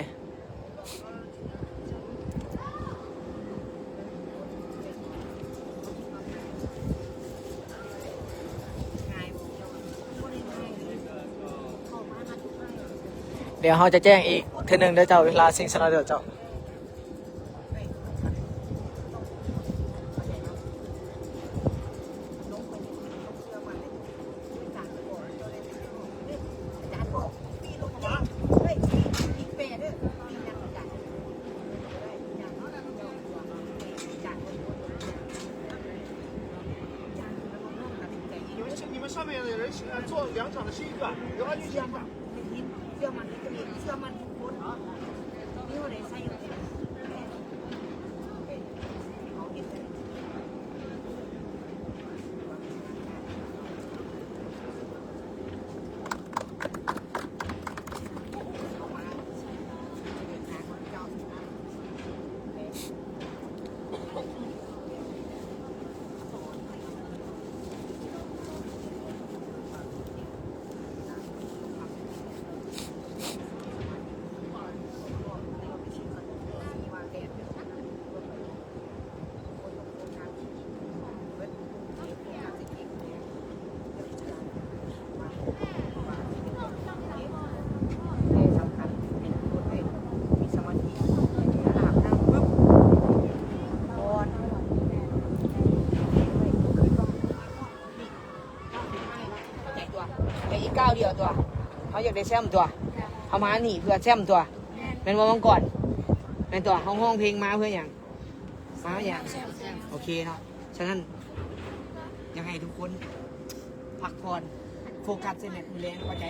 ດຽວເຮົາຈະແຈ້ງອີກເທື່ອໜຶ່ງເດີເຈົ້າ ເວລາຊິງຊະນະເດີເຈົ້າ. ແຕ່ອີກກ້າວດຽວຕົວະ ເຮົາຢາກໄດ້ແຊມຕົວະ ເຮົາມານີ້ເພື່ອແຊມຕົວະ ແມ່ນບໍ່ ມັງກອນ? ແມ່ນຕົວະ ເຮົາຮ້ອງເພງມາເພື່ອຫຍັງ? ມາຫຍັງ? ໂອເຄເນາະ. ສະນັ້ນ ຢາກໃຫ້ທຸກຄົນພັກຜ່ອນ ໂຟກັສໃສ່ແມັດມື້ແລງ ເຂົ້າໃຈ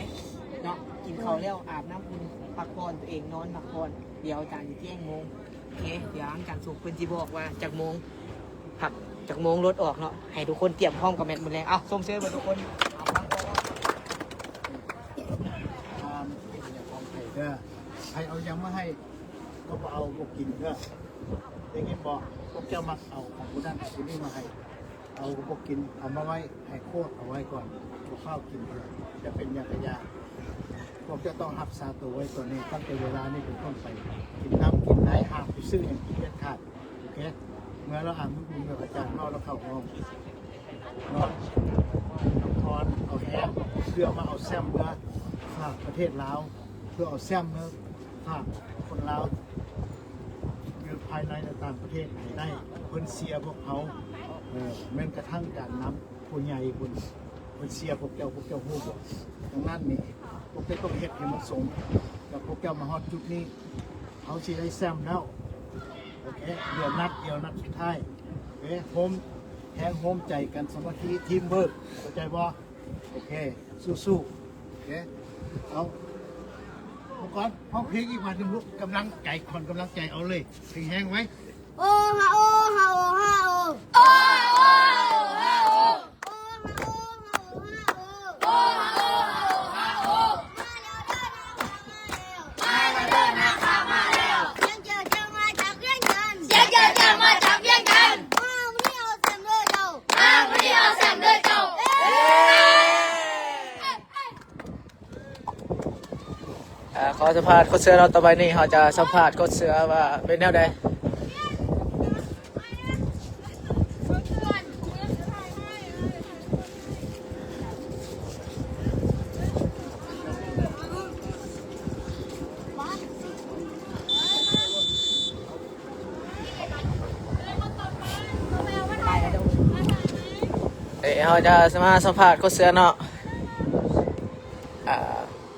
ເນາະ. ກິນເຂົ້າແລ້ວອາບນ້ຳອຸ່ນ ພັກຜ່ອນຕົວເອງ ນອນພັກຜ່ອນ. ດຽວອາຈານຊິແຈ້ງໂມງ. ໂອເຄ ດຽວຫຼັງຈາກສຸກເພິ່ນຊິບອກວ່າຈັກໂມງ ພັກ ຈັກໂມງລົດອອກເນາະ ໃຫ້ທຸກຄົນຕຽມພ້ອມກັບແມັດມື້ແລງ. ເອົາ ຊົມເຊີຍເບິດທຸກຄົນ. ເອົາ ອ່າ ເປັນຫຍັງຂອງໃຜເດີ ໃຜເອົາຫຍັງມາໃຫ້ກໍບໍ່ເອົາບໍ່ກິນເດີ ໄດ້ຍິນບໍ່? ພວກເຈົ້າມັກເອົາຂອງຜູ້ນັ້ນເອົາຜູ້ນີ້ມາໃຫ້ ເອົາກໍບໍ່ກິນ ເອົາມາໄວ້ໃຫ້ໂຄດເອົາໄວ້ກ່ອນ ບໍ່ຟ້າວກິນເດີ ຈະເປັນຫຍັງກະຢ່າ ພວກເຈົ້າຕ້ອງຮັກສາໂຕໄວ້ຕອນນີ້ ຕັ້ງແຕ່ເວລານີ້ເປັນຕົ້ນໄປ ກິນນ້ຳກິນໄດ້ ຫ້າມໄປຊື້ຫຍັງກິນເດັດຂາດ. ໂອເຄ ເມື່ອລາວອ່ານມັນບຸນແບບອາຈານເວົ້າແລ້ວເຂົ້າຫ້ອງ ນອນ ພັກຜ່ອນ ເອົາແຮງ ເພື່ອມາເອົາແຊ້ມເມືອຝາກປະເທດລາວ ເພື່ອເອົາແຊ້ມເມືອຝາກຄົນລາວ ຢູ່ພາຍໃນ ແລະ ຕ່າງປະເທດໃຫ້ໄດ້. ເພິ່ນເຊຍພວກເຮົາ ເອີ ແມ່ນກະທັ່ງການນຳຜູ້ໃຫຍ່ພຸ້ນ ເພິ່ນເຊຍພວກເຈົ້າ ພວກເຈົ້າຮູ້ບໍ່? ດັ່ງນັ້ນນີ້ ພວກເຈົ້າຕ້ອງເຮັດໃຫ້ມັນສົມ ແລ້ວພວກເຈົ້າມາຮອດຈຸດນີ້ ເຮົາຊິໄດ້ແຊ້ມແລ້ວ. ໂອເຄ ເຫຼືອນັດດຽວ ນັດສຸດທ້າຍ. ໂອເຄ ໂຮມແຮງໂຮມໃຈກັນ ສາມັກຄີ ທີມເວີກ ເຂົ້າໃຈບໍ່? ໂອເຄ ສູ້ໆ. ໂອເຄ ເອົາ ມັງກອນ ຮ້ອງເພງອີກບາດໜຶ່ງລູກ ກຳລັງໃຈ ຂວັນກຳລັງໃຈ ເອົາເລີຍ ເພງແຮງໄວ. ອ່າ ຂໍສຳພາດໂຄດເສືອເນາະ ຕໍ່ໄປນີ້ເຮົາຈະສຳພາດໂຄດເສືອວ່າເປັນແນວໃດ. ເອີ ເຮົາຈະມາສຳພາດໂຄດເສືອເນາະ ອ່າ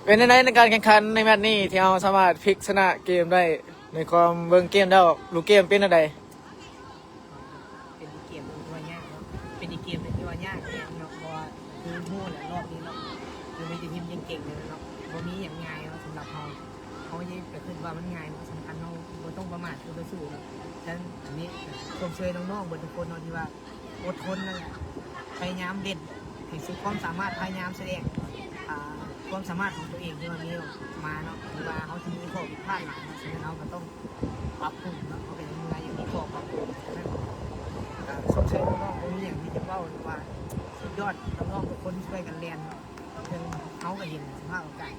ເປັນຈັ່ງໃດໃນການແຂ່ງຂັນໃນແມັດນີ້ ທີ່ເຮົາສາມາດພລິກຊະນະເກມໄດ້ ໃນຄວາມເບິ່ງເກມແລ້ວ ລູກເກມເປັນແນວໃດ? ເປັນອີກເກມໜຶ່ງທີ່ວ່າຍາກເນາະ ເປັນອີກເກມໜຶ່ງທີ່ວ່າຍາກແຮງເນາະ ເພາະວ່າຄືຮູ້ແຫຼະ ຮອບນີ້ເນາະ ຄືມີແຕ່ທີມເກັ່ງໆເລີຍເນາະ ບໍ່ມີຫຍັງງ່າຍເນາະ ສຳລັບເຮົາ ເຮົາຢ່າໄປຄິດວ່າມັນງ່າຍເນາະ ສຳຄັນເຮົາບໍ່ຕ້ອງປະໝາດຄູ່ຕໍ່ສູ້ເນາະ. ສະນັ້ນ ອັນນີ້ຊົມເຊີຍນ້ອງໆເບິດທຸກຄົນເນາະ ທີ່ວ່າອົດທົນ ແລະ ພະຍາຍາມເຫຼັ້ນໃຫ້ສຸດຄວາມສາມາດ ພະຍາຍາມສະແດງ ອ່າ ຄວາມສາມາດຂອງຕົວເອງທີ່ວ່າມີອອກມາເນາະ ຫຼືວ່າເຮົາຈະມີຂໍ້ຜິດພາດຫຼາຍເນາະ ສະນັ້ນເຮົາກໍຕ້ອງປັບປຸງເນາະ ເຮົາກໍຍັງເມື່ອຍ ຍັງມີຂໍ້ປັບປຸງ. ສະນັ້ນກໍຊົມເຊີຍນ້ອງໆ ບໍ່ມີຫຍັງທີ່ຈະເວົ້າ ຫຼືວ່າສຸດຍອດ ນ້ອງໆທຸກຄົນທີ່ຊ່ວຍກັນແລ່ນເນາະ ເຊິ່ງເຮົາກໍເຫັນສະພາບອາກາດ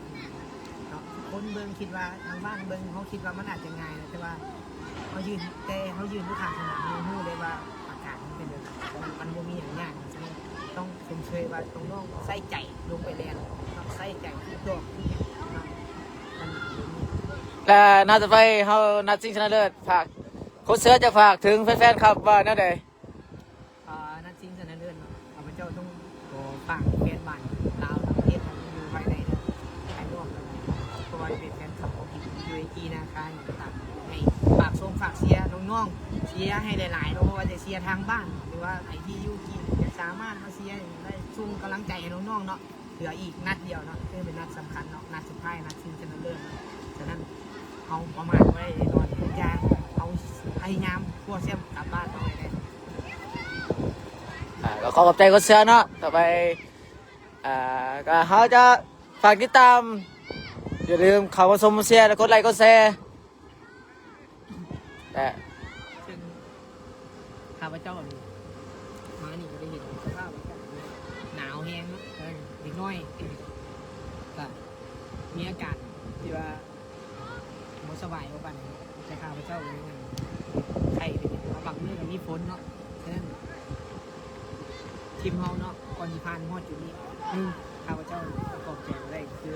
ເນາະ ທຸກຄົນເບິ່ງຄິດວ່າ ທາງບ້ານເບິ່ງ ເຮົາຄິດວ່າມັນອາດຈະງ່າຍ ແຕ່ວ່າ ເຮົາຢືນ ແຕ່ເຮົາຢືນຢູ່ຂ້າງສະໜາມ ເຮົາຮູ້ເລີຍວ່າອາກາດມັນເປັນແບບໃດ ມັນ ມັນບໍ່ມີຫຍັງຍາກ. ສະນັ້ນຕ້ອງຊົມເຊີຍວ່ານ້ອງໆໃສ່ໃຈລົງໄປແລ່ນເນາະ ໃສ່ໃຈທຸກດອກທຸກຫຍັງເນາະ ມັນບໍ່ມີ. ແລະ ນັດຕໍ່ໄປເຮົານັດຊິງຊະນະເລີດ ຝາກ ໂຄດເສືອຈະຝາກເຖິງແຟນໆຄັບວ່າແນວໃດ? ອ່າ ນັດຊິງຊະນະເລີດເນາະ ຂ້າພະເຈົ້າຕ້ອງຂໍຝາກແຟນບານລາວທັງປະເທດ ທັງຢູ່ພາຍໃນ ແລະ ພາຍນອກ ແລ້ວກໍບໍ່ວ່າຈະເປັນແຟນຄລັບຂອງທີມ ຢູເອອີ ນາຄາ ຫຍັງກໍຕາມ ໃຫ້ຝາກຊົງຝາກເຊຍນ້ອງໆ ເຊຍໃຫ້ຫຼາຍໆເນາະ ບໍ່ວ່າຈະເຊຍທາງບ້ານ ຫຼືວ່າໃຜທີ່ຢູ່ຈີນ ກໍສາມາດມາເຊຍໄດ້ ສົ່ງກຳລັງໃຈໃຫ້ນ້ອງໆເນາະ. ເຫຼືອອີກນັດດຽວເນາະ ຄືເປັນນັດສຳຄັນເນາະ ນັດສຸດທ້າຍ ນັດຊິງຊະນະເລີດເນາະ ສະນັ້ນເຮົາປະໝາດບໍ່ໄດ້ແນ່ນອນ ທຸກຢ່າງເຮົາພະຍາຍາມຄວ້າແຊ້ມກັບບ້ານເຮົາໃຫ້ໄດ້. ອ່າ ກໍຂໍຂອບໃຈໂຄດເສືອເນາະ ຕໍ່ໄປ ອ່າ ກໍເຮົາຈະຝາກຕິດຕາມ ຢ່າລືມເຂົ້າມາຊົມມາເຊຍ ແລະ ກົດໄລກົດແຊ. ແລະ ເຊິ່ງຂ້າພະເຈົ້ານີ້ ມານີ້ກໍໄດ້ເຫັນສະພາບອາກາດໜາວແຮງເນາະ ເອີ ເດັກນ້ອຍກໍມີອາການທີ່ວ່າບໍ່ສະບາຍບໍ່ປານໃດ ແຕ່ຂ້າພະເຈົ້າກໍຍັງໄຂ້ເປັນຫຍັງ ບາງມື້ກໍມີຝົນເນາະ. ສະນັ້ນ ທີມເຮົາເນາະ ກ່ອນຊິຜ່ານຮອດຈຸດນີ້ ໜຶ່ງ ຂ້າພະເຈົ້າກໍຂອບໃຈບໍ່ໄດ້ ກໍຄື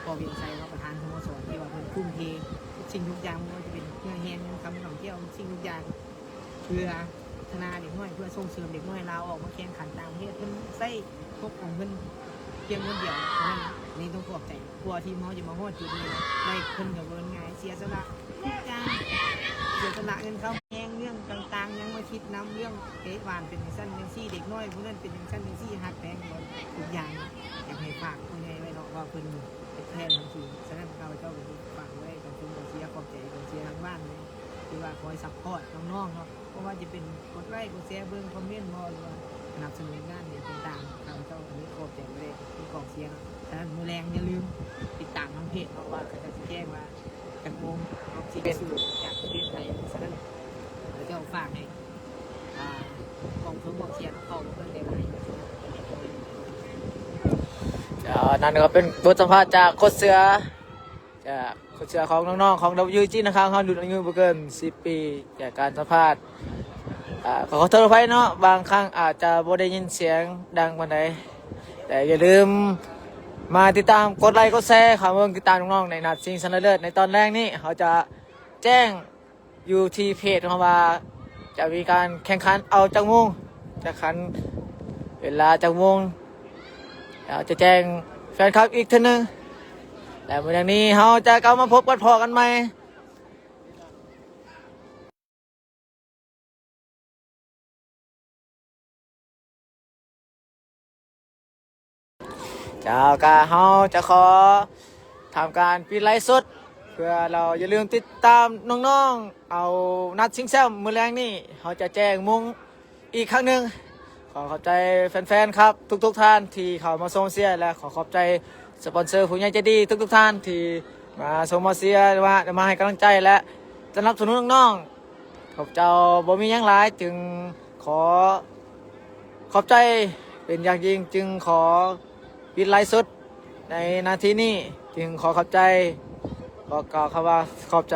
ພໍ່ວຽງໄຊເນາະ ປະທານສະໂມສອນ ທີ່ວ່າເພິ່ນທຸ່ມເທທຸກສິ່ງທຸກຢ່າງ ບໍ່ວ່າຈະເປັນເຫື່ອແຮງ ເງິນຄຳ ກຳແກ້ວ ທຸກສິ່ງທຸກຢ່າງ ເພື່ອພັດທະນາເດັກນ້ອຍ ເພື່ອສົ່ງເສີມເດັກນ້ອຍລາວອອກມາແຂ່ງຂັນຕ່າງປະເທດ ເພິ່ນໃຊ້ງົບຂອງເພິ່ນພຽງຄົນດຽວ. ສະນັ້ນ ອັນນີ້ຕ້ອງຂອບໃຈ ກວ່າທີມເຮົາຈະມາຮອດຈຸດນີ້ເນາະ ໄດ້ ເພິ່ນກໍບໍ່ແມ່ນງ່າຍ ເສຍສະຫຼະທຸກຢ່າງ ເສຍສະຫຼະເງິນຄຳ ແຮງເລື່ອງຕ່າງໆ ຍັງມາຄິດນຳເລື່ອງເຕະບານເປັນຈັ່ງຊັ້ນຈັ່ງຊີ້ ເດັກນ້ອຍຜູ້ນັ້ນເປັນຈັ່ງຊັ້ນຈັ່ງຊີ້ ຮັກແພງເບິດທຸກຢ່າງ. ຢາກໃຫ້ຝາກຜູ້ໃຫຍ່ໄວ້ເນາະ ວ່າເພິ່ນເຮັດແທ້ນຳທີມ. ສະນັ້ນ ຂ້າພະເຈົ້າກໍຝາກໄວ້ກັບຊຸມກອງເຊຍ ຂອບໃຈກອງເຊຍທາງບ້ານເນາະ ທີ່ວ່າຄອຍຊັບພອດນ້ອງໆເນາະ. ບໍ່ວ່າຈະເປັນກົດໄລ້ ກົດແຊ ເບິ່ງຄອມເມັນບໍ່ ຫຼືວ່າສະໜັບສະໜູນງານຫຍັງຕ່າງໆ ຂ້າພະເຈົ້າກໍມີຂອບໃຈບໍ່ໄດ້ ມີກອງເຊຍເນາະ. ສະນັ້ນມື້ແລງຢ່າລືມຕິດຕາມທາງເພຈເນາະ ວ່າເຂົາເຈົ້າຊິແຈ້ງວ່າຈັກໂມງເນາະ ຊິໄປສູ່ຈາກປະເທດໄທ. ສະນັ້ນຂ້າພະເຈົ້າຝາກໃຫ້ ອ່າ ກອງເຊີງກອງເຊຍເນາະ ເຂົ້າມາເບິ່ງຫຼາຍໆ. ເຈົ້າ ນັ້ນກໍເປັນບົດສຳພາດຈາກໂຄດເສືອ ຈາກໂຄດເສືອຂອງນ້ອງໆຂອງ WG ນະຄະ ເຮົາ ລຸ້ນອາຍຸບໍ່ເກີນສິບປີ ຈາກການສຳພາດ ອ່າ ກໍຂໍໂທດອະໄພເນາະ ບາງຄັ້ງອາດຈະບໍ່ໄດ້ຍິນສຽງດັງປານໃດ ແຕ່ຢ່າລືມມາຕິດຕາມ ກົດໄລ້ ກົດແຊ ເຂົ້າເບິ່ງຕິດຕາມນ້ອງໆໃນນັດຊິງຊະນະເລີດໃນຕອນແລງນີ້. ເຮົາຈະແຈ້ງຢູ່ທີ່ເພຈຂອງເຮົາວ່າ ຈະມີການແຂ່ງຂັນເອົາຈັກໂມງ ຈັກຂັນ ເວລາຈັກໂມງ ເຮົາຈະແຈ້ງແຟນຄລັບອີກເທື່ອໜຶ່ງ ແລະ ມື້ແລງນີ້ເຮົາຈະກັບມາພົບກັນພໍ້ກັນໃໝ່. ເຈົ້າ ກະເຮົາຈະຂໍທຳການປິດໄລຟ໌ສົດ ເພື່ອເຮົາຢ່າລືມຕິດຕາມນ້ອງໆ ເອົານັດຊິງແຊ້ມມື້ແລງນີ້ ເຮົາຈະແຈ້ງໂມງ ອີກຄັ້ງໜຶ່ງ ຂໍຂອບໃຈແຟນໆ ຄລັບທຸກໆທ່ານທີ່ເຂົ້າມາຊົມເຊຍ ແລະ ຂໍຂອບໃຈສະປອນເຊີຜູ້ໃຫຍ່ໃຈດີທຸກໆທ່ານທີ່ມາຊົມມາເຊຍ ມາ ມາໃຫ້ກຳລັງໃຈ ແລະ ສະໜັບສະໜູນນ້ອງໆ. ຂ້າພະເຈົ້າບໍ່ມີຫຍັງຫຼາຍ ຈຶ່ງຂໍຂອບໃຈເປັນຢ່າງຍິ່ງ ຈຶ່ງຂໍປິດໄລຟ໌ສົດໃນນາທີນີ້ ຈຶ່ງຂໍຂອບໃຈ ຂໍກ່າວຄຳວ່າຂອບໃຈ.